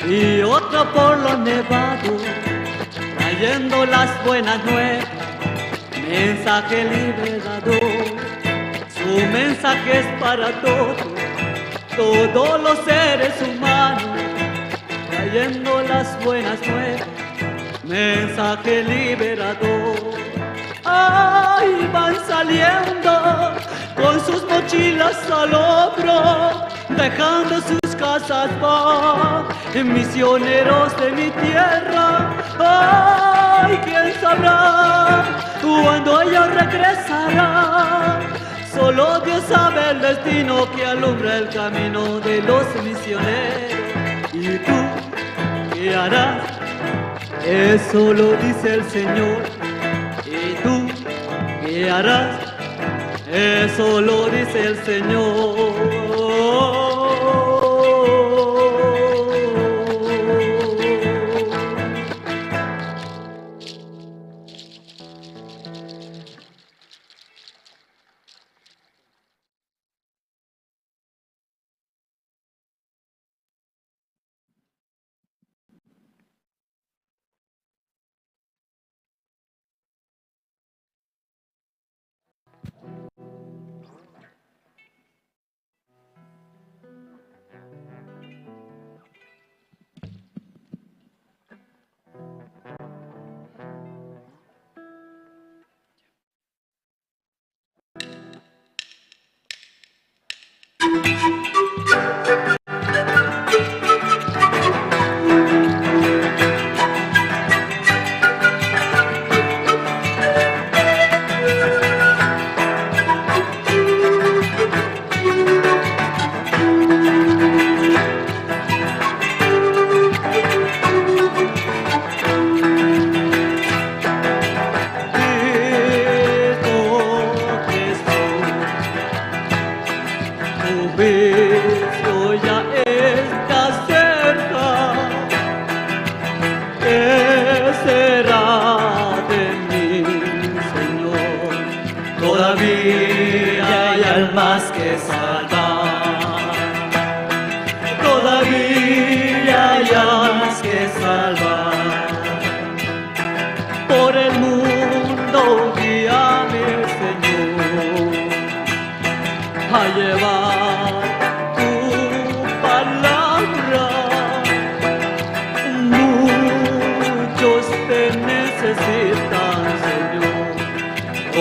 Y otro por los nevados, trayendo las buenas nuevas, mensaje liberador. Su mensaje es para todos, todos los seres humanos, trayendo las buenas nuevas, mensaje liberador. Ay, van saliendo con sus mochilas al hombro, dejando sus casas van, misioneros de mi tierra. Ay, quién sabrá cuando ellos regresarán. Solo Dios sabe el destino que alumbra el camino de los misioneros. ¿Y tú qué harás? Eso lo dice el Señor. ¿Y tú qué harás? Eso lo dice el Señor.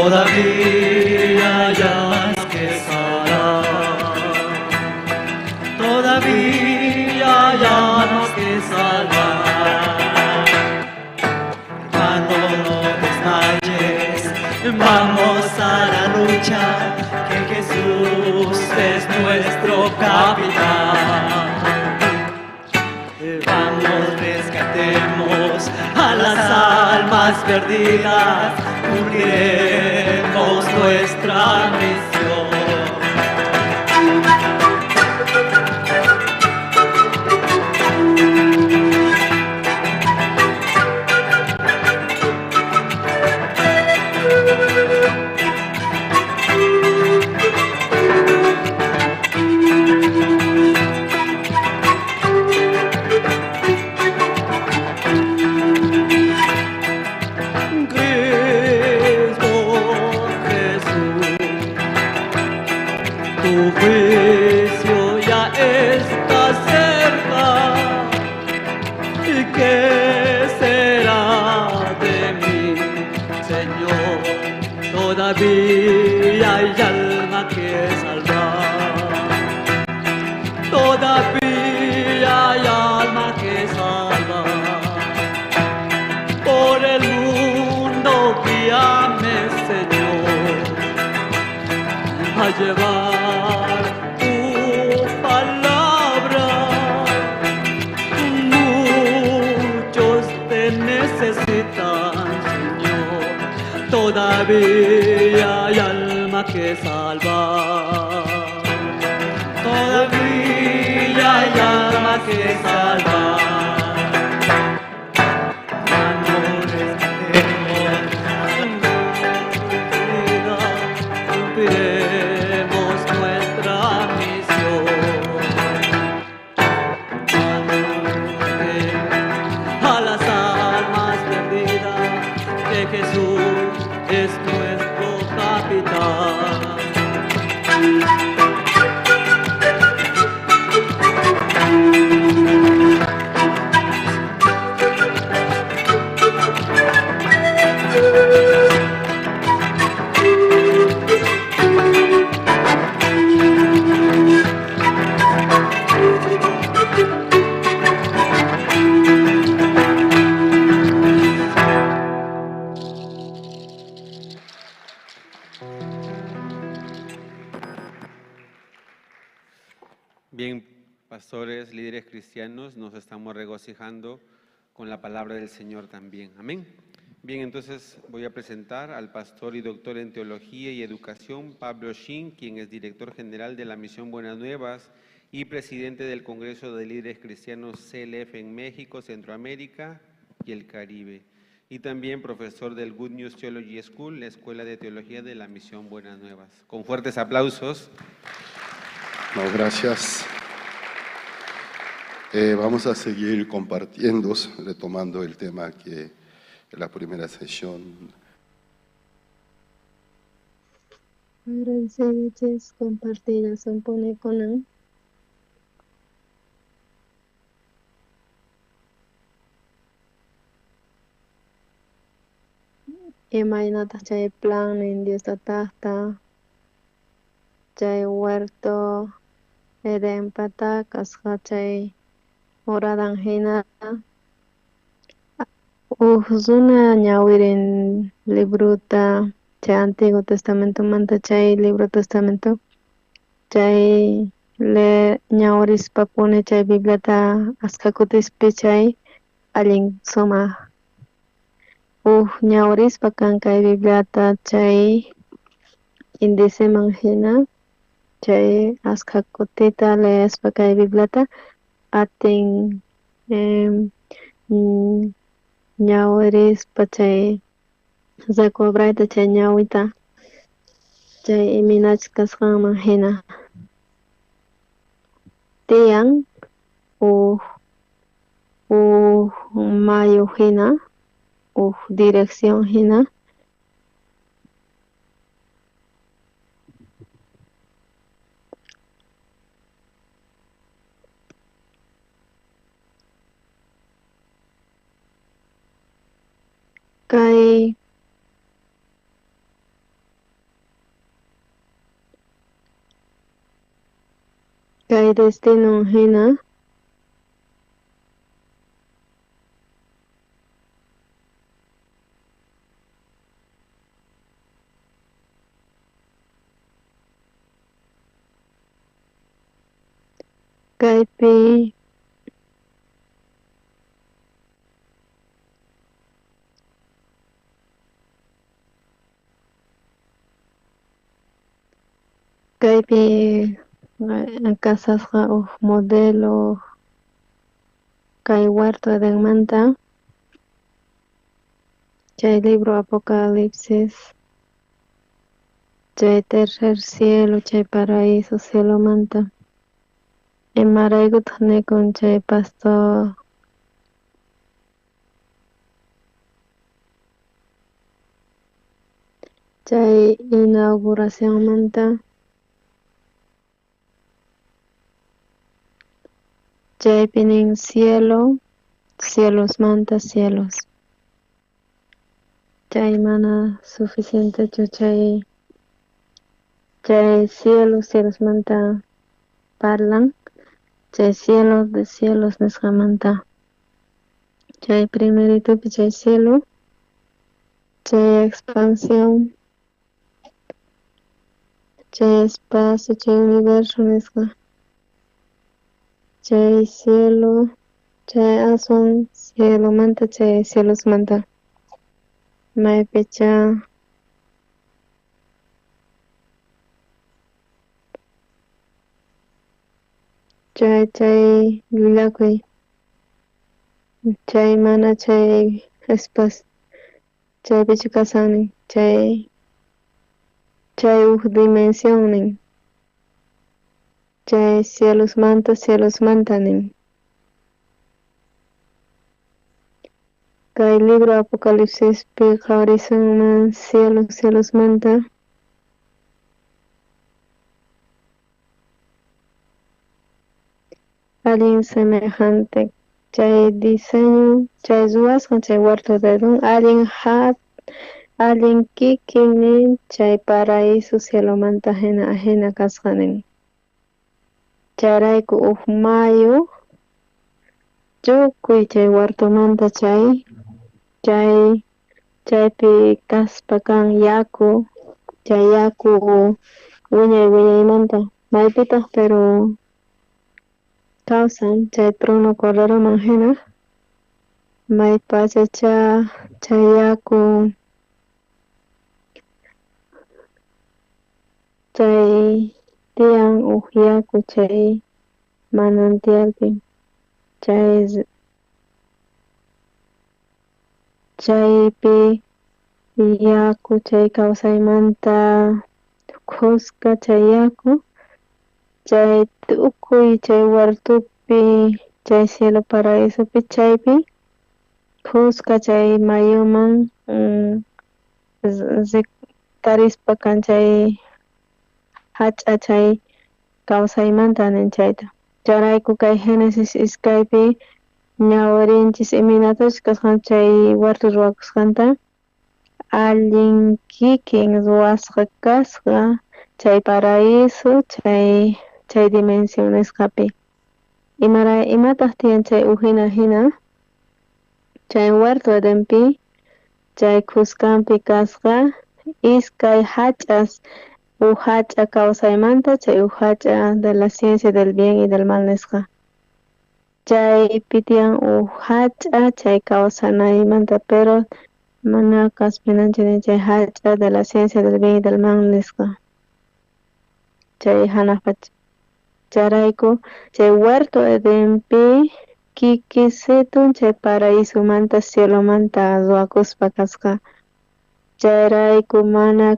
Todavía hay almas que salvar. Todavía hay almas que salvar. Hermano, no desmayes, vamos a la lucha, que Jesús es nuestro capitán. Vamos, rescatemos a las almas perdidas, cubriremos Cumpliremos nuestra misión. Cristo Jesús, tu juicio ya está cerca. ¿Y qué será de mí, Señor? Todavía hay alma que salvar. Todavía hay alma que salvar. Por el mundo guíame, Señor, a llevar tu palabra. Muchos te necesitan, Señor. Todavía hay alma que salvar. Todavía hay alma que salvar. Hermano, rescatemos vida, cumpliremos nuestra misión. A las almas perdidas, que Jesús es nuestro capitán. Bien, pastores, líderes cristianos, nos estamos regocijando con la palabra del Señor también. Amén. Bien, entonces voy a presentar al pastor y doctor en Teología y Educación, Pablo Shin, quien es director general de la Misión Buenas Nuevas y presidente del Congreso de Líderes Cristianos CLF en México, Centroamérica y el Caribe. Y también profesor del Good News Theology School, la Escuela de Teología de la Misión Buenas Nuevas. Con fuertes aplausos. No, gracias. Vamos a seguir compartiendo, retomando el tema que en la primera sesión. Agradeceches compartir kunan. Imaynataq chay plan nin Dios tataqta, chay huerto Edenpata kasqa chay moradan hina. Uj runa ñawirin libruta chay Antiguo Testamento manta chay libro Testamento chay le ñawirispa puni chay Bibliata askha kutispi chay allin sumaq. Uj ñawirispa kan kay Bibliata chay indiceman hina chay askha kutita leespa kay Bibliata atin ñawirispa chay recobrayta chay ñawita chay imaynachus kasqanman hina. Tiyan uj mayu hina, uj dirección hina. Kay destino hina kaypi Kaypi kasasqa uj modelo kay huerto Edenmanta chay libro Apocalipsis chay tercer cielo chay paraíso cielomanta imaraykutaq nikun chay pastor chay inauguracionmanta chaypi nin cielo cielosmanta cielos chay mana suficientechu chay chay cielo cielosmanta parlan chay cielo de cielos nisqamanta chay primeritupi chay cielo chay expansión chay espacio chay universo nisqa chay cielo chay aswan cielomanta chay cielosmanta maypicha chay chay llullakuy chay mana chay espacio chaypichu kasan nin chay chay uj dimensión nin chay cielosmanta cielosmanta nin kay libro Apocalipsispi qhawarisunman cielo cielosmanta allin semejante chay diseño chay ruwasqan chay huerto de Edén allin allin kikin nin chay paraíso cielomanta hina ajina kasqa nin chayrayku uj mayu tukuy chay huertomanta chay chay chaypi kaspa kan yaku chay yaku wiñay wiñaymanta maypitaq pero kawsan chay trono corderoman hina maypachacha chay yaku chay tiyan uj yaku chay manantialpi chay chaypi yaku chay kawsaymanta khuska chay yaku chay tukuy chay huertopi chay cielo paraisopi chaypi khuska chay mayuman tarispa kan chay hach'a chay kawsaymanta nin chayta chayrayku kay Génesis iskaypi ñawirinchis imaynatachus kasqan chay huerto ruwakusqanta allin kikin ruwasqa kasqa chay paraíso chay chay dimensión nisqapi imataq tiyan chay ujina hina chay huerto Edenpi chay khuskanpi kasqa iskay hach'as uj hach'a kawsaymanta chay uj hach'a de la ciencia del bien y del mal nisqa chaypi tiyan uj hach'a chay kawsanaymanta pero mana kaspinanchik chay hach'a de la ciencia del bien y del mal nisqa chay hanaq pacha chayrayku chay huerto Edenpi kikisitun chay paraísomanta cielomanta ruwakuspa kasqa chayrayku mana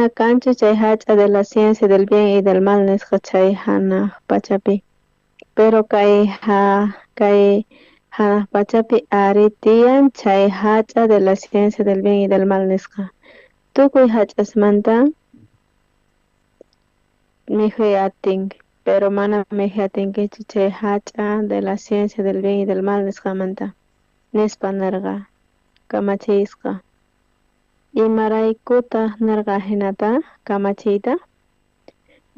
kanchu chay hach'a de la ciencia del bien y del mal nisqa chay hanaq pachapi pero kay hanaq pachapi ari tiyan chay hach'a de la ciencia del bien y del mal nisqa tukuy hach'asmanta mikhuy atinki pero mana mikhuy atinkichu chay hach'a de la ciencia del bien y del mal nisqamanta nispa nerqa kamachisqa imaraykutaq nerqa hinata kamachiyta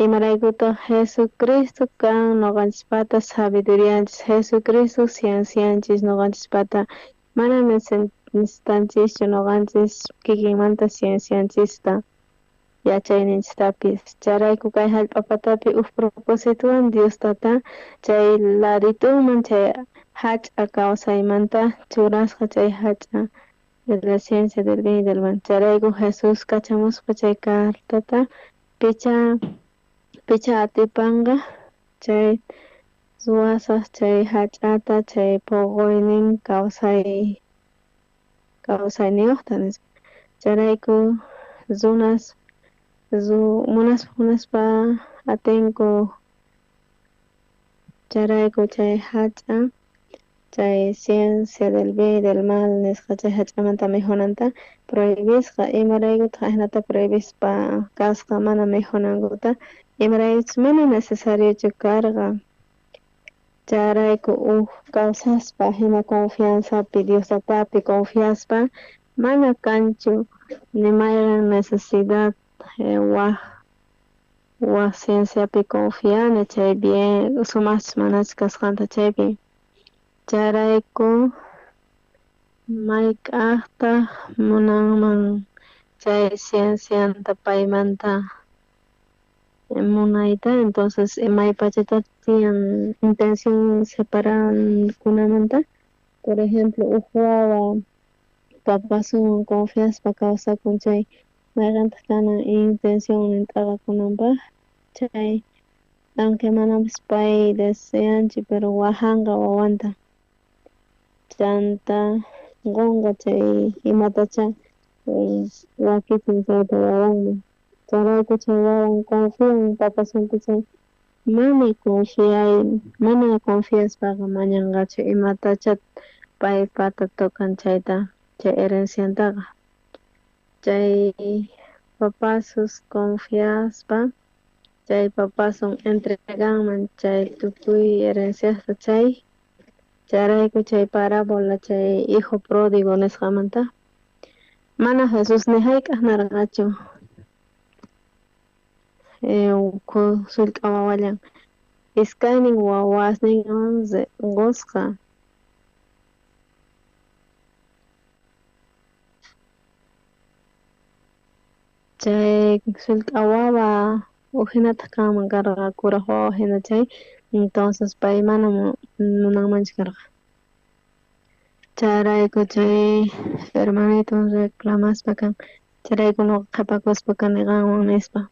imaraykutaq Jesucristo kan noqanchispata sabidurianchis Jesucristo ciencianchis noqanchispata mana necesitanchischu noqanchis kikinmanta ciencianchista yachayninchistapis chayrayku kay hallp'a patapi uj propositowan Dios tata chay laditunman chay hach'a kawsaymanta churasqa chay hach'a De la ciencia del bien y del mal. Chayrayku Jesús kachamuspa chay cartata picha picha atipanqa chay ruwasaj chay hach'ata chay poqoynin kawsay kawsayniyuqta nispa. Chayrayku runas munaspa munaspa atinku chayrayku chay hach'a chay ciencia del bien y del mal nisqa chay hach'amanta mikhunanta prohibisqa. Imaraykutaq ajinata prohibispa kasqa mana mikhunankuta? Imaraykuchus mana necesariochu karqa. Chayrayku uj kawsaspa jina confianzapi Dios tatapi confiaspa mana kanchu ni mayqen necesidad waj waj cienciapi confiana chay bien sumajchus manachus kasqanta chaypi. Chayrayku mayk'ajtaj munanman chay ciencianta paymanta munayta? Entonces maypachatachus tiyan intención separakunamanta. Por ejemplo, uj wawa papasunwan confiaspa kawsakun chay mayqentaq kanan intención t'aqakunanpaj chay, aunque manapis pay deseanchu, pero wajanqa wawanta chanta qonqa chay imatacha wakichin chayta wawanman. Chayrayku chay wawan confian papasunpi chay mana confiay mana confiaspaqa mañanqachu imatacha paypata tocan chayta chay herenciantaqa. Chay papasus confiaspa chay papasun entreganman chay tukuy herenciasta chay. Chayrayku chay parábola chay hijo pródigo nisqamanta mana Jesús ni jayk'aj narqachu sullk'a wawallan iskaynin wawasninwan qosqa. Chay sullk'a wawa ujinataq kanman karqa kuraj wawa jina chay, entonces pay mana munanmanchu karqa. Chayrayku chay hermanito reclamaspa kan, chayrayku noqa qhepakuspa kani qanwan nispa.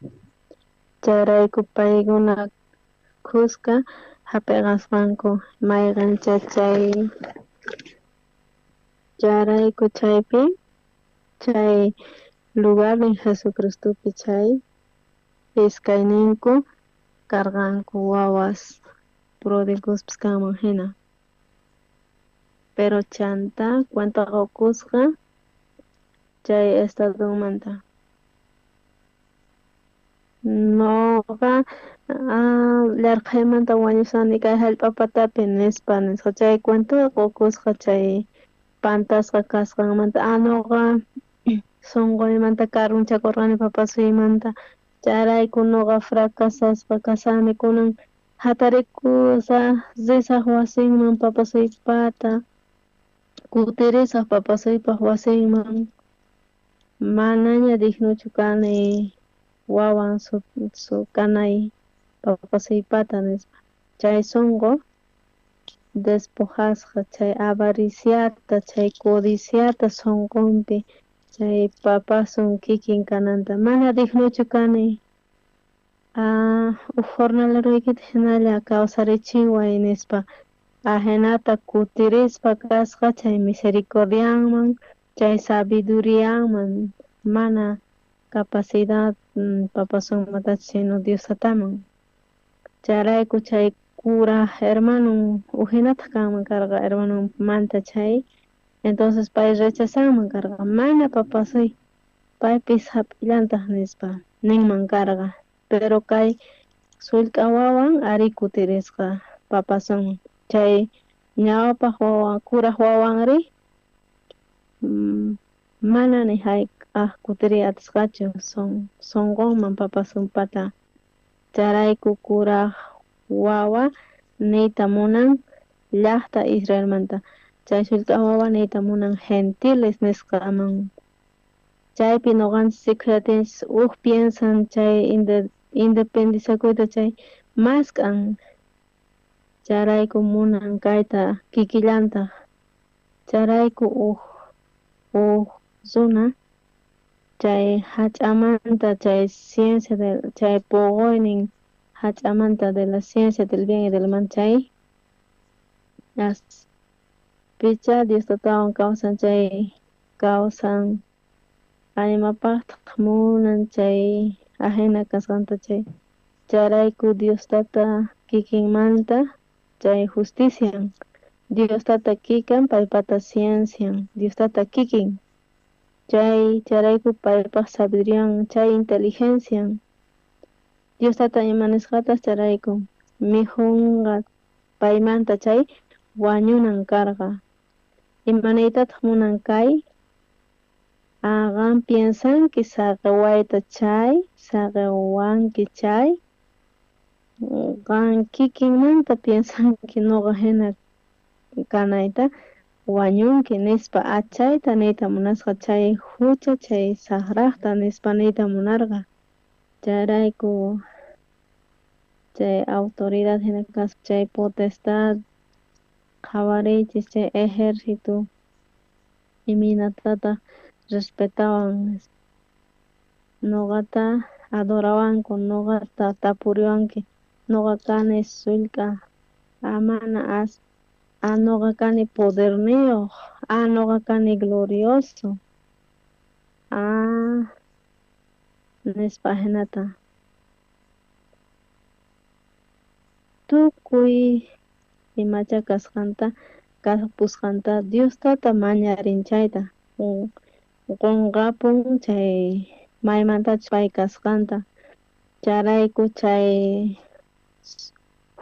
Chayrayku paykuna khuska jap'iqasqanku mayqencha chay. Chayrayku chaypi chay lugarnin Jesucristopi chay iskayninku karqanku wawas pródigospis kanman jina. Pero chanta cuenta qokusqa chay estadonmanta. Noqa llarqhaymanta wañusani kay jallp'a patapi nispa nisqa chay cuenta qokusqa chay pantasqa kasqanmanta. Noqa sonqoymanta karunchakorqani papasuymanta, chayrayku noqa fracasasqa kashani kunan jatarikusaj risaj wasinman papasuypata, kutirisaj papasuypaj wasinman, manaña dignochu kani wawan su kanay papasuypata nispa. Chay sonqo despojasqa chay avariciata chay codiciata sonqonpi chay papasun kikin kananta mana dignochu kani. Uj jornaleroykita jinalla kawsarichiway nispa. Ajinata kutirispa kasqa chay misericordianman chay sabidurianman mana capacidad papasunmatachu sino Dios tataman. Chayrayku chay kuraj hermanon ujinataq kanman karqa hermanonmanta chay, entonces pay rechasanman karqa mana papasuy paypis jap'illantaq nispa ninman karqa. Pero kay sullk'a wawan ari kutirisqa papasunman. Chay ñawpaj wawan kuraj wawanri mana ni jayk'aj kutiriy atisqachu sonqonman papasunpata. Chayrayku kuraj wawa niyta munan llajta Israelmanta, chay sullk'a wawa niyta munan gentiles nisqaman. Chaypi noqanchis rikhuyatinchis uj piensan chay independizakuyta chay mask'an, chayrayku munan kayta kikillantaq. Chayrayku uj Uj runa chay hach'amanta chay ciencia de chay poqoynin hach'amanta de la ciencia del bien y del mal chay as picha Dios tatawan kawsan chay kawsan animapajtaj munan chay ajina kasqanta chay chayrayku Dios tata kikinmanta chay justician Dios tata kikan paypata ciencian Dios tata kikin chay chayrayku paypaj sabidurian chay inteligencian Dios tata ima nisqatas chayrayku mikhunqa paymanta chay wañunan karqa imaniytataq munan kay qan piensanki saqewayta chay saqewanki chay qan kikinmanta piensanki noqa hina kanayta wañunki nispa achayta niyta munasqa chay hucha chay saqrajta nispa niyta munarqa chayrayku chay autoridad hina kaspa chay potestad qhawariychis chay ejército imaynatataq respetawan noqata adorawanku noqata tapuriwanki noqa kani sullk'a amana as a noqa kani poderniyuq a noqa kani glorioso a nispa hinata tukuy imacha kasqanta kapusqanta Dios tata mañarin chayta qonqapun chay maymantachus pay kasqanta chayrayku chay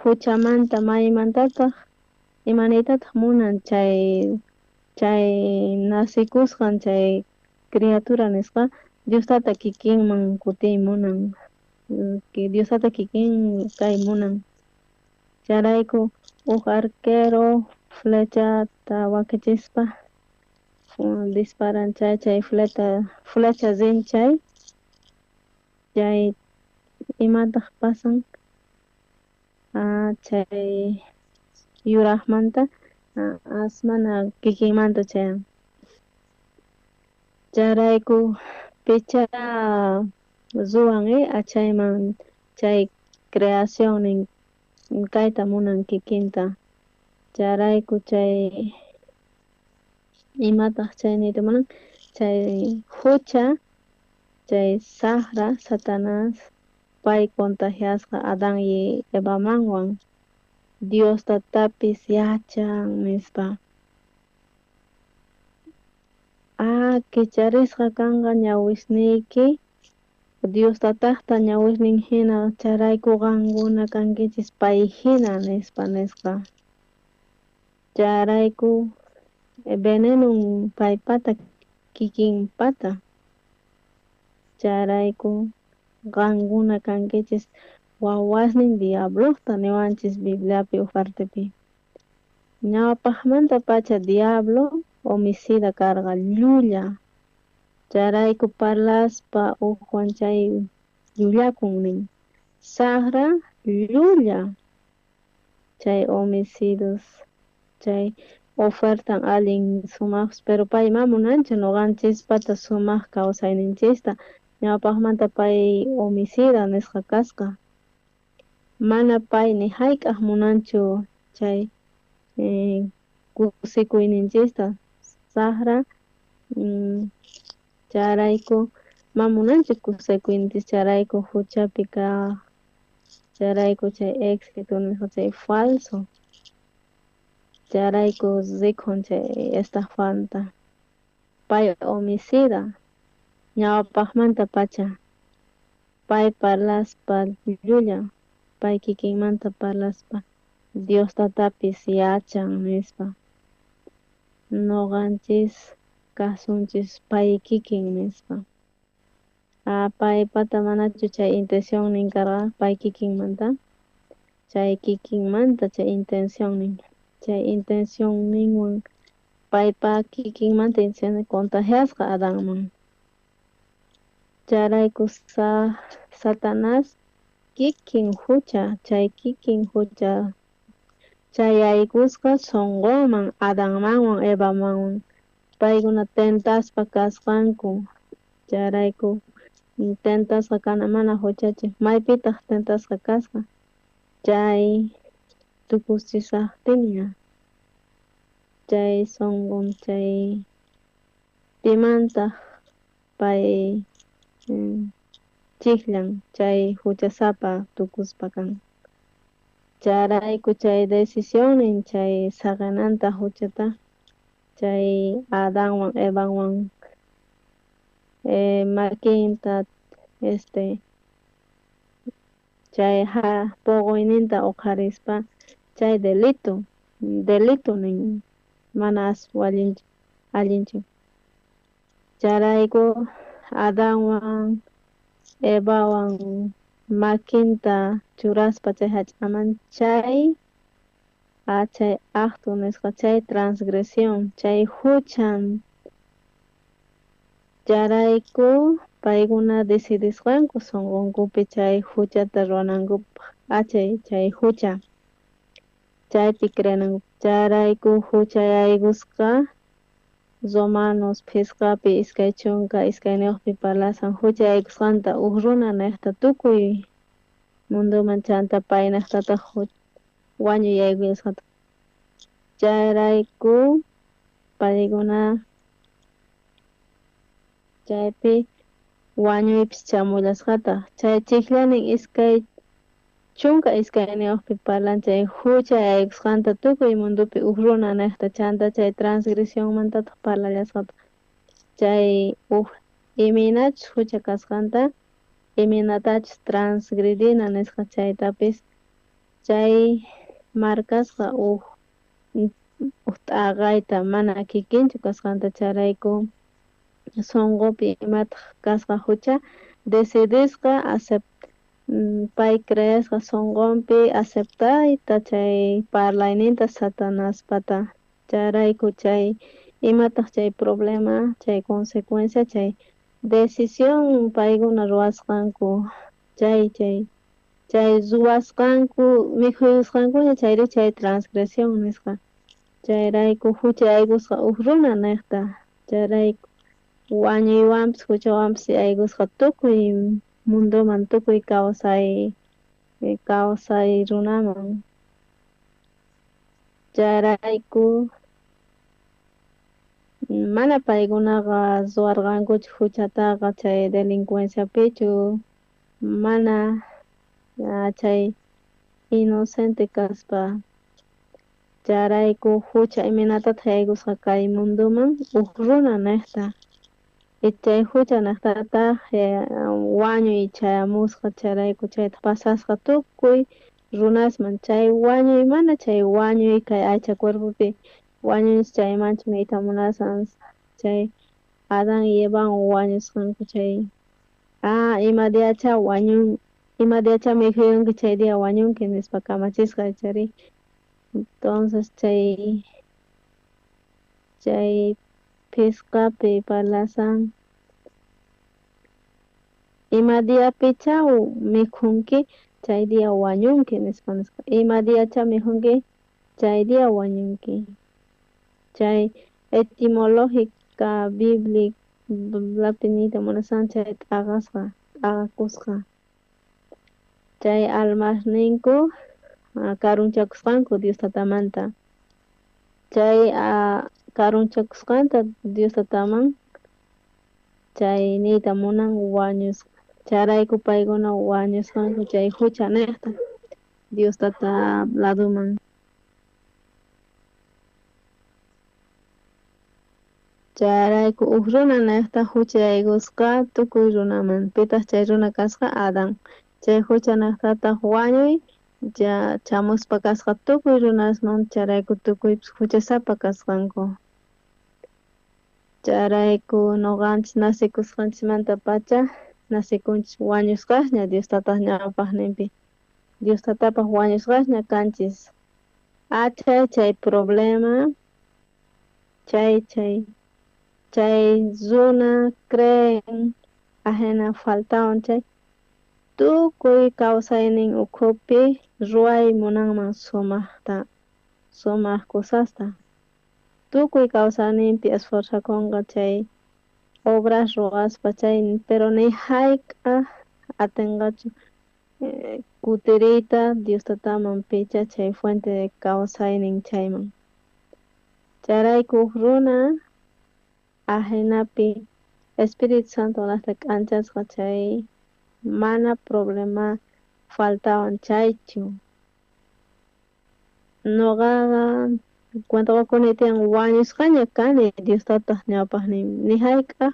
huchamanta maymantataq imaniytataq munan chay chay nacikusqan chay criatura nisqa Dios tata kikinman kutiy munan Dios tata kikin kay munan chayrayku uj arquero flechata wakichispa disparan chay chay flecha rin chay chay imataq pasan chay yurajmanta asmana kikinmanta chayan chayrayku picha ruwan achayman chay creacionnin kayta munan kikinta chayrayku chay imataq chay niyta munan chay hucha chay saqra Satanás pay contagiasqa Adán y Evamanwan Dios tatapis yachan nispa kicharisqa kanqa ñawisniyki Dios tatajta ñawisnin hina chayrayku qankuna kankichis pay hina nispa nisqa chayrayku venenon paypata kikinpata chayrayku qankuna kankichis wawasnin diablojta niwanchis Bibliapi uj partepi ñawpajmantapacha diablo homicida karqa llulla chayrayku parlaspa ujwan chay llullakun nin saqra llulla chay homicidos chay ofertan allin sumaqpis pero pay ma munanchu noqanchispata sumaq kawsayninchista ñawpajmanta pay homicida nisqa kasqa mana pay ni hayk'aq munanchu chay kusikuyninchista saqra chayrayku ma munanchu kusikuyninchis chayrayku huchapi kaq chayrayku chay éxito nisqa chay falso chayrayku rikhun chay estafanta pay homicida ñawpajmantapacha pay parlaspa llulla pay kikinmanta parlaspa Dios tatapis yachan nispa noqanchis kasunchis pay kikin nispa paypata manachu chay intencionnin karqa pay kikinmanta chay kikinmanta chay intencionnin chay intencionninwan paypa kikinmanta intencionnin contagiasqa Adanman chayrayku Satanás kikin hucha chay kikin hucha chayaykusqa sunqunman Adanmanwan Evamanwan Paykuna tentaspa kasqanku, chayrayku tentasqa kana mana huchachu. Maypitaq tentasqa kasqa? Chay tukuchisaqtinña chay sunqun chay pimantaq pay chiqllan chay huchasapa tukuspa kan. Chayrayku chay decisionnin chay saqinanta huchata chay Adanwan Evanwan makinta chay poqoyninta uqharispa chay delito delito nin mana allinchu. Chayrayku Adanwan Evawan makinta churaspa chay hach'aman chay chay acto nisqa chay transgresión chay huchan. Chayrayku paykuna decidisqanku sunqunkupi chay huchata ruwanankupaq chay hucha chaypi creenanku. Chayrayku huchayaykusqa Romanos phisqapi 22pi parlasan huchayaykusqanta uj runa niqta tukuy munduman chanta paynejtataq wañuyaykullasqata. Chayrayku paykuna chaypi wañuypis chamullasqataq. Chay chikllanin 22pi parlan chay huchayaykusqanta tukuy mundupi uj runa niqta chanta chay transgresionmantataq parlallasqataq. Chay uj imaynachus hucha kasqanta imaynatachus transgredina nisqa chaytapis chay marcasqa uj t'aqayta mana kikinchu kasqanta. Chayrayku sunqupi imataq kasqa hucha decidisqa pay creesqa sunqunpi aceptayta chay parlayninta Satanaspata. Chayrayku chay imataq chay problema chay consecuencia chay decisión paykuna ruwasqanku chay chay ruwasqanku mikhuyusqankuña chayri chay transgresión nisqa. Chayrayku huchayaykusqa uj runa niqta. Chayrayku wañuywanpis huchawanpis yaykusqa tukuy munduman tukuy kawsay runaman. Chayrayku mana paykunaqa ruwarqankuchu huchataqa chay delincuenciapichu mana chay inocente kaspa. Chayrayku hucha imaynatataq yaykusqa kay munduman uj runa niqta. Chay hucha niqtataq wañuy chayamusqa. Chayrayku chaytaq pasasqa tukuy runasman chay wañuy mana chay wañuy kay aycha cuerpopi wañunchis chaymanchu niyta munasan chay Adán y Evan wañusqanku chay ima diacha wañun ima diacha mikhuyunki chay día wañunki nispa kamachisqa chayri. Entonces chay phisqapi parlasan ima diapicha mikhunki chay día wañunki nispa nisqa. Ima diacha mikhunki chay día wañunki. Chay etimológica bibliapi niyta munasan chay t'aqasqa t'aqakusqa. Chay almasninku karunchakusqanku Dios tatamanta. Chay karunchakusqanta Dios tataman chay niyta munan wañusqa. Chayrayku paykuna wañusqanku chay hucha niqta Dios tata laduman. Chayrayku uj runa niqta huchayaykusqa tukuy runaman. Pitaq chay runa kasqa? Adán. Chay hucha niqtataq wañuy chamuspa kasqa tukuy runasman. Chayrayku tukuypis huchasapa kasqanku. Chayrayku nuqanchis nacikusqanchismantapacha nacikunchis wañusqasña Dios tataq ñawpaqninpi. Dios tatapaq wañusqasña kanchis. Achay chay problema chay chay runa creen ajena faltawan chay tukuy kawsaynin ukhupi ruway munanman sumaqta sumaq cosasta. Tukuy kawsayninpi esforzakunqa chay obras ruwaspa chay, pero ni hayk'aj atinqachu kutiriyta Dios tataman picha chay fuente de kawsaynin chayman. Chayrayku uj runa ajinapi Espíritu Santo naqta k'anchasqa chay mana problema faltawan chaychu. Noqaqa cuenta qokuni tiyan wañusqaña kani Dios tataq ñawpaqnin ni hayk'aj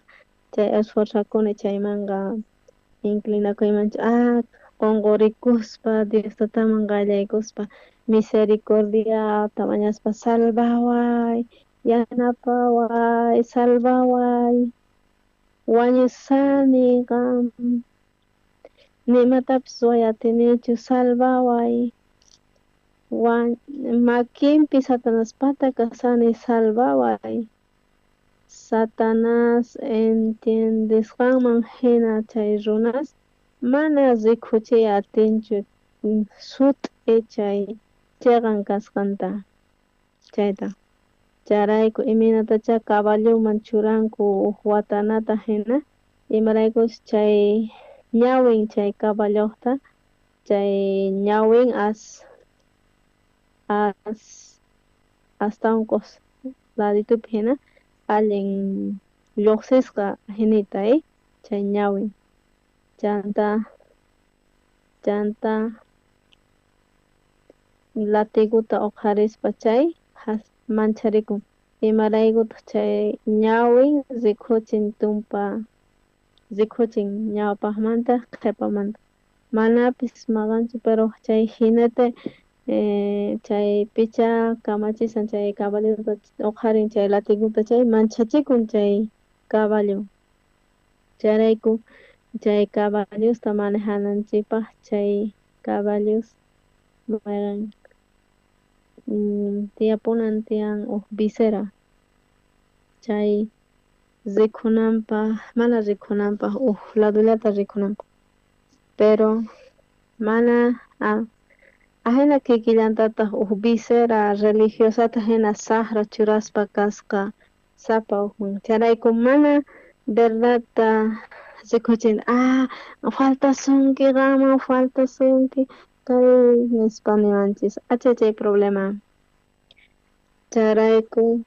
chay esforzakuni chaymanqa inclinakuymanchu qonqorikuspa Dios tataman qallaykuspa misericordiata mañaspa salvaway, yanapaway, salvaway, wañusani qan ni imatapis ruway atinichu, salvaway, makinpi Satanaspata kasani, salvaway. Satanás entiendesqanman hina chay runas mana rikuchiy atinchu sut'i chay cheqan kasqanta chayta. Chayrayku imaynatachá caballoman churanku uj watanata hina, imaraykuchus chay ñawin chay caballoqta chay ñawin astawan laditupi hina allin lluqsisqa hinita chay ñawin. Chanta latiguta uqharispa chay mancharikun, imaraykutaq chay ñawin rikuchin tumpa rikuchin ñawpaqmanta qhipamanta manapis maqanchu, pero chay jinete chay picha kamachisan chay caballota uqharin chay latiguta chay manchachikun chay caballo. Chayrayku chay caballosta manejananchikpaq chay caballos mayqan tiyapunan tiyan uj visera chay rikunanpaq mana rikunanpaq uj ladollata rikunanpaq, pero mana ajina kikillantataq uj visera religiosata hina saqra churaspa kasqa sapa ujman. Chayrayku mana verdadta rikuchin faltasunki qanman faltasunki kay nispa niwanchis acha chay problema. Chayrayku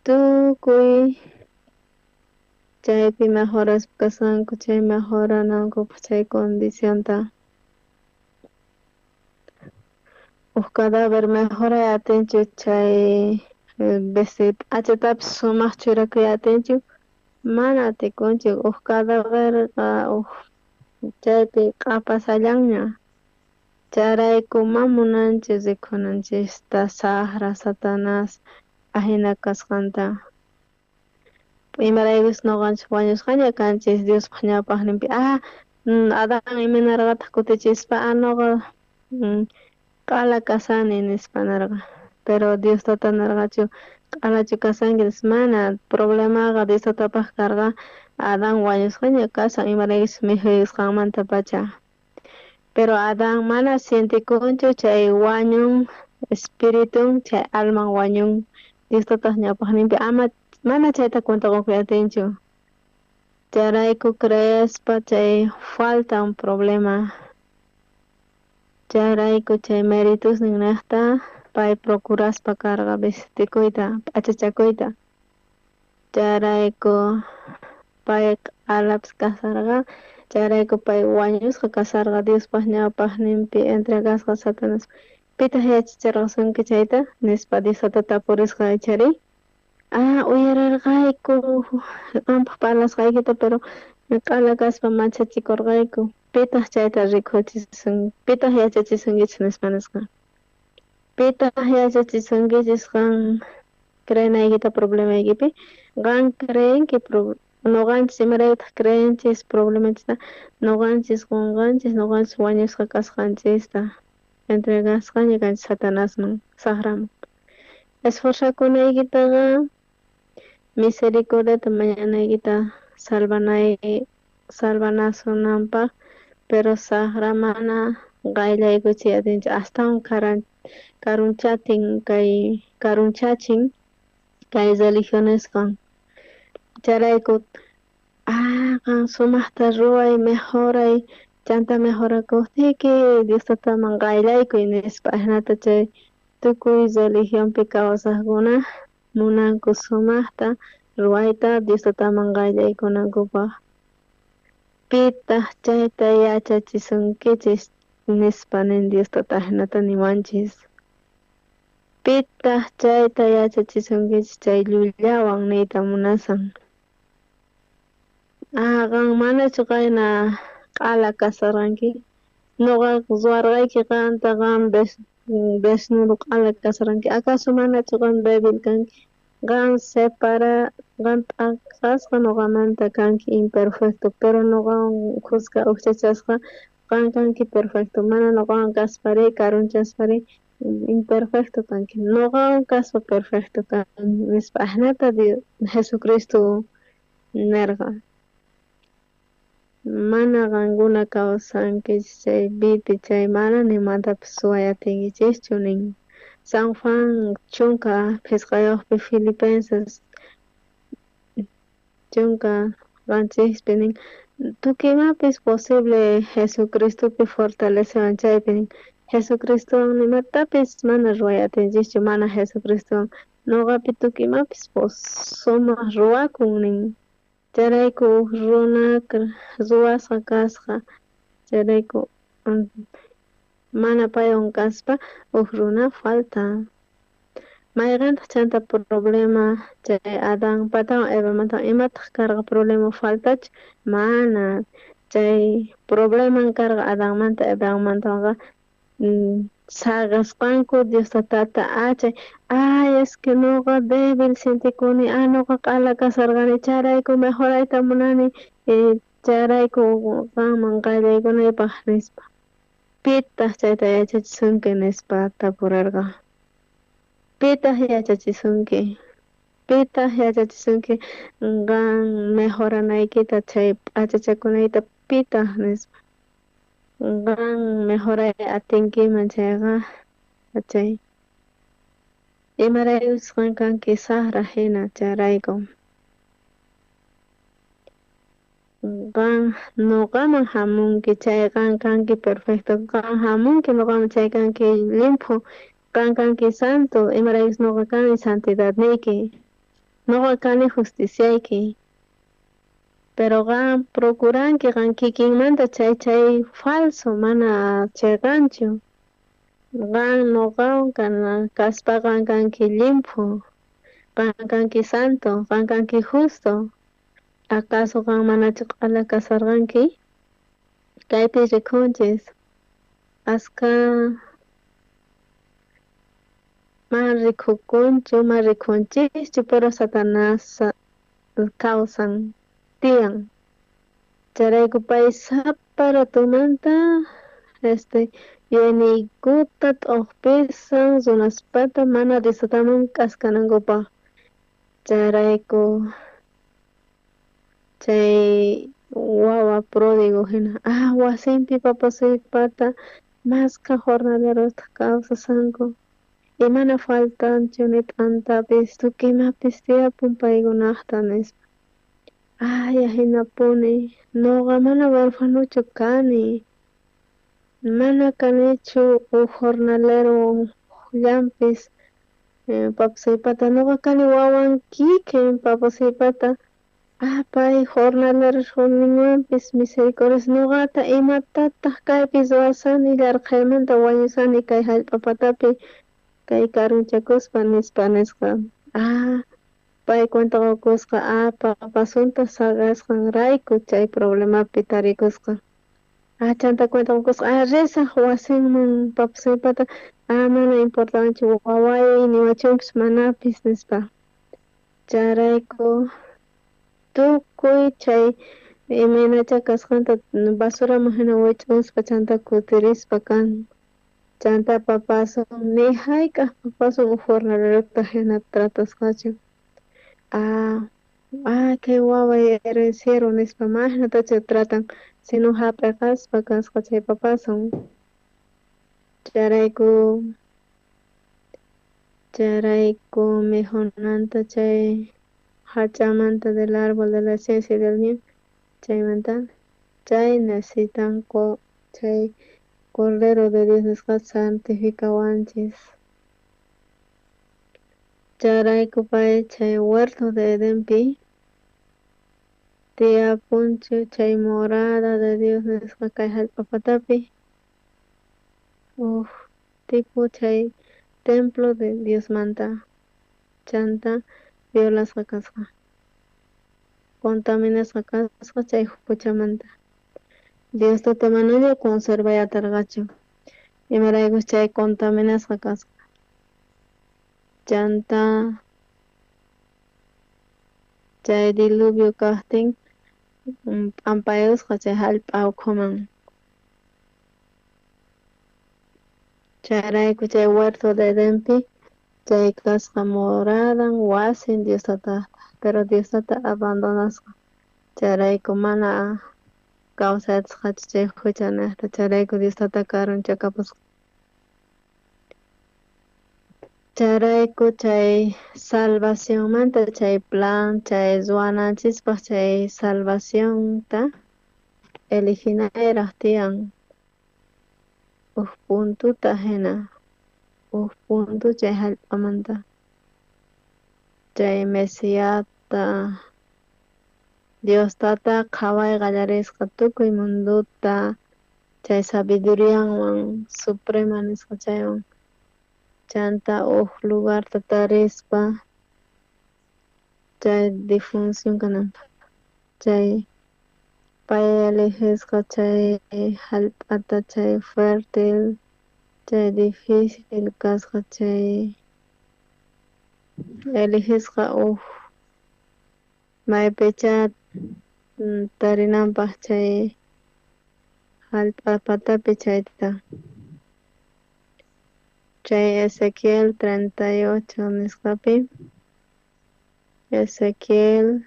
tukuy chaypi mejoraspa kasqanku chay mejoranankupaq chay condicionta uj cadáver mejoray atinchu chay vesti p'achatapis sumaq churakuy atinchu mana atikunchu uj cadáverqa uj chaypi q'apasallanña. Chayrayku ma munanchu rikunanchista saqra Satanás ajina kasqanta, imaraykuchus noqanchis wañusqaña kanchis Diospaq ñawpaqninpi. Adán imaynarqataq kutichispa noqa q'ala kasani nispa narqa, pero Dios tata narqachu q'alachu kasanki nispa, mana problemaqa Dios tatapaq karqa Adán wañusqaña kasan imaraykuchus mikhuykusqanmantapacha. Pero Adán mana sientikunchu chay wañun espiritun chay alman wañun Dios tataq ñawpaqninpi ama mana chayta cuenta qokuy atinchu. Chayrayku creespa chay falta un problema. Chayrayku chay meritusnin niqta pay procuraspa karqa vistikuyta p'achachakuyta. Chayrayku pay q'alapis kasarqa, chayrayku pay wañusqa kasarqa Diospaq ñawpaqninpi entregasqa Satanás. Pitaq yachacharqasunki chayta nispa Dios tata tapurisqa ichari. Uyararqayku qampaq parlasqaykita, pero q'ala kaspa manchachikurqayku. Pitaq chayta rikuchisun, pitaq yachachisunkichis nispa nisqa. Pitaq yachachisunkichis qan creenaykita problemaykipi, qan creenki noqanchis imaraykutaq creenchis problemanchista, noqanchis qonqanchis noqanchis wañusqa kasqanchista entregasqaña kanchis Satanasman saqraman. Esforzakunaykitaqa misericordiata mañanaykita salvanasunanpaq, pero saqra mana Qayllaykuchiy atinchu, astawan karunchatin kay karunchachin kay religionesqa. Chayrayku qan sumajta ruway, mejoray, chanta mejorakojtiyki Dios tataman qayllaykuy nispa. Ajinata chay tukuy religionpi kawsajkuna munanku sumajta ruwayta Dios tataman qayllaykunankupaj. Pitaj chayta yachachisunkichis nispa nin Dios tata, ajinata niwanchis. Pitaj chayta yachachisunkichis chay llullawan niyta munasan. Qan manachu qayna q'ala kasarqanki, noqa ruwarqayki qanta, qan desnudo q'ala kasarqanki, acaso manachu qan débil kanki, qan separa, qan t'aqasqa noqamanta kanki imperfecto, pero noqawan khuska ujchachasqa qan kanki perfecto, mana noqawan kaspari karunchaspari imperfecto kanki, noqawan kaspa perfecto kanki nispa. Ajinata Jesucristo nerqa. Mana qankuna kawsankichis chay vipi chay mana nimatapis suway atinkichischu nin. San Juan 15pi, Filipenses 17pi nin, tukuy imapis posible Jesucristopi fortalecewan chaypi nin. Jesucristowan nimatapis mana ruway atinchischu, mana Jesucristowan noqapi tukuy imapis sumaj ruwakun nin. Chayrayku uj runa ruwasqa kasqa, chayrayku mana paywan kaspa uj runa falta. Mayqentaq chanta problema chay Adanpatawan Evamantawan imataq karqa problema faltachu? Mana, chay probleman karqa Adanmanta Evamantawanqa saqasqanku Dios tatata chay ay es que noqa débil sientikuni, noqa q'ala kasarqani, chayrayku mejorayta munani, chayrayku qanman qallaykunaypaj nispa. Pitaq chayta yachachisunki nispa tapurarqa. Pitaq yachachisunki? Pitaq yachachisunki qan mejoranaykita chay p'achachakunayta pitaq nispa. Qan mejoray atinkiman chayqa chay imaraykuchus qan kanki sajra hina chayrayku. Qan noqaman hamunki chay qan kanki perfecto, qan hamunki noqaman chay kanki llimphu, qan kanki santo, imaraykuchus noqa kani santidadniyki, noqa kani justiciayki. Pero qan procuranki qan kikinmanta chay chay falso, mana cheqanchu. Qan noqawan kaspa qan kanki llimphu, qan kanki santo, qan kanki justo. Acaso qan manachu q'ala kasarqanki? Kaypi rikunchis aska mana rikukunchu, mana rikunchischu, pero Satanás kawsan tiyan. Chayrayku pay sapa ratumanta yuyayniykuta t'ojpisan runaspata mana Diosataman k'askanankupaj. Chayrayku chay wawa pródigo hina wasinpi papasuypata maskha jornalerostaq kawsasanku y mana faltanchu ni t'antapis tukuy imapis tiyapun paykunajta nispa. Ay ajinapuni noqa mana huerfanochu kani, mana kanichu uj jornalero llampis papasuypata, noqa kani wawan kikin papasuypata. Pay jornalero ninwanpis misericordias noqata imatataq kaypi ruwasani yarqhaymanta wañusani kay jallp'a patapi kay karunchakuspa nispa nisqa. Pay cuenta qokusqa papasunta saqasqanrayku chay problemapi tarikusqa. Chanta cuenta qokusqa risaj wasinman papasuypata, mana importanchu waway niwachunpis manapis nispa. Chayrayku tukuy chay imaynacha kasqanta basuraman hina wich'uspa chanta kutirispa kan. Chanta papasun ni hayk'aj papasun uj jornalerota hina tratasqachu. Kay waway herenciero nispa mana hinatachu tratan, sino hap'iqaspa kasqa chay papasun. Chayrayku chayrayku mikhunanta chay hach'amanta del árbol de la ciencia y del bien chaymanta chay necesitan chay Cordero de Dios nisqa santificawanchis. Chayrayku pay chay huerto de Edenpi tiyapunchu chay morada de Dios nisqa kay hallp'a patapi uj tipo chay templo de Diosmanta chanta violasqa kasqa contaminasqa kasqa chay huchamanta. Dios tata manaña conservay atarqachu imaraykus chay contaminasqa kasqa. Chanta chay diluvio kaqtin p'ampayusqa chay hallp'a ukhuman. Chayrayku chay huerto de Edenpi chay kasqa moradan wasin Dios tata, pero Dios tata abandonasqa. Chayrayku mana kawsaytasqachu chay huchanejta, chayrayku Dios tata karunchakapusqa. Chayrayku chay salvacionmanta chay plan chay ruwananchispaq chay salvacionta eliginayraq tiyan uj puntuta hina uj punto chay hallp'amanta chay Mesiasta Dios tata qhaway qallarisqa tukuy mundota chay sabidurianwan suprema nisqa chaywan chanta uj lugarta tarispa chay difunción kananpaq chay pay eligisqa chay hallp'ata chay fértil chay difícil kasqa chay eligisqa uj maypichá tarinanpaq chay hallp'a patapi chayta chay Ezequiel 38 nisqapi Ezequiel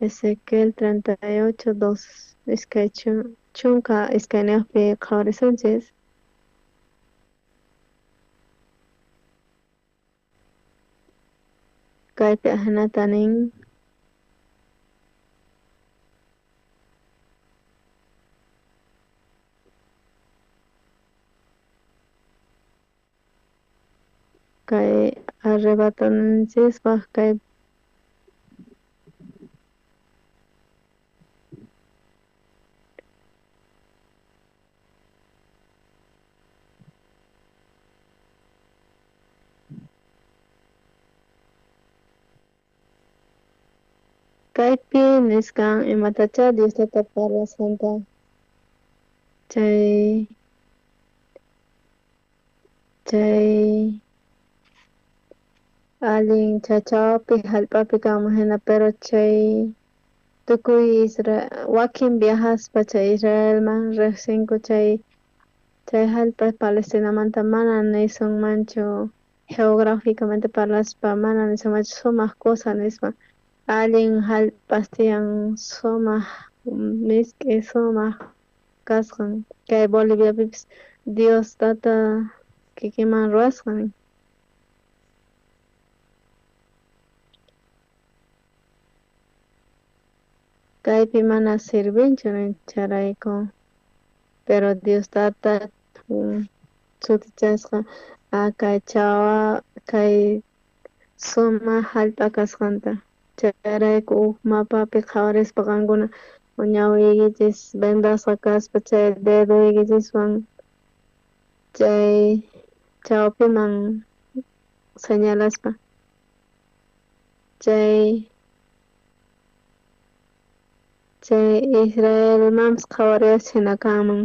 Ezequiel 38, 2 iskay chunka iskayniyuqpi qhawarisunchis. Kaypi ahinata nin kay arrebatananchispaq kay kaypi nisqan imatachá Dios tata parlasqanta chay chay allin chachawpi hallp'api kanman hina pero chay tukuy wakin viajaspa chay Israelman riqsinku chay chay hallp'a Palestinamanta mana nisunmanchu geográficamente parlaspa mana nisunmanchu sumaq cosa nispa allin hallp'as tiyan sumaq misk'i sumaq kasqan kay Boliviapipis Dios tata kikinman ruwasqan. Kaypi mana sirvinchu chayrayku pero Dios tata sutichasqa kay chawa kay sumaq hallp'a kasqanta chayrayku uj mapapi qhawarispa qankuna ñawiykichis vendasqa kaspa chay dedoykichiswan chay chawpiman señalaspa chay chay Israelmanpis qhawariwachis hina kanman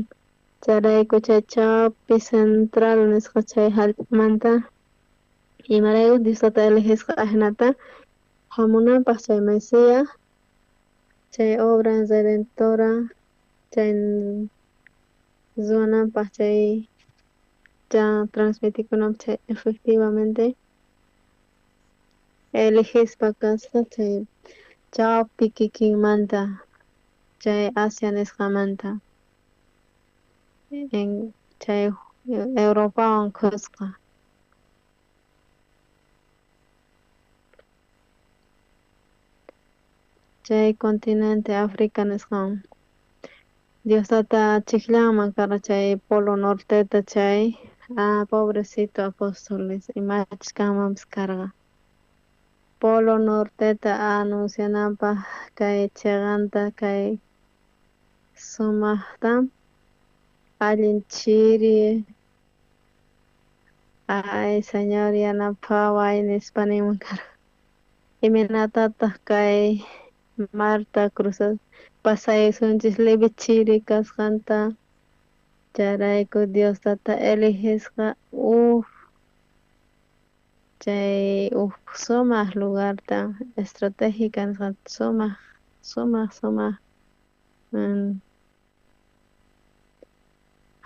chayrayku chay chawpi central nisqa chay hallp'amanta imarayku Dios tata eligisqa ahinata hamunanpaq chay Mesías chay obra redentora chay ruwananpaq chay transmitikunanpaq chay efectivamente. Eligispa kasqa chay chawpi kikinmanta, chay Asia nisqamanta, chay Europawan khusqa. Chay continente África nisqawan. Dios tata chijllanman karqa chay polo norteta chay pobrecito apóstoles imachus kanmanpis karqa. Polo norteta anunciananpaj kay cheqanta kay sumajta allin chiri ay Señor yanapaway nispa ninman karqa. Imaynatataj kay Marta cruzas pasaysunchis livi chiri kasqanta chayrayku Dios tata eligisqa uj chay uj sumaj lugarta estratégica nisqa sumaj sumaj sumaj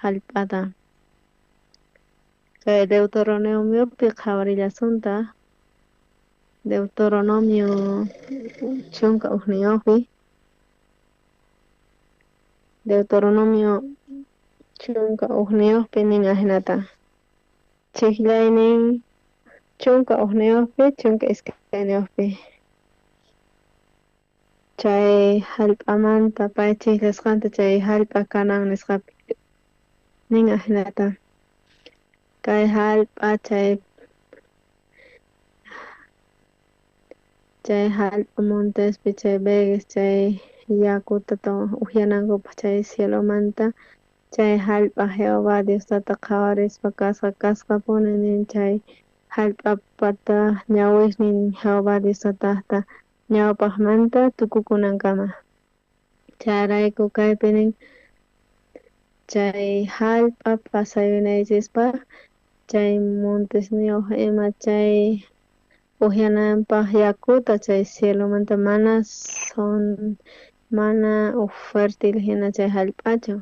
jallp'ata. Kay Deuteronomiopi qhawarillasuntaj Deuteronomio 11pi Deuteronomio 11pi nin ajinata chijllaynin 11pi 12pi chay jallp'amanta pay chijllasqanta chay jallp'a Canaán nisqapi nin ajinata kay jallp'a chay jallp'a montespi chay vegues chay yakuta ujyanankupaj chay cielomanta chay jallp'a Jehová Dios tata qhawarispa kasqa kasqapuni nin chay jallp'apata ñawisnin Jehová Dios tatajta ñawpajmanta tukukunankama. Chayrayku kaypi nin chay jallp'a pasayunaychispaj chay montesniyoj ima chay ujyananpaj yakuta chay cielomanta mana son mana uj fértil jina chay jallp'achu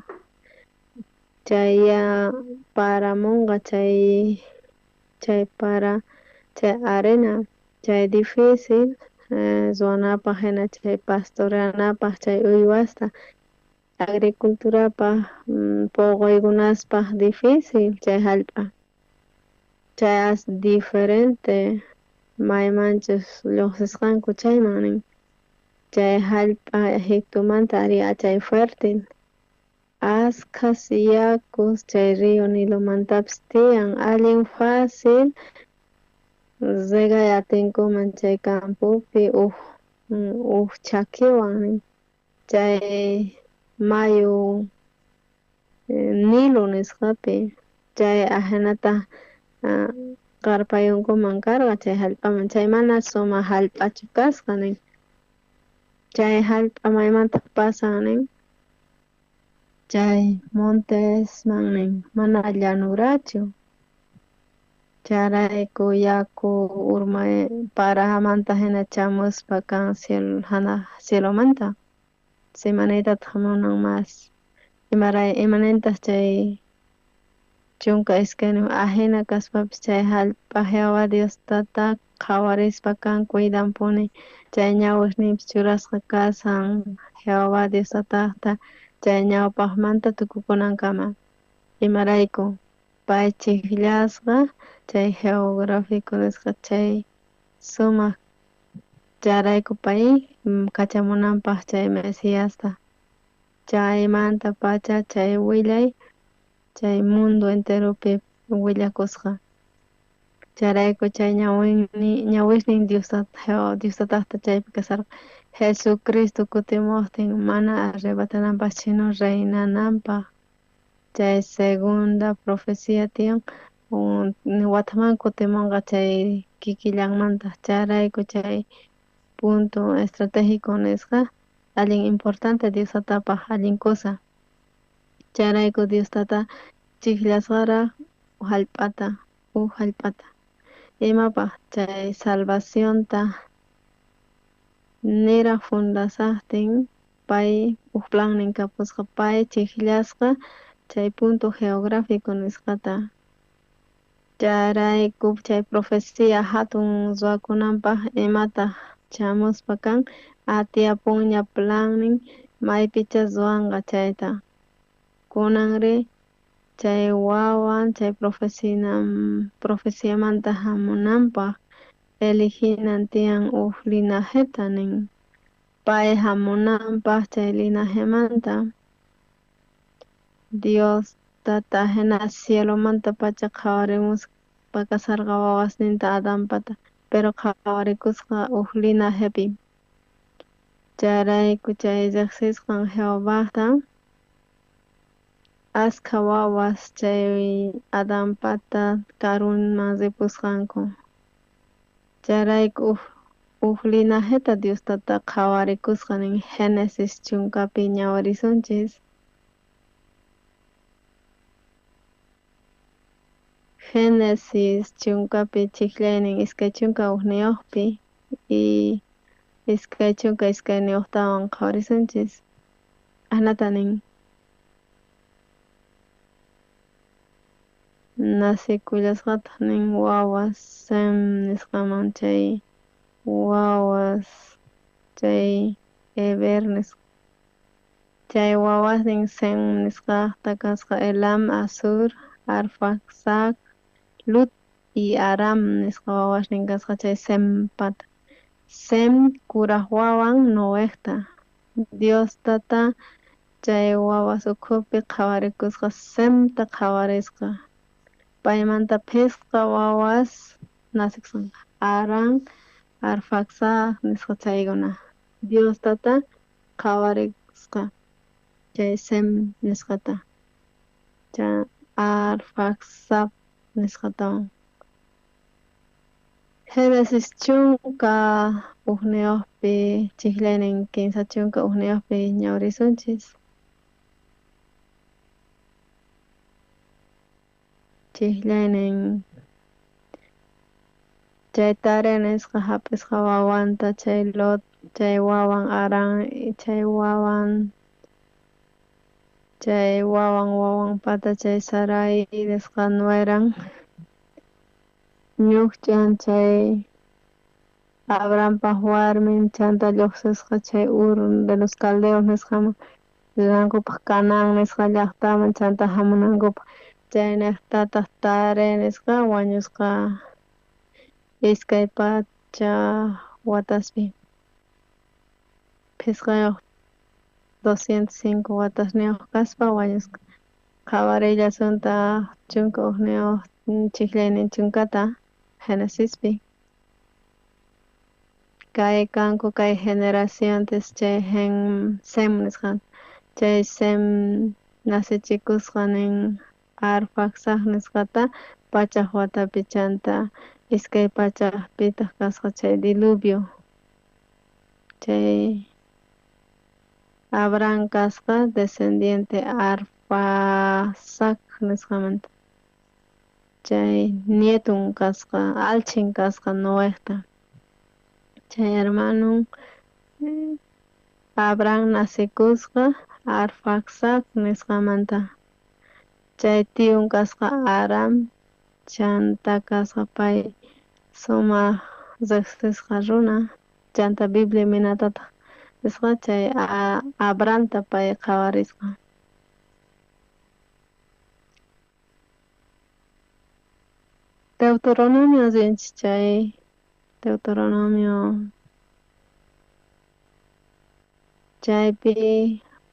chay ya paramunqa chay chay para chay arena chay difícil ruwanapaj jina chay pastoreanapaj chay uywasta agriculturapaj poqoykunaspaj difícil chay jallp'a chay as diferente maymanchus lluqsisqanku chayman nin chay jallp'a Egiptomanta ari chay fértil askhas yakus chay río Nilomantapis tiyan allin fácil regay atinkuman chay campopi uj chakiwan nin chay mayu Nilo nisqapi chay ajinata qarpayunkuman karqa chay jallp'aman chay mana sumaq jallp'achu kasqa nin chay jallp'a maymanta pasan nin chay montesman nin mana llanurachu chayrayku yaku urmay paramanta jina chamuspa kan cielo janaj cielomanta imanaytataq munan mas imanintaq chay 12 ajina kaspapis chay jallp'a Jehová Dios tata qhawarispa kan cuidanpuni chay ñawisninpis churasqa kasan Jehová Dios tatajta chay ñawpajmanta tukukunankama imarayku pay chijllasqa chay geográfico nisqa chay sumaq chayrayku pay kachamunanpaj chay Mesiasta chaymanta pacha chay willay chay mundo enteropi willakusqa chayrayku chay ñawisnin Dios tatajta chaypi kasarqa Jesucristo kutimuqtin mana arrebatananpaj sino reinananpaj chay segunda profecía tiyan wataman kutimunqa chay kikillanmanta chayrayku chay punto estratégico nisqa allin importante Dios tatapaj allin cosa chayrayku Dios tata chijllasqaraj jallp'ata uj jallp'ata imapaj chay salvacionta niraj fundasajtin pay uj plannin kapusqa pay chijllasqa chay punto geográfico nisqata. Chayrayku chay profecía hatun ruwakunanpaj imataj chamuspa kan atiyapunña plannin maypichá ruwanqa chayta. Kunanri chay wawan chay profeciamanta hamunanpaj eliginan tiyan uj linajeta nin. Pay hamunanpaj chay linajemanta Dios tata jina cielomantapacha qhawarimuspa kasarqa wawasninta Adanpata, pero qhawarikusqa uj linajepi. Chayrayku chay riqsisqan Jehovata askha wawas chay Adanpata karunman ripusqanku. Chayrayku uj linajeta Dios tata qhawarikusqa nin Génesis chunkapi ñawirisunchis. Génesis chunkapi chijllaynin 21 y 22tawan qhawarisunchis. Ajnata nin. Nacikullasqataj nin wawas Sem nisqaman chay wawas chay Heber nisqa. Chay wawasnin Sem nisqajta kasqa Elam, Asur, Arfaxad, Lud y Aram nisqa wawasnin kasqa chay Sempata. Sem kuraj wawan Noejta. Dios tata chay wawas ukhupi qhawarikusqa Semta qhawarisqa. Paymanta phisqa wawas nacikusqanku Aram, Arfaxad nisqa chaykuna. Dios tata qhawarikusqa chay Sem nisqata. Arfaxad nisqatawan. Génesis 11pi chijllaynin 31pi ñawirisunchis. Chijllaynin chay Tare nisqa hap'isqa wawanta chay Lot chay wawan Aram chay wawan wawanpata chay Sarai nisqa nueran ñukch'an chay Abrahampaj warmin chanta lluqsisqa chay Ur de los Caldeos nisqaman rinankupaj Canaán nisqa llaqtaman chanta hamunankupaj chaynejtataj Tare nisqa wañusqa 200 wataspi phisqayuq 205 watasniyuq kaspa wañusqa. Qhawarillasuntaq 11 chijllaynin chunkata Genesispi. Kay kanku kay generaciones chay Sem nisqa chay Sem nacichikusqa nin Arfaxad nisqata 100 watapi chanta 200pitaq kasqa chay diluvio. Chay Abraham kasqa descendiente Arfaxad nisqamanta. Chay nietun kasqa allchhin kasqa Noejta. Chay hermanon Abraham nacikusqa Arfaxad nisqamanta. Chay tiyun kasqa Aram chanta kasqa pay sumaq riqsisqa runa chanta Biblia imaynatataq nisqa chay Abrahamta pay qhawarisqa. Deuteronomio rinchis chay Deuteronomio chaypi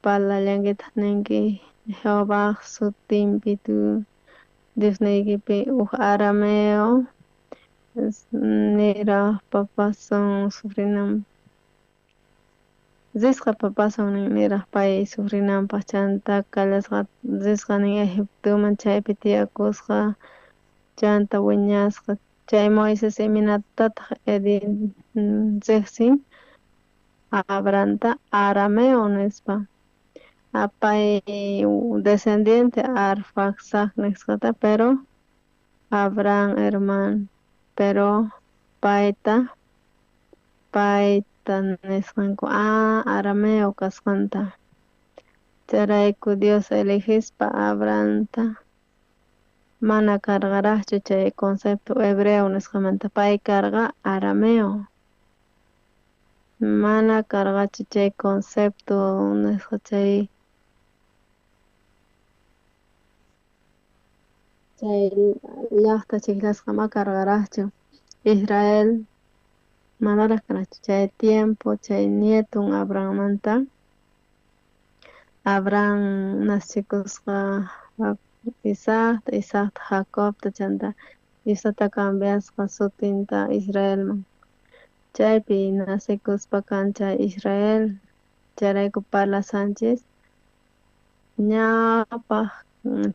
parlallankitaq ninki Jehovaj sutinpi Diosniykipi uj arameo niraj papasun sufrinanpaj risqa papasun niraj pay sufrinanpaj chanta kallasqa risqa nin Egiptoman chaypi tiyakusqa chanta wiñasqa chay Moisés imaynatataq riqsin Abrahamta arameo nispa pay descendiente Arfaxad nisqata pero Abraham hermano pero payta nisqanku arameo kasqanta chayrayku Dios elijispa Abrahamta Mana karqaraqchu chay concepto hebreo nisqamanta, pay karqa arameo. Mana karqachu chay concepto nisqa chay chay llaqta chijllasqa ma karqaraqchu. Israel manaraq karqachu chay tiempo chay nieton Abrahammanta. Abraham nacikusqa Isaacta, Isaacta Jacobta chanta Diosata cambiasqa sutinta Israelman. Chaypi nacikuspa kan chay Israel, chayrayku parlasanchis ñawpaq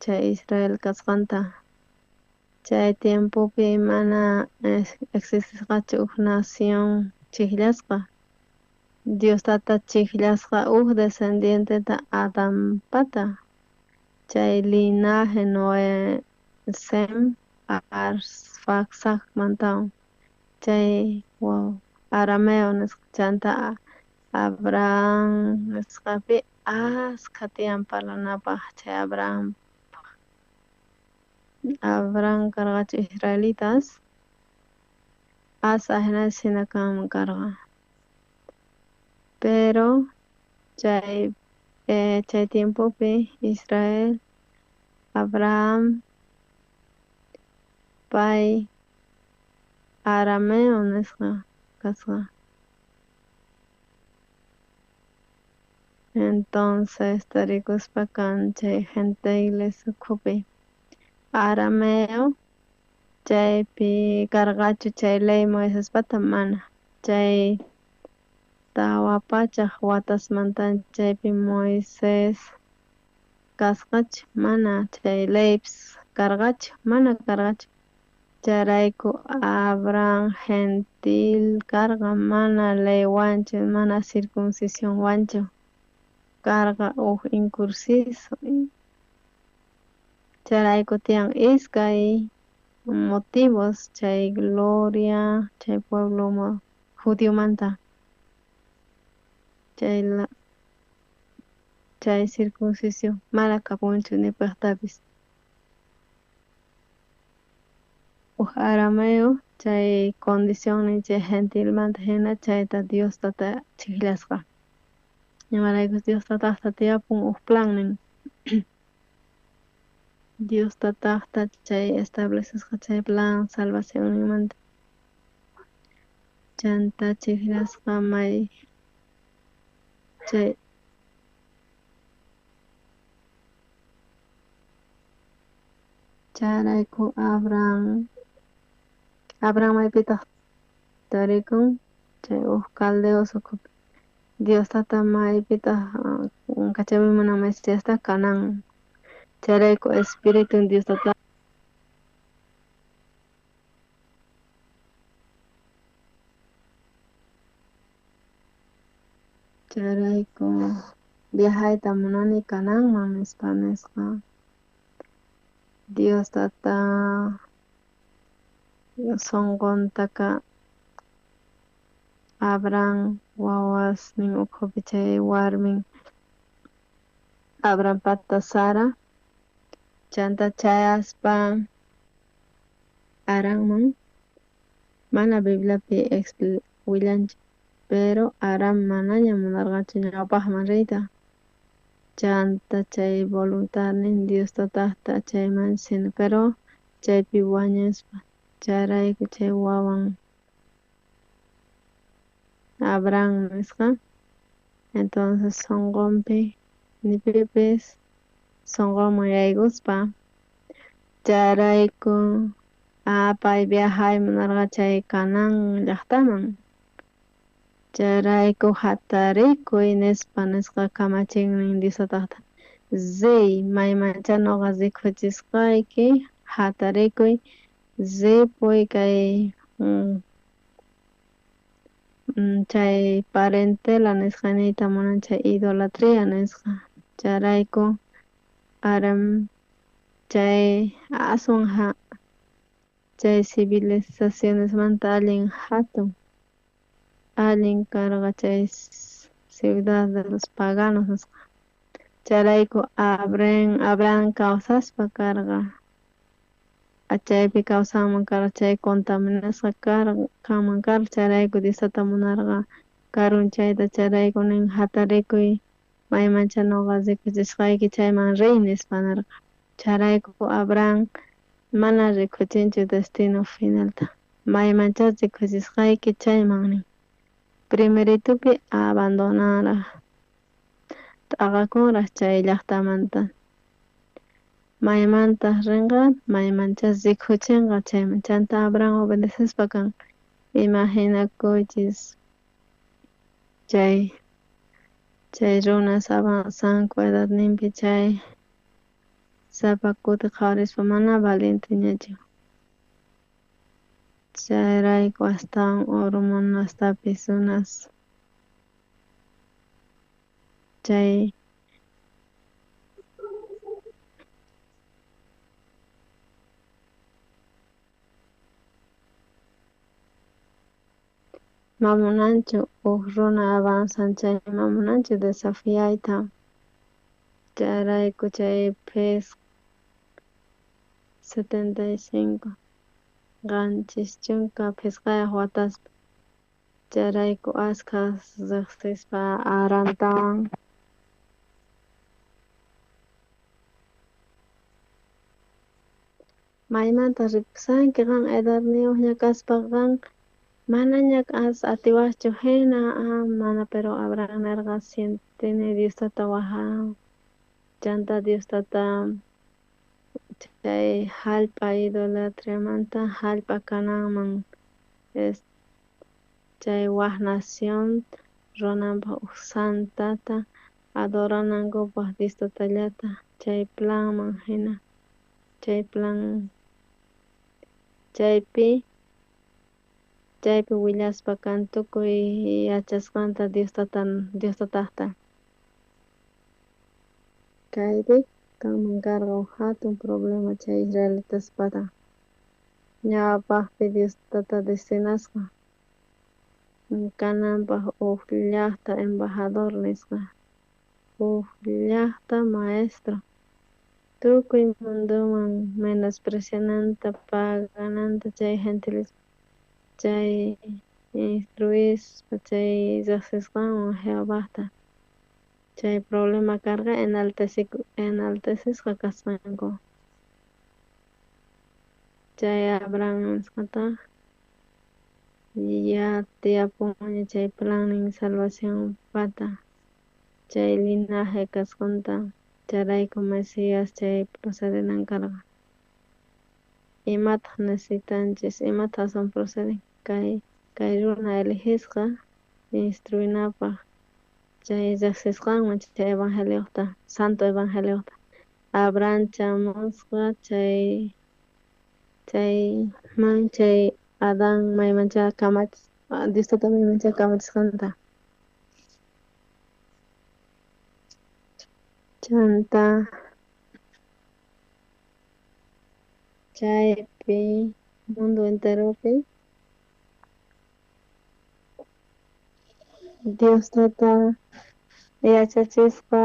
chay Israel kasqanta. Chay tiempopi mana existisqachu huk nación chijllasqa. Dios tata chijllasqa huk descendienteta Adanpata. Chay linaje Noé, Sem, Arfaxadmantawan. Chay arameo nisqa chanta Abraham nisqapi askha tiyan parlanapaq chay Abraham. Abraham karqachu israelitas as ajinachu hina kanman karqa. Pero chay chay tiempopi Israel Abraham pay arameo nisqa kasqa. Entonces tarikuspa kan chay gentiles ukhupi arameo chaypi karqachu chay ley Moisespata mana. Chay 400 watasmanta chaypi Moisés kasqachu mana chay leypis karqachu mana karqachu. Chayrayku Abraham gentil karqa mana leywanchu mana circuncisionwanchu karqa huk incurciso. Chayrayku tiyan iskay motivos chay gloria chay pueblo judiomanta. Chay chay circuncisión mana kapunchu ni piqtapis. Huk arameo chay condicionnin chay gentilmanta hina chayta Dios tata chijllasqa. Imaraykus Dios tataqta tiyapun huk plannin. Dios tataqta chay establecesqa chay plan salvacionninmanta. Chanta chijllasqa may chay chayrayku Abraham Abraham maypitaq tarikun chay huk caldeos ukhupi. Dios tata maypitaq kachamuy munan Mesiasta Canaán. Chayrayku Espíritu Dios tata chayrayku viajayta munani Canaanman nispa nisqa. Dios tata sunquntaka Abraham wawasnin ukhupi chay warmin Abrahampata Sara chanta chayaspa Aramman mana Bibliapi willanchu pero Aram manaña munarqachu ñawpaqman riyta. Chanta chay voluntadnin Dios tataqta chayman sino pero chaypi wañuspa chayrayku chay wawan Abraham nisqa. Entonces sunqunpi ni pipis sunqunman yaykuspa chayrayku pay viajay munarqa chay Canaán llaqtaman. Chayrayku hatarikuy nispa nisqa kamachinnin Dios tataqta. Riy maymancha nuqa rikuchisqayki hatarikuy ripuy kay chay parentela nisqa niyta munan chay idolatría nisqa. Chayrayku Aram chay aswan chay civilizacionesmanta allin hatun allin karqa chay ciudad de los paganos nisqa. Chayrayku Abraham kawsaspa karqa Chaypi kawsanman karqa chay contaminasqa kanman karqa, chayrayku Dios Tata munarqa karunchayta, chayrayku nin jatarikuy maymancha noqa rikuchisqayki chayman riy nispa nerqa. Chayrayku Abraham mana rikuchinchu destino finalta, maymancha rikuchisqayki chayman nin. Primeritupi abandonanraj, t'aqakunraj chay llajtamanta, maymantaj renqa, maymancha rikuchenqa chayman. Chanta Abraham obedecespa kan. Imaginakuychis chay runas avanzanku edadninpi chay sapa kuti qhawarispa mana valienteñachu. Chayrayku astawan hormonastapis runas chay mamunanchu uj runa avanzan chay mamunanchu desafiayta. Chayrayku chay phes 75 75 wataspi. Chayrayku askhas rejsispa Harantawan maymanta ripushanki qan edadniyojña kaspa qan manaña atiwajchu hina mana, pero Abraham nerqa sientini Dios Tata wajan chanta Dios Tata chay jallp'a idolatriamanta jallp'a Canaanman chay waj nación ruwananpaj uj santata adoranankupaj Dios Tatallata chay planman jina chay plan chaypi willaspa kan tukuy yachasqanta Dios Tatajta. Kaypi kanman karqa uj jatun problema chay israelitaspata ñawpajpi Dios Tata destinasqa kananpaj uj llajta embajador nisqa, uj llajta maestro tukuy mundoman menospreciananta pagananta chay gentiles chay instruispa chay rejsisqanwan Jehovajta. Chay problema karqa enaltecesqa kasqanku. Chay Abraham nisqataj ya tiyapunña chay plannin salvación pata chay linaje kasqanta, chayrayku Mesías chay procedenan karqa. Imataj necesitanchis, imataj aswan proceden kay runa eligisqa instruinapaj chay rejsisqanman chay evangeliojta, santo evangeliojta. Abraham chamusqa chay chayman chay Adán maymancha kamachis Dios Tata maymancha kamachisqanta. Chanta chaypi mundo enteropi Dios Tata yachachisqa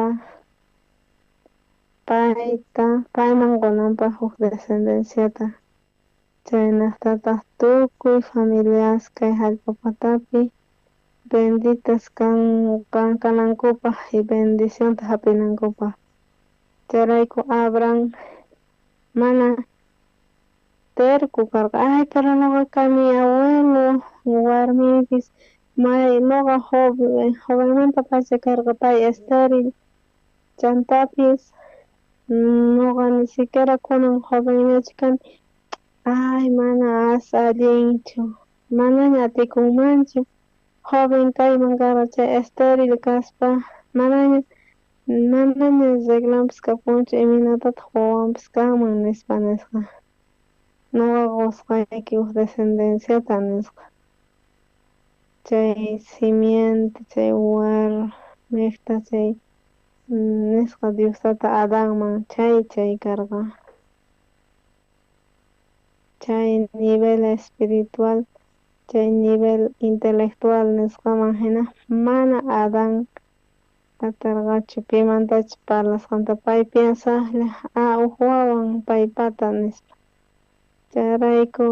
payta payman qonanpaj uj descendenciata. Chaynajtataj tukuy familias kay jallp'a patapi benditas kanankupaj y bendicionta jap'inankupaj. Chayrayku Abraham mana terco karqa, ay pero noqa kani abuelo warmipis may noqa jovenmantapacha karqa pay estéril, chantapis noqa ni siquiera kunan jovenñachu kani, ay mana as allinchu, manaña atikunmanchu joven kayman karqa chay estéril kaspa manaña reglanpis kapunchu imaynatataq wawanpis kanman nispa nisqa. Noqa qosqayki uj descendenciata nisqa. Chay simiente chay warmejta chay nisqa Dios Tata Adanman chay karqa. Chay nivel espiritual, chay nivel intelectual nisqaman hina mana Adán atarqachu pimantachu parlasqanta pay piensajlla uj wawan paypata nispa. Chayrayku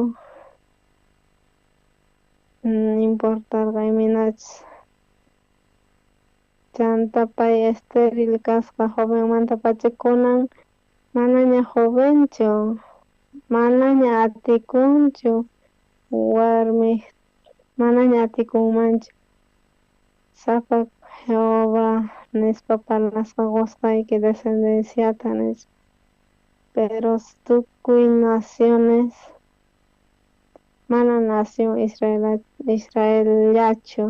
importarqa imaynachus. Chanta pay estéril kasqa jovenmantapacha kunan manaña jovenchu, manaña atikunchu warmi, manaña atikunmanchu. Sapa Jehová nispa parlasqa qosqayki descendenciata nispa. Pero tukuy naciones mana nación Israellachu,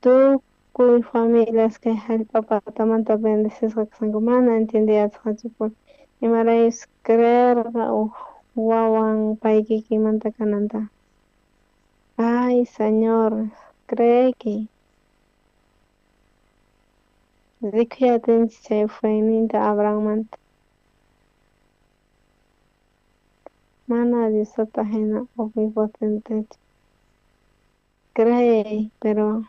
tukuy familias kay jallp'a patamanta bendecisqa kasqanku mana entiendeyasqachu por imaraykus creerqa uj wawan pay kikimanta kananta. Ay, Señor, creeyki. Rikuyatinchik chay feyninta Abrahammanta. Mana Diosata hina omnipotentechu. Creey, pero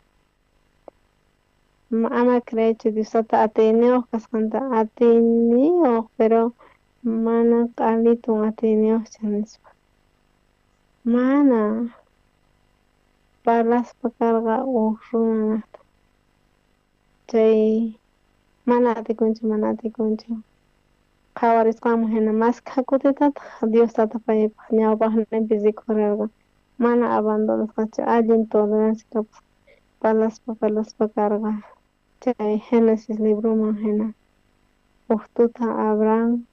ama creeychu Diosata atiyniyuq kasqanta, atiyniyuq, pero mana q'alitun atiyniyuqchu nispa. Mana parlaspa karqa uj runanaqta. Chay mana atikunchu, mana atikunchu. Qhawarisqanman hina maskha kutitataq Dios tata paypaq ñawpaqninpi rikhurerqa. Mana abandonasqachu, allin tolerancia kapusqa. Parlaspa parlaspa karqa chay Génesis libroman hina. Uj tuta Abraham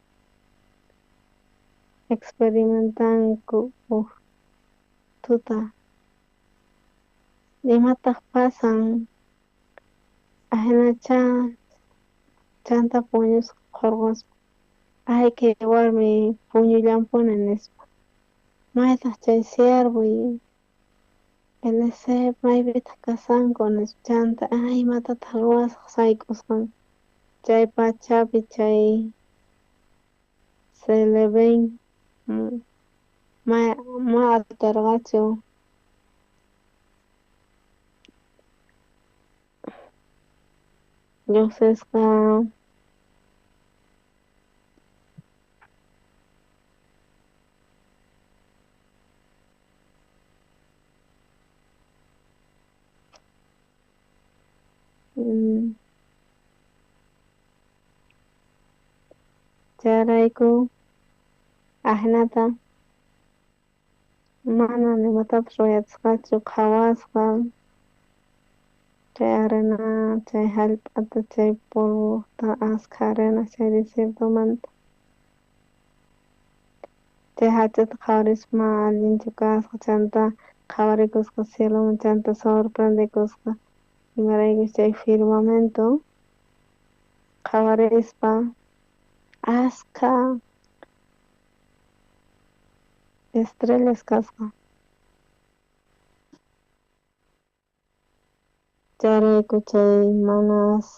experimentanku uj tuta. Imataq pasan ajinacha chanta puñusqa qhorqospa. Ay, kay warmi puñullanpuni nispa. Maytaq chay siervoy Eliseo maypitaq kasanku nispa. Chanta ay imatataq ruwasaq sayk'usqan. Chay pachapi chay se le ven ma aterqachu. Lluqsisqa Chayrayku ajinata mana nimatapis ruwayatisqachu qhawasqa chay arena chay jallp'ata chay polvota askha arena chay desiertomanta. Chay hach'ata qhawarispa mana allinchu kasqa chanta qhawarikusqa cieloman chanta sorprendekusqa imaraykuchus chay firmamento qhawarispa askha estrellas kasqa. Chayrayku chay manas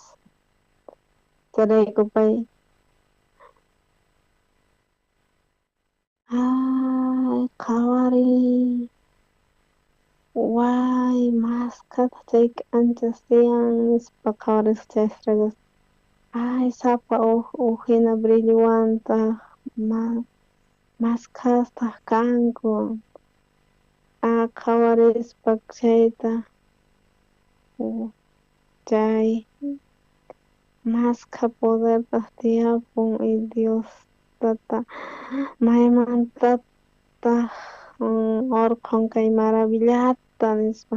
chayrayku pay ay qhawariy way maskhataq chay k'anchas tiyan nispa qhawarisqa chay estrellas. Ay sapa uj uj hina brillowantaq maskhastaq kanku. Qhawarispa chayta chay maskha podertaq tiyapun y Dios tata maymantataq urqhun kay maravillata nispa.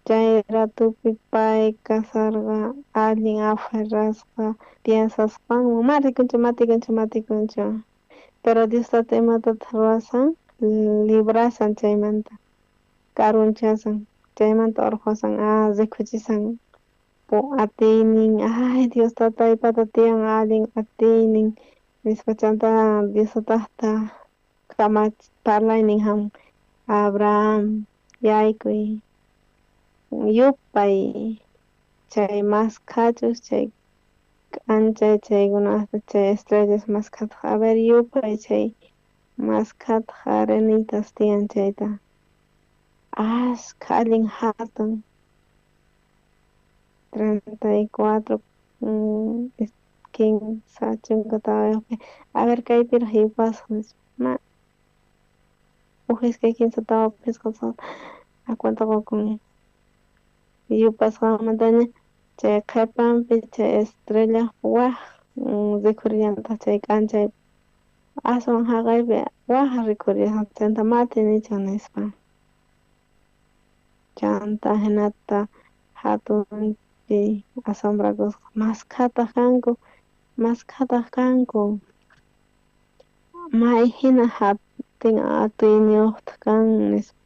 Chay ratupi pay kasarqa allin aferrasqa piensasqanman ma rikunchu ma tikunchu ma tikunchu. Pero Dios tata imatataq ruwasan librasan chaymanta karunchasan chaymanta urqhusan rikuchisan atiynin ay Dios tataypata tiyan allin atiynin nispa chanta Dios tataqta kamach parlaynin hamun Abraham yaykuy yupay chay maskhachus chay k'anchay chaykunata chay estrellas maskhataq a ver yupay chay maskhataq arenitas tiyan chayta askha allin hatun 34 15 a ver kaypiraq yupasaq nispa. Uj, iskay, kinsa, tawa, phisqa, suqta, cuenta qokun yupasqanmantaña chay qhepanpi chay estrella waj rikhurillantaj chay k'anchay aswan jaqaypi waj rikhurillan chanta mati nichan nispa. Chanta jinata hatunpi asombrakusqa maskhataq kanku may hina hatin atiyniyuqtaq kan nispa.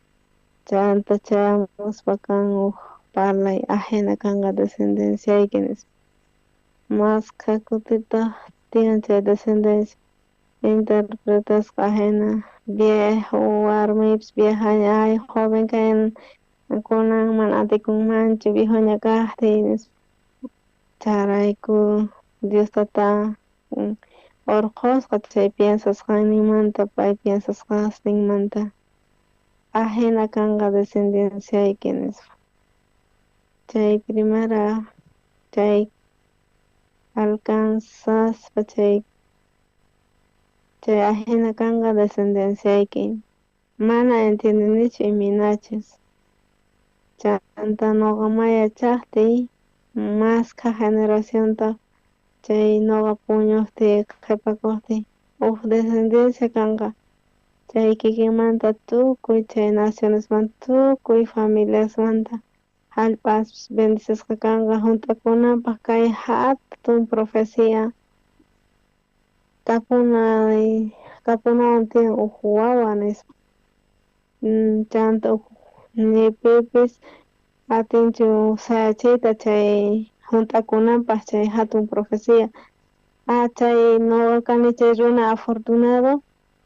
Chanta chayamuspa kan uj parlay ajina kanqa descendenciayki nispa. Maskha kutitaq tiyan chay descendencia interpretasqa ajina viejo warmipis viejaña ay joven kayan kunan mana atikunmanchu viejoña kaqtiy nispa. Chayrayku Dios tata urqhusqa chay piensasqanninmanta pay piensasqasninmanta ajina kanqa descendenciayki nispa. Chay primera chay alcanzaspa chay ajina kanqa descendenciayki mana entiendenichu imaynachus. Chanta noqa may yachaqtiy maskha generacionta chay noqa puñuqtiy qhipakuqtiy uj descendencia kanqa chay kikinmanta tukuy chay nacionesmanta tukuy familiasmanta jallp'as bendecisqa kanqa junt'akunanpaq kay hatun profecía kapunawan tiyan uj wawa nispa. Chanta uj nipipis atinchu sayachiyta chay junt'akunanpaq chay hatun profecía. Chay noqa kani chay runa afortunado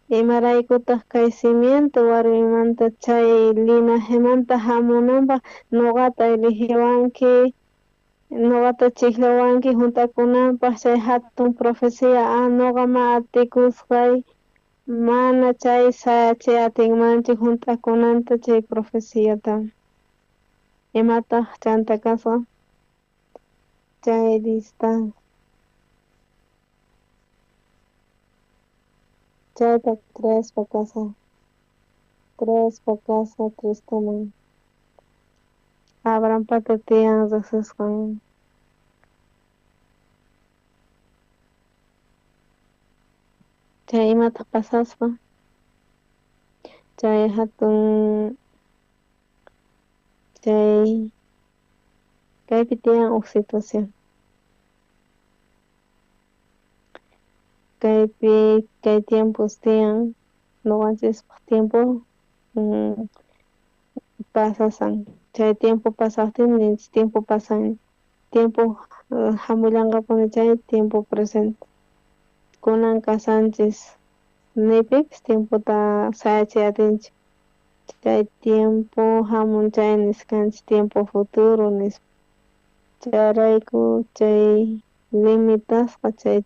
imaraykutaq kay cimiento warmimanta chay linajemanta hamunanpaq noqata eligiwanki noqata chikllawanki junt'akunanpaq chay hatun profecía. Noqa ma atikusqay mana chay sayachiy atinmanchu junt'akunanta chay profeciata. Imataq chanta kasqa chay distancia chayta creespa kasqa Cristoman Abrahampata tiyan riqsisqan. Chay imataq pasasqa chay hatun chay kaypi tiyan uj situación kaypi kay tiempos tiyan noqanchispaq tiempo pasasan chay tiempo pasaqtin ninchis tiempo pasan tiempo hamullanqapuni chay tiempo presente kunan kasanchis nipipis tiempota sayachiy atinchik chay tiempo hamun chay nisqanchis tiempo futuro nispa. Chayrayku chay limitasqa chay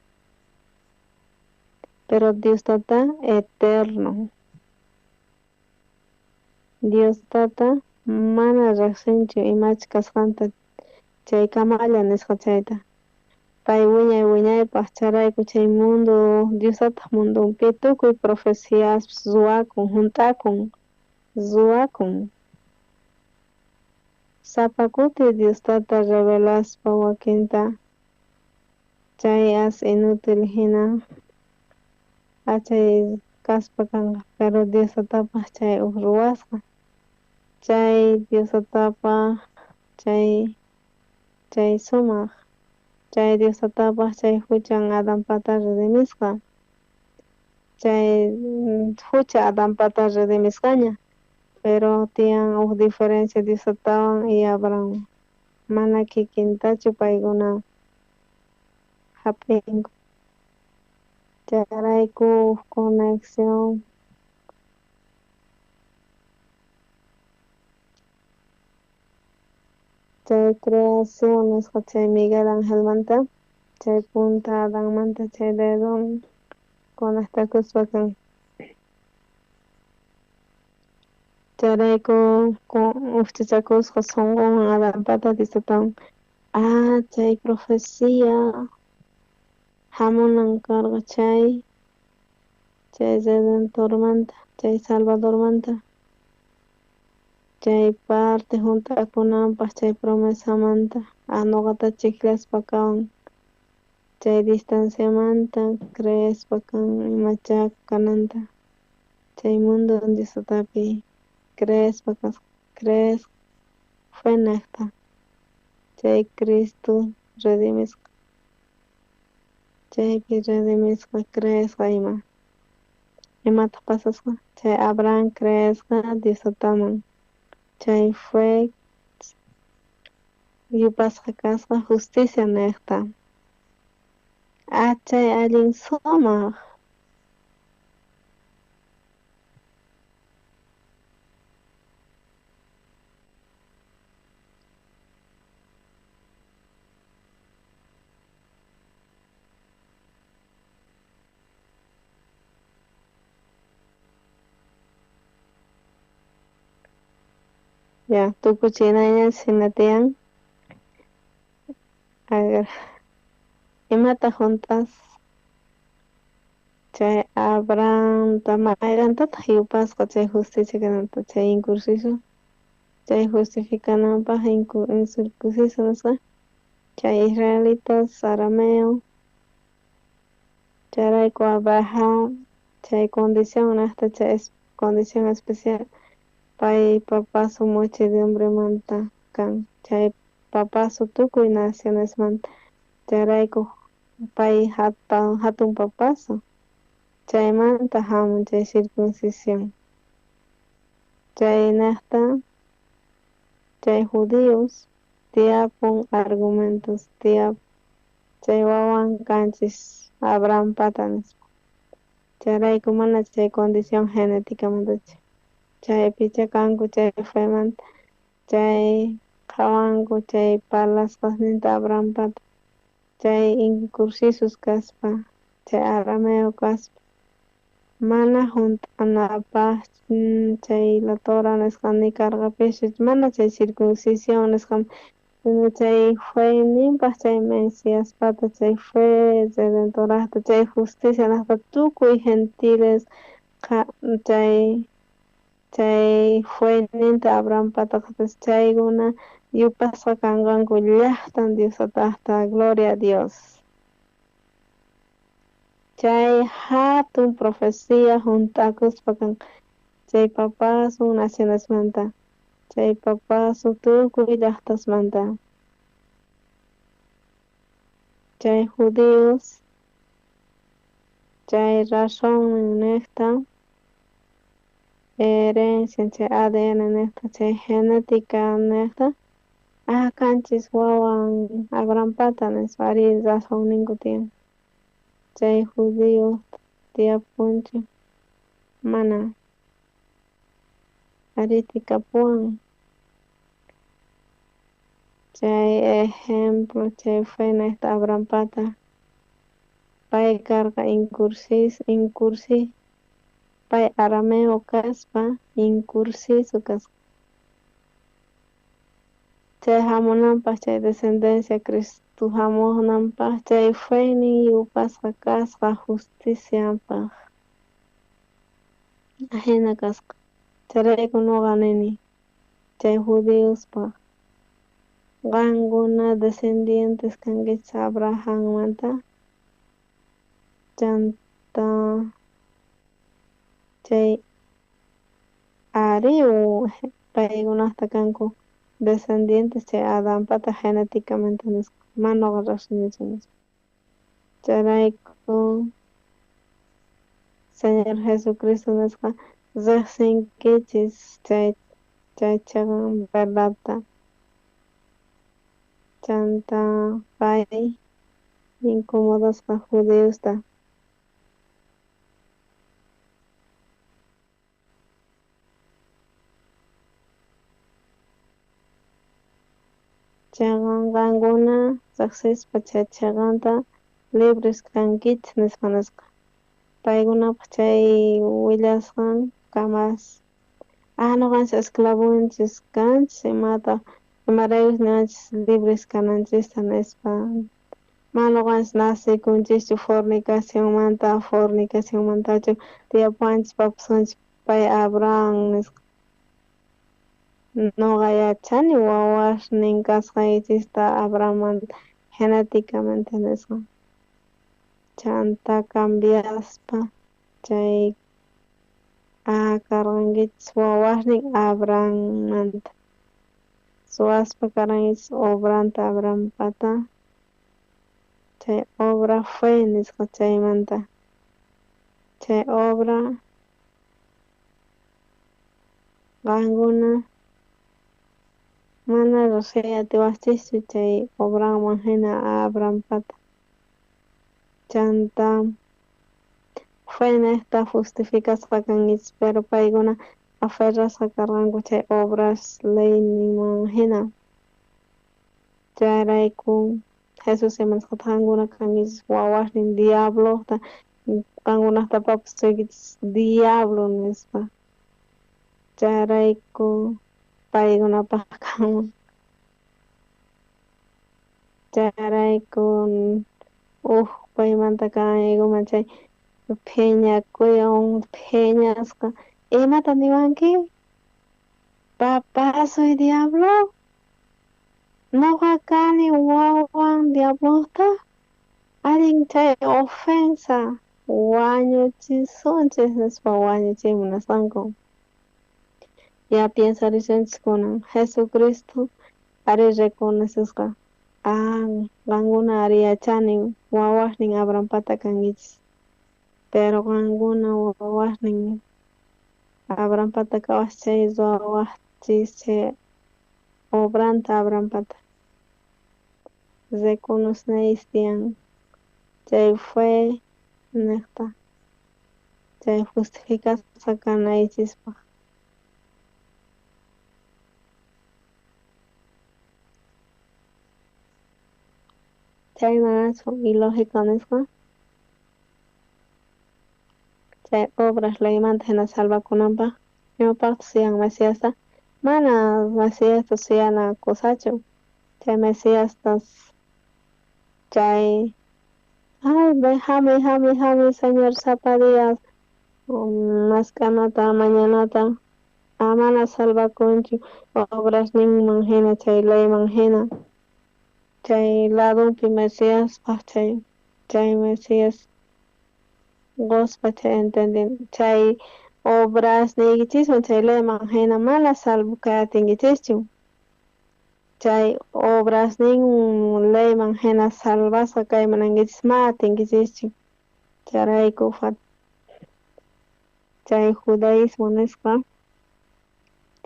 pero Dios tata eterno. Dios tata mana riqsinchu imachus kasqanta chay kamalla nisqa chayta. Pay wiñay wiñaypaq chayrayku chay mundo Dios tataq mundonpi tukuy profecías ruwakun junt'akun ruwakun. Sapa kuti Dios tata revelaspa wakinta chay as inútil hina achay kaspa kanqa pero Dios tatapaq chay uj ruwasqa chay Dios tatapaq chay sumaq chay Dios tatapaq chay huchan Adanpata redimisqa chay hucha Adanpata redimisqaña pero tiyan uj diferencia Dios tatawan y Abraham mana kikintachu paykuna hap'inku. Chayrayku uj conexión chay creación nisqa chay Miguel Angelmanta chay punta Adanmanta chay dedon conectakuspa kan. Chayrayku ujchachakusqa sunqunwan Adanpata Dios tatawan chay profecía hamunan karqa chay Chay Redentormanta, chay Salvadormanta, chay parte junt'akunanpaj chay promesamanta noqata chijllaspa kawan chay distanciamanta creespa kan imachá kananta chay mundo Diosatapi creespa kasqa creesqa fe nejta chay Cristo redimisqa chaypi redimisqa creesqa ima imataq pasasqa chay Abraham creesqa Diosataman chay fe yupasqa kasqa justicia nejta chay allin sumaq. Ya, tukuchinaña shina tiyan. A ver, imata junt'as chay Abrahamta mayqantataq yupasqa chay justicia kananta chay incursiso chay justificananpaj incircunciso nisqa chay israelitas arameo chayrayku Abraham chay condición nejta chay condición especial pay papasu muchedumbremanta kan chay papasu tukuy nacionesmanta chayrayku pay hatun papasu chaymanta hamun chay circuncisión chaynejta chay judíos tiyapun argumentos tiyapun chay wawan kanchis Abrahampata nispa chayrayku mana chay condición genéticamantachu chaypicha kanku chay femanta chay qhawanku chay parlasqasninta Abrahampata chay incursisos kaspa chay arameo kaspa mana junt'anapaj chay la Torah nisqa nikarqapischu mana chay circuncisión nisqa chay feninpaj chay Mesiaspata chay fe redentorajta chay justicia najta tukuy gentiles chay chay feninta Abrahampata chaykuna yupasqa kanqanku llaqtan Diosatajta gloria a Dios. Chay hatun profecía junt'akuspa kan chay papasu nacionesmanta chay papasu tukuy llaqtasmanta chay judíos chay razón nejta herencia chay ADN nejta chay genética nejta kanchis wawan Abrahampata nispa ari razón ninku tiyan chay judío tiyapunchu mana ari tikapuwan chay ejemplo chay fe nejta Abrahampata pay karqa incursi pay arameo kaspa incursiso kasqa chay hamunanpaj chay descendencia Cristo hamunanpaj chay fenin yupasqa kasqa justiciapaj ajina kasqa chayrayku nuqa nini chay judiospaj qankuna descendientes kankichis Abrahammanta chanta chay ari paykunajta kanku descendientes chay Adanpata genéticamente nisqa mana nuqa riqsinichu nispa chayrayku Señor Jesucristo nisqa riqsinkichis chay cheqan verdadta chanta pay incomodasqa judiosta. Cheqan qankuna riqsispa chay cheqanta libres kankichis nispa nisqa paykunapaj chay willasqan kamas nuqanchis esclavonchis kanchis imata imaraykus niwanchis libres kananchista nispa Mana noqanchis nacekunchischu fornicacionmanta, fornicacionmantachu tiyapuwanchis papasunchis pay Abraham nisqa. Noqa yachani wawasnin kasqaykichista Abrahammanta genéticamente nisqa. Chanta cambiaspa chay karqankichis wawasnin Abrahammanta. Suwaspa karqankichis obranta Abrahampata. Chay obra fe nisqa chaymanta. Chay obra qankuna mana riqsiy atiwaqchischu chay obranman hina Abrahampata. Chanta fe nejta justificasqa kankichis, pero paykuna aferrasqa karqanku chay obras leyninman hina. Chayrayku Jesús imanasqataq qankuna kankichis wawasnin diablojta, qankunajta papasuykichis diablo nispa. Chayrayku paykunapaj kanman. Chayrayku uj paymanta kanaykuman chay phiñakuywan phiñasqa imata niwanki? Papá, soy diablo. Noqa kani wawan diablojta. Allin chay ofensa wañuchisunchis nispa wañuchiy munasqanku. Ya piensarisunchis kunan Jesucristo ari reconocisqa. Ah, qankuna ari yachani wawasnin Abrahampata kankichis. Pero qankuna wawasnin Abrahampata kawaj chay ruwawajchis chay obranta Abrahampata. Reconocenaychis tiyan chay fe nejta chay justificasqa kanaychispaj. Chay manachu ilógico nisqa? Chay obras leymanta hina salvakunanpaj imapajtaj suyan Mesiasta? Mana Mesiasta suyana kusachu. Chay Mesiasta chay ay hamuy hamuy hamuy señor sapa día mask'anata mañanata mana salvakunchu obras ninman hina chay leyman hina. Chay ladonpi Mesiaspaj chay chay Mesías qospa chay entendin chay obras niykichiswan chay leyman hina mana salvo kay atinkichischu. Chay obras nin leyman hina salvasqa kay munankichis ma atinkichischu. Chayrayku chay judaísmo nisqa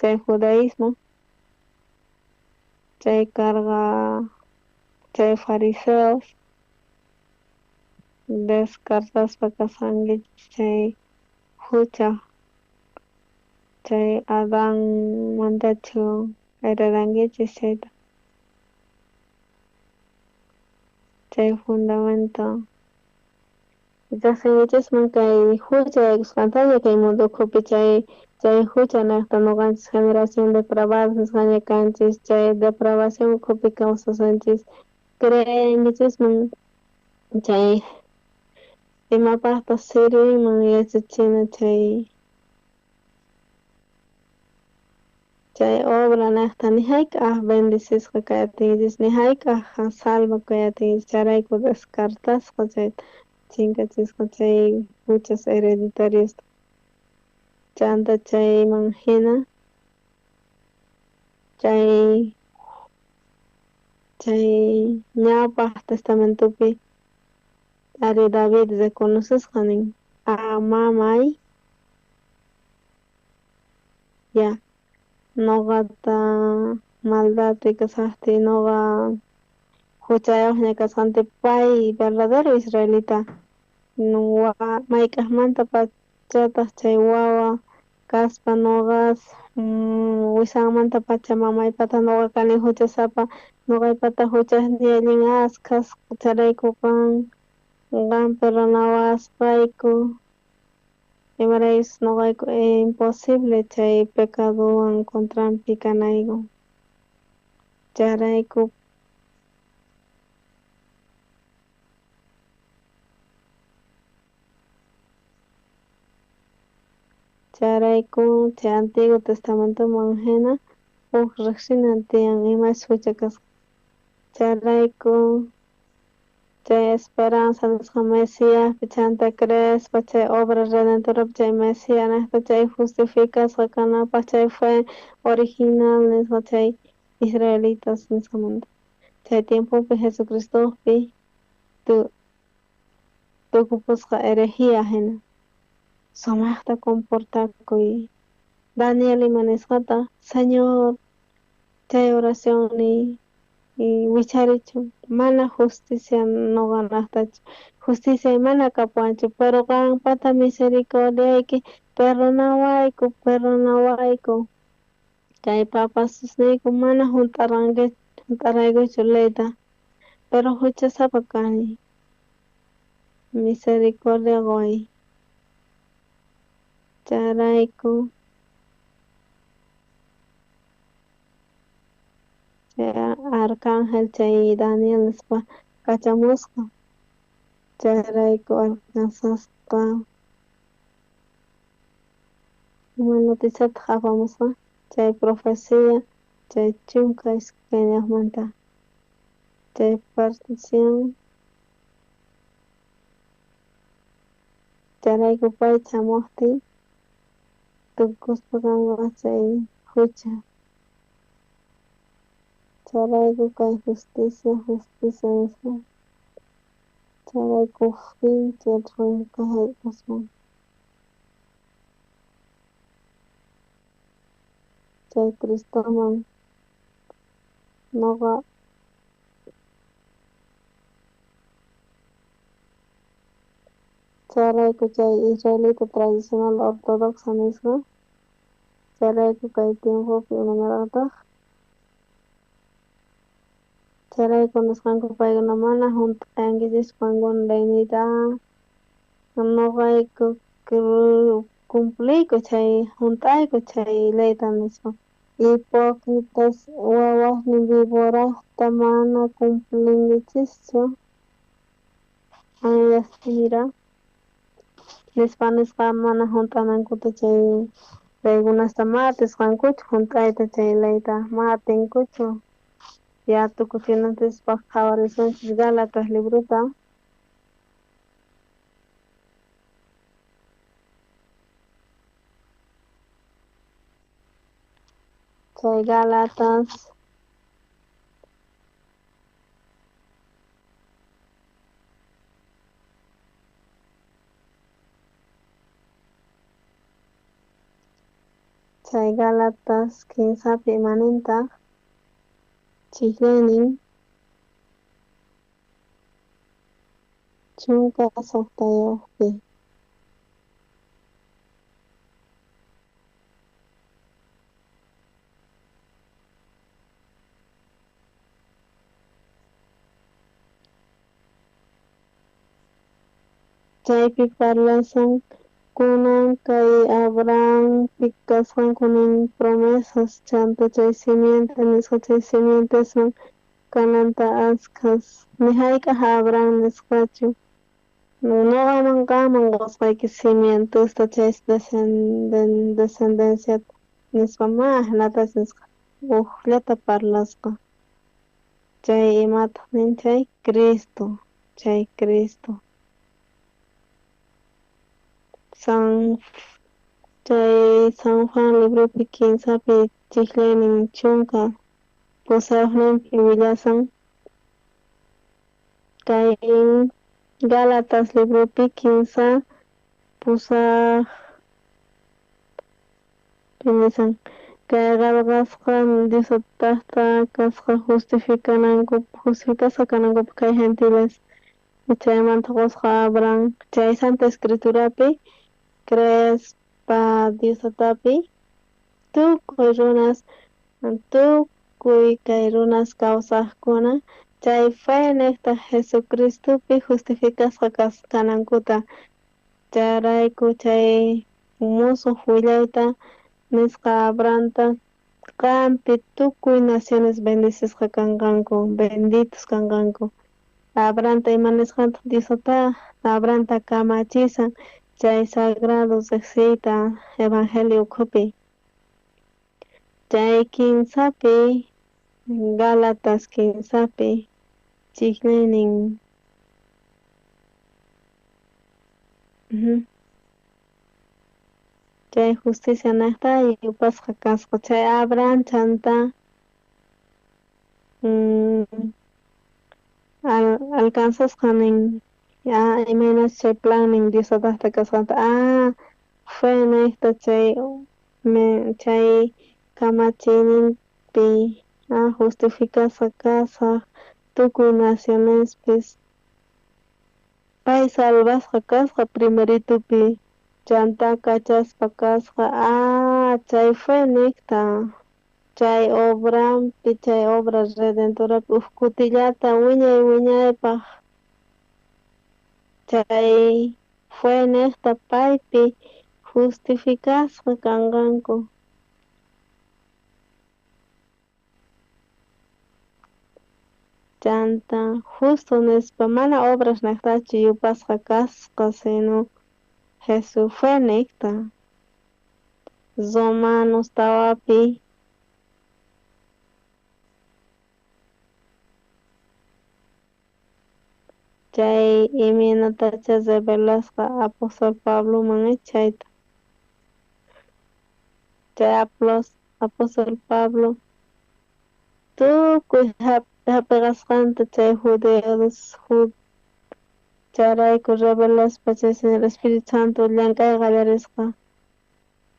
chay judaísmo chay karqa chay fariseos descartaspa kasqankichis chay hucha chay Adanmantachu heredankichis chayta chay fundamento riqsinkichisman kay hucha yaykusqantaña kay mundo ukhupi chay chay hucha nejta noqanchis generación depravada nisqaña kanchis chay depravación ukhupi kawsasunchis creenkichisman chay imapajtaj sirvinman yachachina chay chay obra nejta ni hayk'aj bendecisqa kay atinkichis ni hayk'aj salvo kay atinkichis chayrayku descartasqa chayta chinkachisqa chay huchas hereditarios chanta chayman hina chay chay ñawpaq testamentopi ari David reconocisqa nin a mamay ya noqata maldadpi kasaqtiy noqa huchayuqña kasqanti pay verdadero israelita mayk'ajmanta pachataq chay wawa kaspa noqas wisanmanta pacha mamaypata noqa kani huchasapa noqaypata huchasniy allin askhas chayrayku qan qan perdonawasqayku imaraykus noqayku imposible chay pecadowan contranpi kanayku chayrayku Chayrayku chay Antiguo Testamentoman hina huk riqsinan tiyan imas hucha kasqa. Chayrayku chay esperanza nisqa Mesiaspi chanta creespa chay obra redentorapi chay Mesías nisqa chay justificasqa kanapaq chay fe original nisqa chay israelitas nisqamanta. Chay tiempopi Jesucristopi tukupusqa herejía hina. Sumaqta comportakuy. Daniel ima nisqata, Señor, chay oración wicharichun mana justicia noqanajtachu justicia mana kapuwanchu pero qanpata misericordiayki perdonawayku perdonawayku kay papasusniyku mana hunt'araykuchu leyta pero huchasapa kani misericordia qoy chayrayku chay arcángel chay Daniel nispa kachamusqa chayrayku alcanzasqa ima noticiataq apamusqa chay profecía chay 12manta chay partición chayrayku pay chamuqtin tukuspa kanqa chay hucha. Chayrayku kay justicia justicia nisqa chayrayku fin chay jallp'aswan chay Cristoman noqa chayrayku chay israelita tradicional ortodoxa nisqa chayrayku kay tiempopi imanarqataq chayrayku nisqanku paykuna mana hunt'ayankichischu qankuna leyniyta noqayku cumpliyku chay hunt'ayku chay leyta nispa hipócritas wawasnin viborajta mana cumplinkichischu mira nispa nisqa mana hunt'anankuta chay leykunasta ma atisqankuchu hunt'ayta chay leyta ma atinkuchu ya tukuchinanchispaq qhawarisunchis Gálatas librota. Chay Gálatas chay Gálatas 15pi imanintaq chiklaynin 16pi. Chaypi parlasan kunan kay Abrahampi kasqanku nin promesas chanta chay simiente nisqa chay simientesman kananta askhas ni hayk'aq Abraham nisqachu noqaman qanman qosqayki simientosta chay descendenciata nispa ma ajinatachu nisqa ujllata parlasqa chay imataq nin chay Cristo chay Cristo chay San Juan libropi 15pi chiklaynin 18ninpi willasan kay Gálatas libropi 15 8 nisan kay qelqasqa Diostajta kasqa justificasqa kanankupaq kay gentiles chaymanta qosqa Abraham chay Santa Escriturapi creespa Diosatapi tukuy runas tukuy kay runas kawsaqkuna chay fe niqta Jesucristopi justificasqa kanankuta chayrayku chay musuq willayta nisqa Abrahamta qampi tukuy naciones bendecisqa kanqanku benditos kanqanku Abrahamta ima nisqantaq Diosata Abrahamta kamachisan Chay sagrado riqsiyta evangelio ukhupi. Chay kinsapi Gálatas kinsapi chiknaynin chay justicia nejta yupasqa kasqa chay Abraham chanta alcanzasqa nin imaynas chay plannin Dios tataqta kasqanta fe nejta chay chay kamachiyninpi justificasqa kasaq tukuy nacionespis pay salvasqa kasqa primeritupi chanta kachaspa kasqa chay fe nejta chay obrampi chay obra redentorapi uj kutillata wiñay wiñaypaj chay fe nejta paypi justificasqa kanqanku. Chanta justo nispa mana obras nejtachu yupasqa kasqa sino Jesús fe nejta Romanos tawapi chay imaynatacha revelasqa apóstol Pabloman chayta chay apóstol Pablo tukuy hap'iqasqanta chay judeos chayrayku revelaspa chay Señor Espíritu Santo llank'ay qallarisqa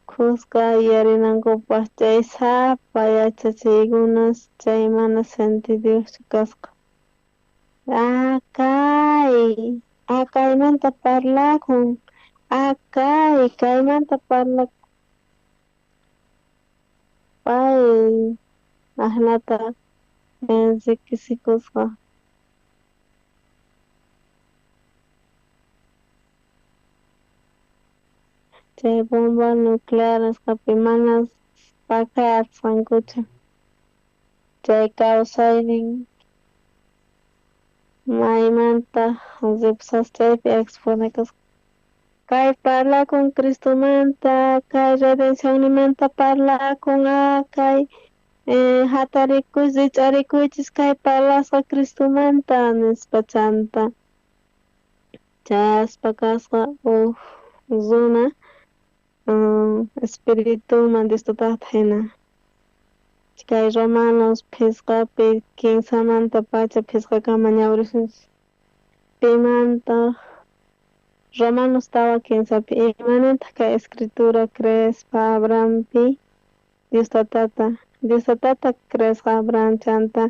khuska yuyarinankupaq chay sapa yachachiykunas chay mana sentiduyuqchu kasqa. Kay kaymanta parlakun kay kaymanta parlakun pay ajnata enriquecikusqa. Chay bomba nuclear nisqapi mana pakay atisqankuchu chay kawsaynin maymanta ripusasqa chaypi exponekusqa kay parlakun Cristomanta kay redencionninmanta parlakun kay hatarikuy rich'arikuychis kay parlasqa Cristomanta nispa chanta chayaspa kasqa uj runa espirituman Dios tataqta hina kay Romanos phisqapi kinsamanta pacha phisqakama ñawirisunchis pimantaq Romanos tawa kinsapi imanintaq kay escritura creespa Abrahampi Dios tatata creesqa Abraham chanta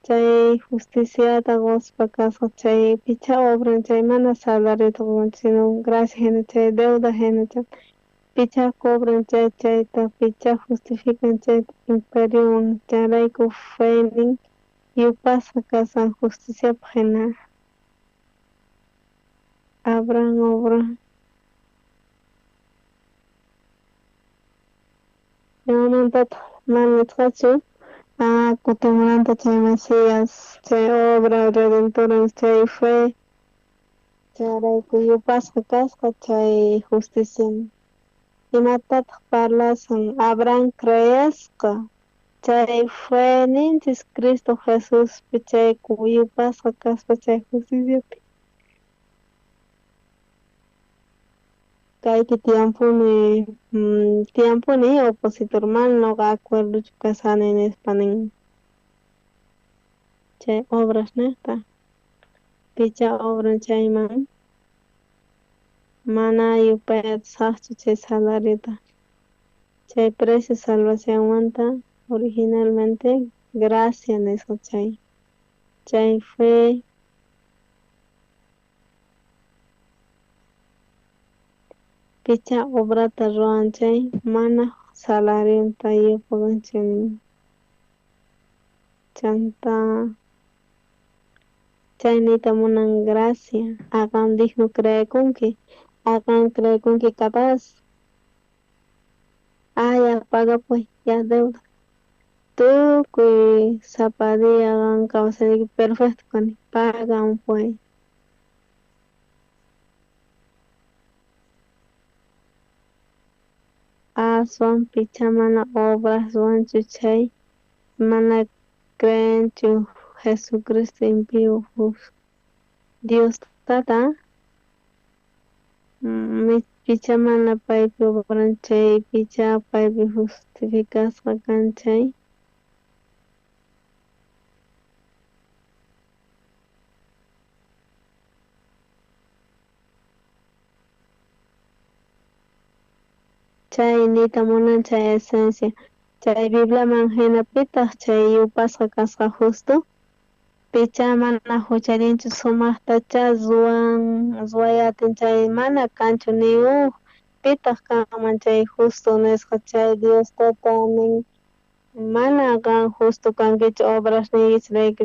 chay justiciata qospa kasqa chay picha obran chay mana salariota qon sino gracia hina chay deuda hina picha cobran chay chayta picha justifican chayta imperiowan chayrayku feynin yupasqa kasan justiciapaq hina Abraham obra imamantataq mana nisqachu kutimunanta chay Mesías chay obra redentora chay fe chayrayku yupasqa kasqa chay justicia imatataq parlasan Abraham creesqa chay fe ninchis Cristo Jesuspi chay yupasqa kaspa chay justiciapi kaypi tiyampuni opositor mana noqa acuerdochu kasani nispa nin chay obras nejta picha obran chayman mana yupay atisaqchu chay salariota chay precio salvacionmanta originalmente gracia nisqa chay chay fe picha obrata ruwan chay mana salarionta yupakanchu nin chanta chay niyta munan gracia qam digno creekunki qam creekunki capaz ya pagapuy ya deuda tukuy sapa día qam kawsayniyki perfecto kani pagampuy. Aswan picha mana obraswanchu chay mana creenchu Jesucristo en vivo Dios Tata picha mana paypi obran chay picha paypi justificasqa kan chay. Chay niyta munan chay esencia. Chay Bibliaman hina pitaq chay yupasqa kasqa justo? Picha mana huchallinchu sumaqtacha ruwan ruway atin chay mana kanchu ni uj pitaq kanman chay justo nisqa chay Dios Tata nin mana qan justo kankichu obrasniykichisrayku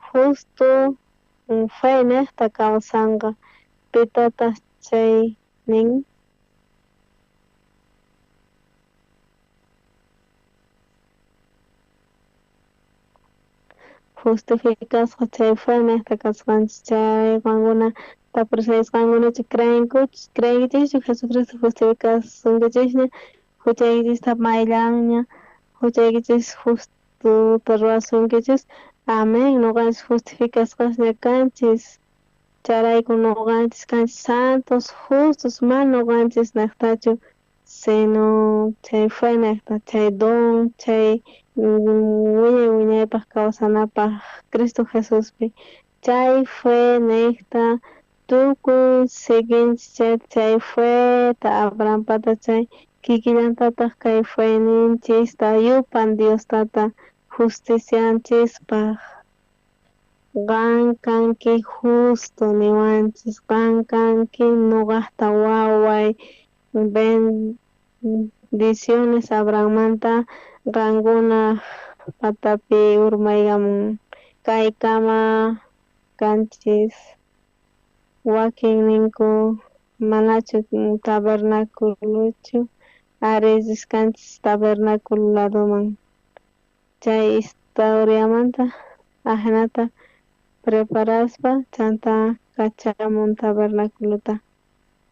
justo fe niqta kawsanqa pitataq chay nin. Justificasqa chay fe niqta kasqanchis chay qankuna tapurisqankunachu creenkichischu Jesucristo justificasunkichishña huchaykichista mayllanña huchaykichis justota ruwasunkichis amén noqanchis justificasqasña kanchis chayrayku noqanchis kanchis santos justos mana noqanchis niqtachu sino chay fe niqta chay don chay wiñay wiñaypaq kawsanapaq Cristo Jesuspi chay fe niqta tukuy seguinchis chay feta Abrahampata chay kikillantataq kay feninchista yupan Dios Tata justicianchispaq qan kanki justo niwanchis qan kanki noqajta waway bendiciones Abrahammanta qankuna patapi urmaykamun kaykama kanchis wakin ninku manachu tabernáculochu ari risqanchis tabernáculo ladoman chay historiamanta ajinata preparaspa chanta kachamun tabernáculota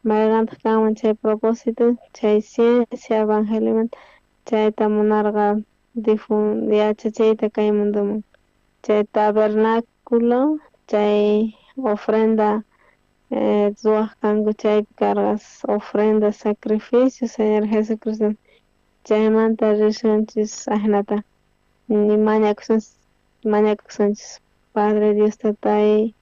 mayqantaq kanman chay propósito chay ciencia evangeliomanta chayta munarqa yachachiyta kay mundoman chay tabernáculo chay ofrenda ruwaq kanku chaypi karqa ofrenda sacrificio Señor Jesucristo chaymanta risunchis ajinata mañakusunchis Padre Dios Tatay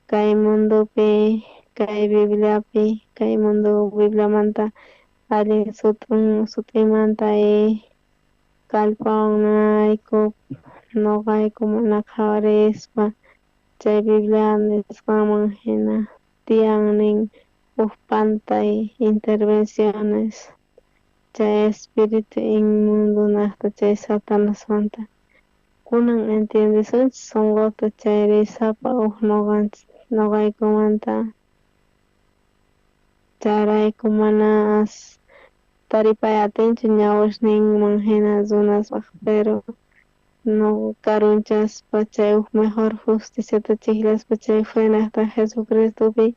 kay mundopi kay Bibliapi kay mundo Bibliamanta allin sut'imanta kallpawanayku noqayku mana qhawarispa chay Biblia nisqanman hina tiyan nin uj pantay intervenciones chay espíritu inmundo naqta chay Satanasmanta kunan entiendesunchis sonqota chayri sapa uj noqaykumanta chayrayku mana taripay atinchu ñawisninman hina runaspaq pero no karunchaspa chay uj mejor justiciata chijllaspa chay fe niqta Jesucristopi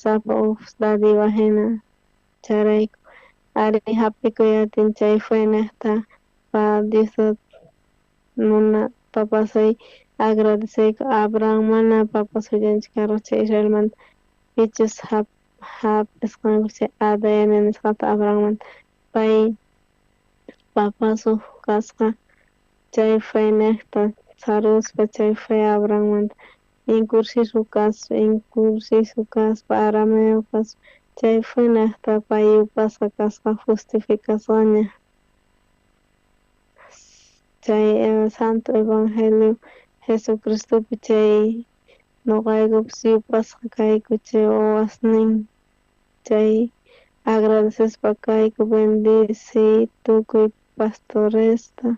sapa uj dádiva hina chayrayku ari hap'ikuy atin chay fe niqta pa Dios muna papasay agradeceyku Abraham mana papasullanchu karqa chay Israelmanta pichus hap'isqanku chay ADN nisqata Abrahammanta pay papasuq kasqa chay fe niqta saruspa chay fe Abrahammanta incursiso kaspa arameo kaspa chay fe niqta pay yupasqa kasqa justificasqaña chay santo evangelio Jesucristopi chay noqaykupis yupasqa kayku chay wawasnin chay agradecespa kayku bendici tukuy pastoresta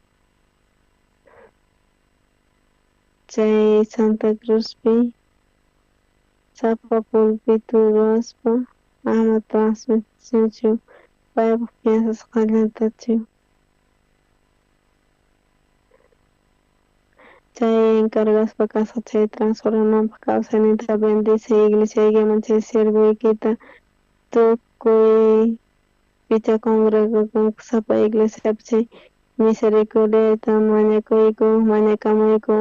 chay Santa Cruzpi sapa pulpito ruwaspa ama transmitisunchu paypaq piensasqallantachu chay encargaspa kasqa chay transformananpaq kawsayninta bendice iglesiaykiman chay siervoykita tukuy Maypichá congregakunku sapa iglesiapi chay misericordiata mañakuyku, mañakamuyku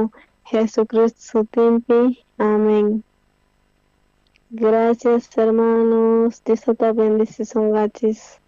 Jesucristo sutinpi. Amén. Gracias, hermanos. Dios te bendice, sonqachis.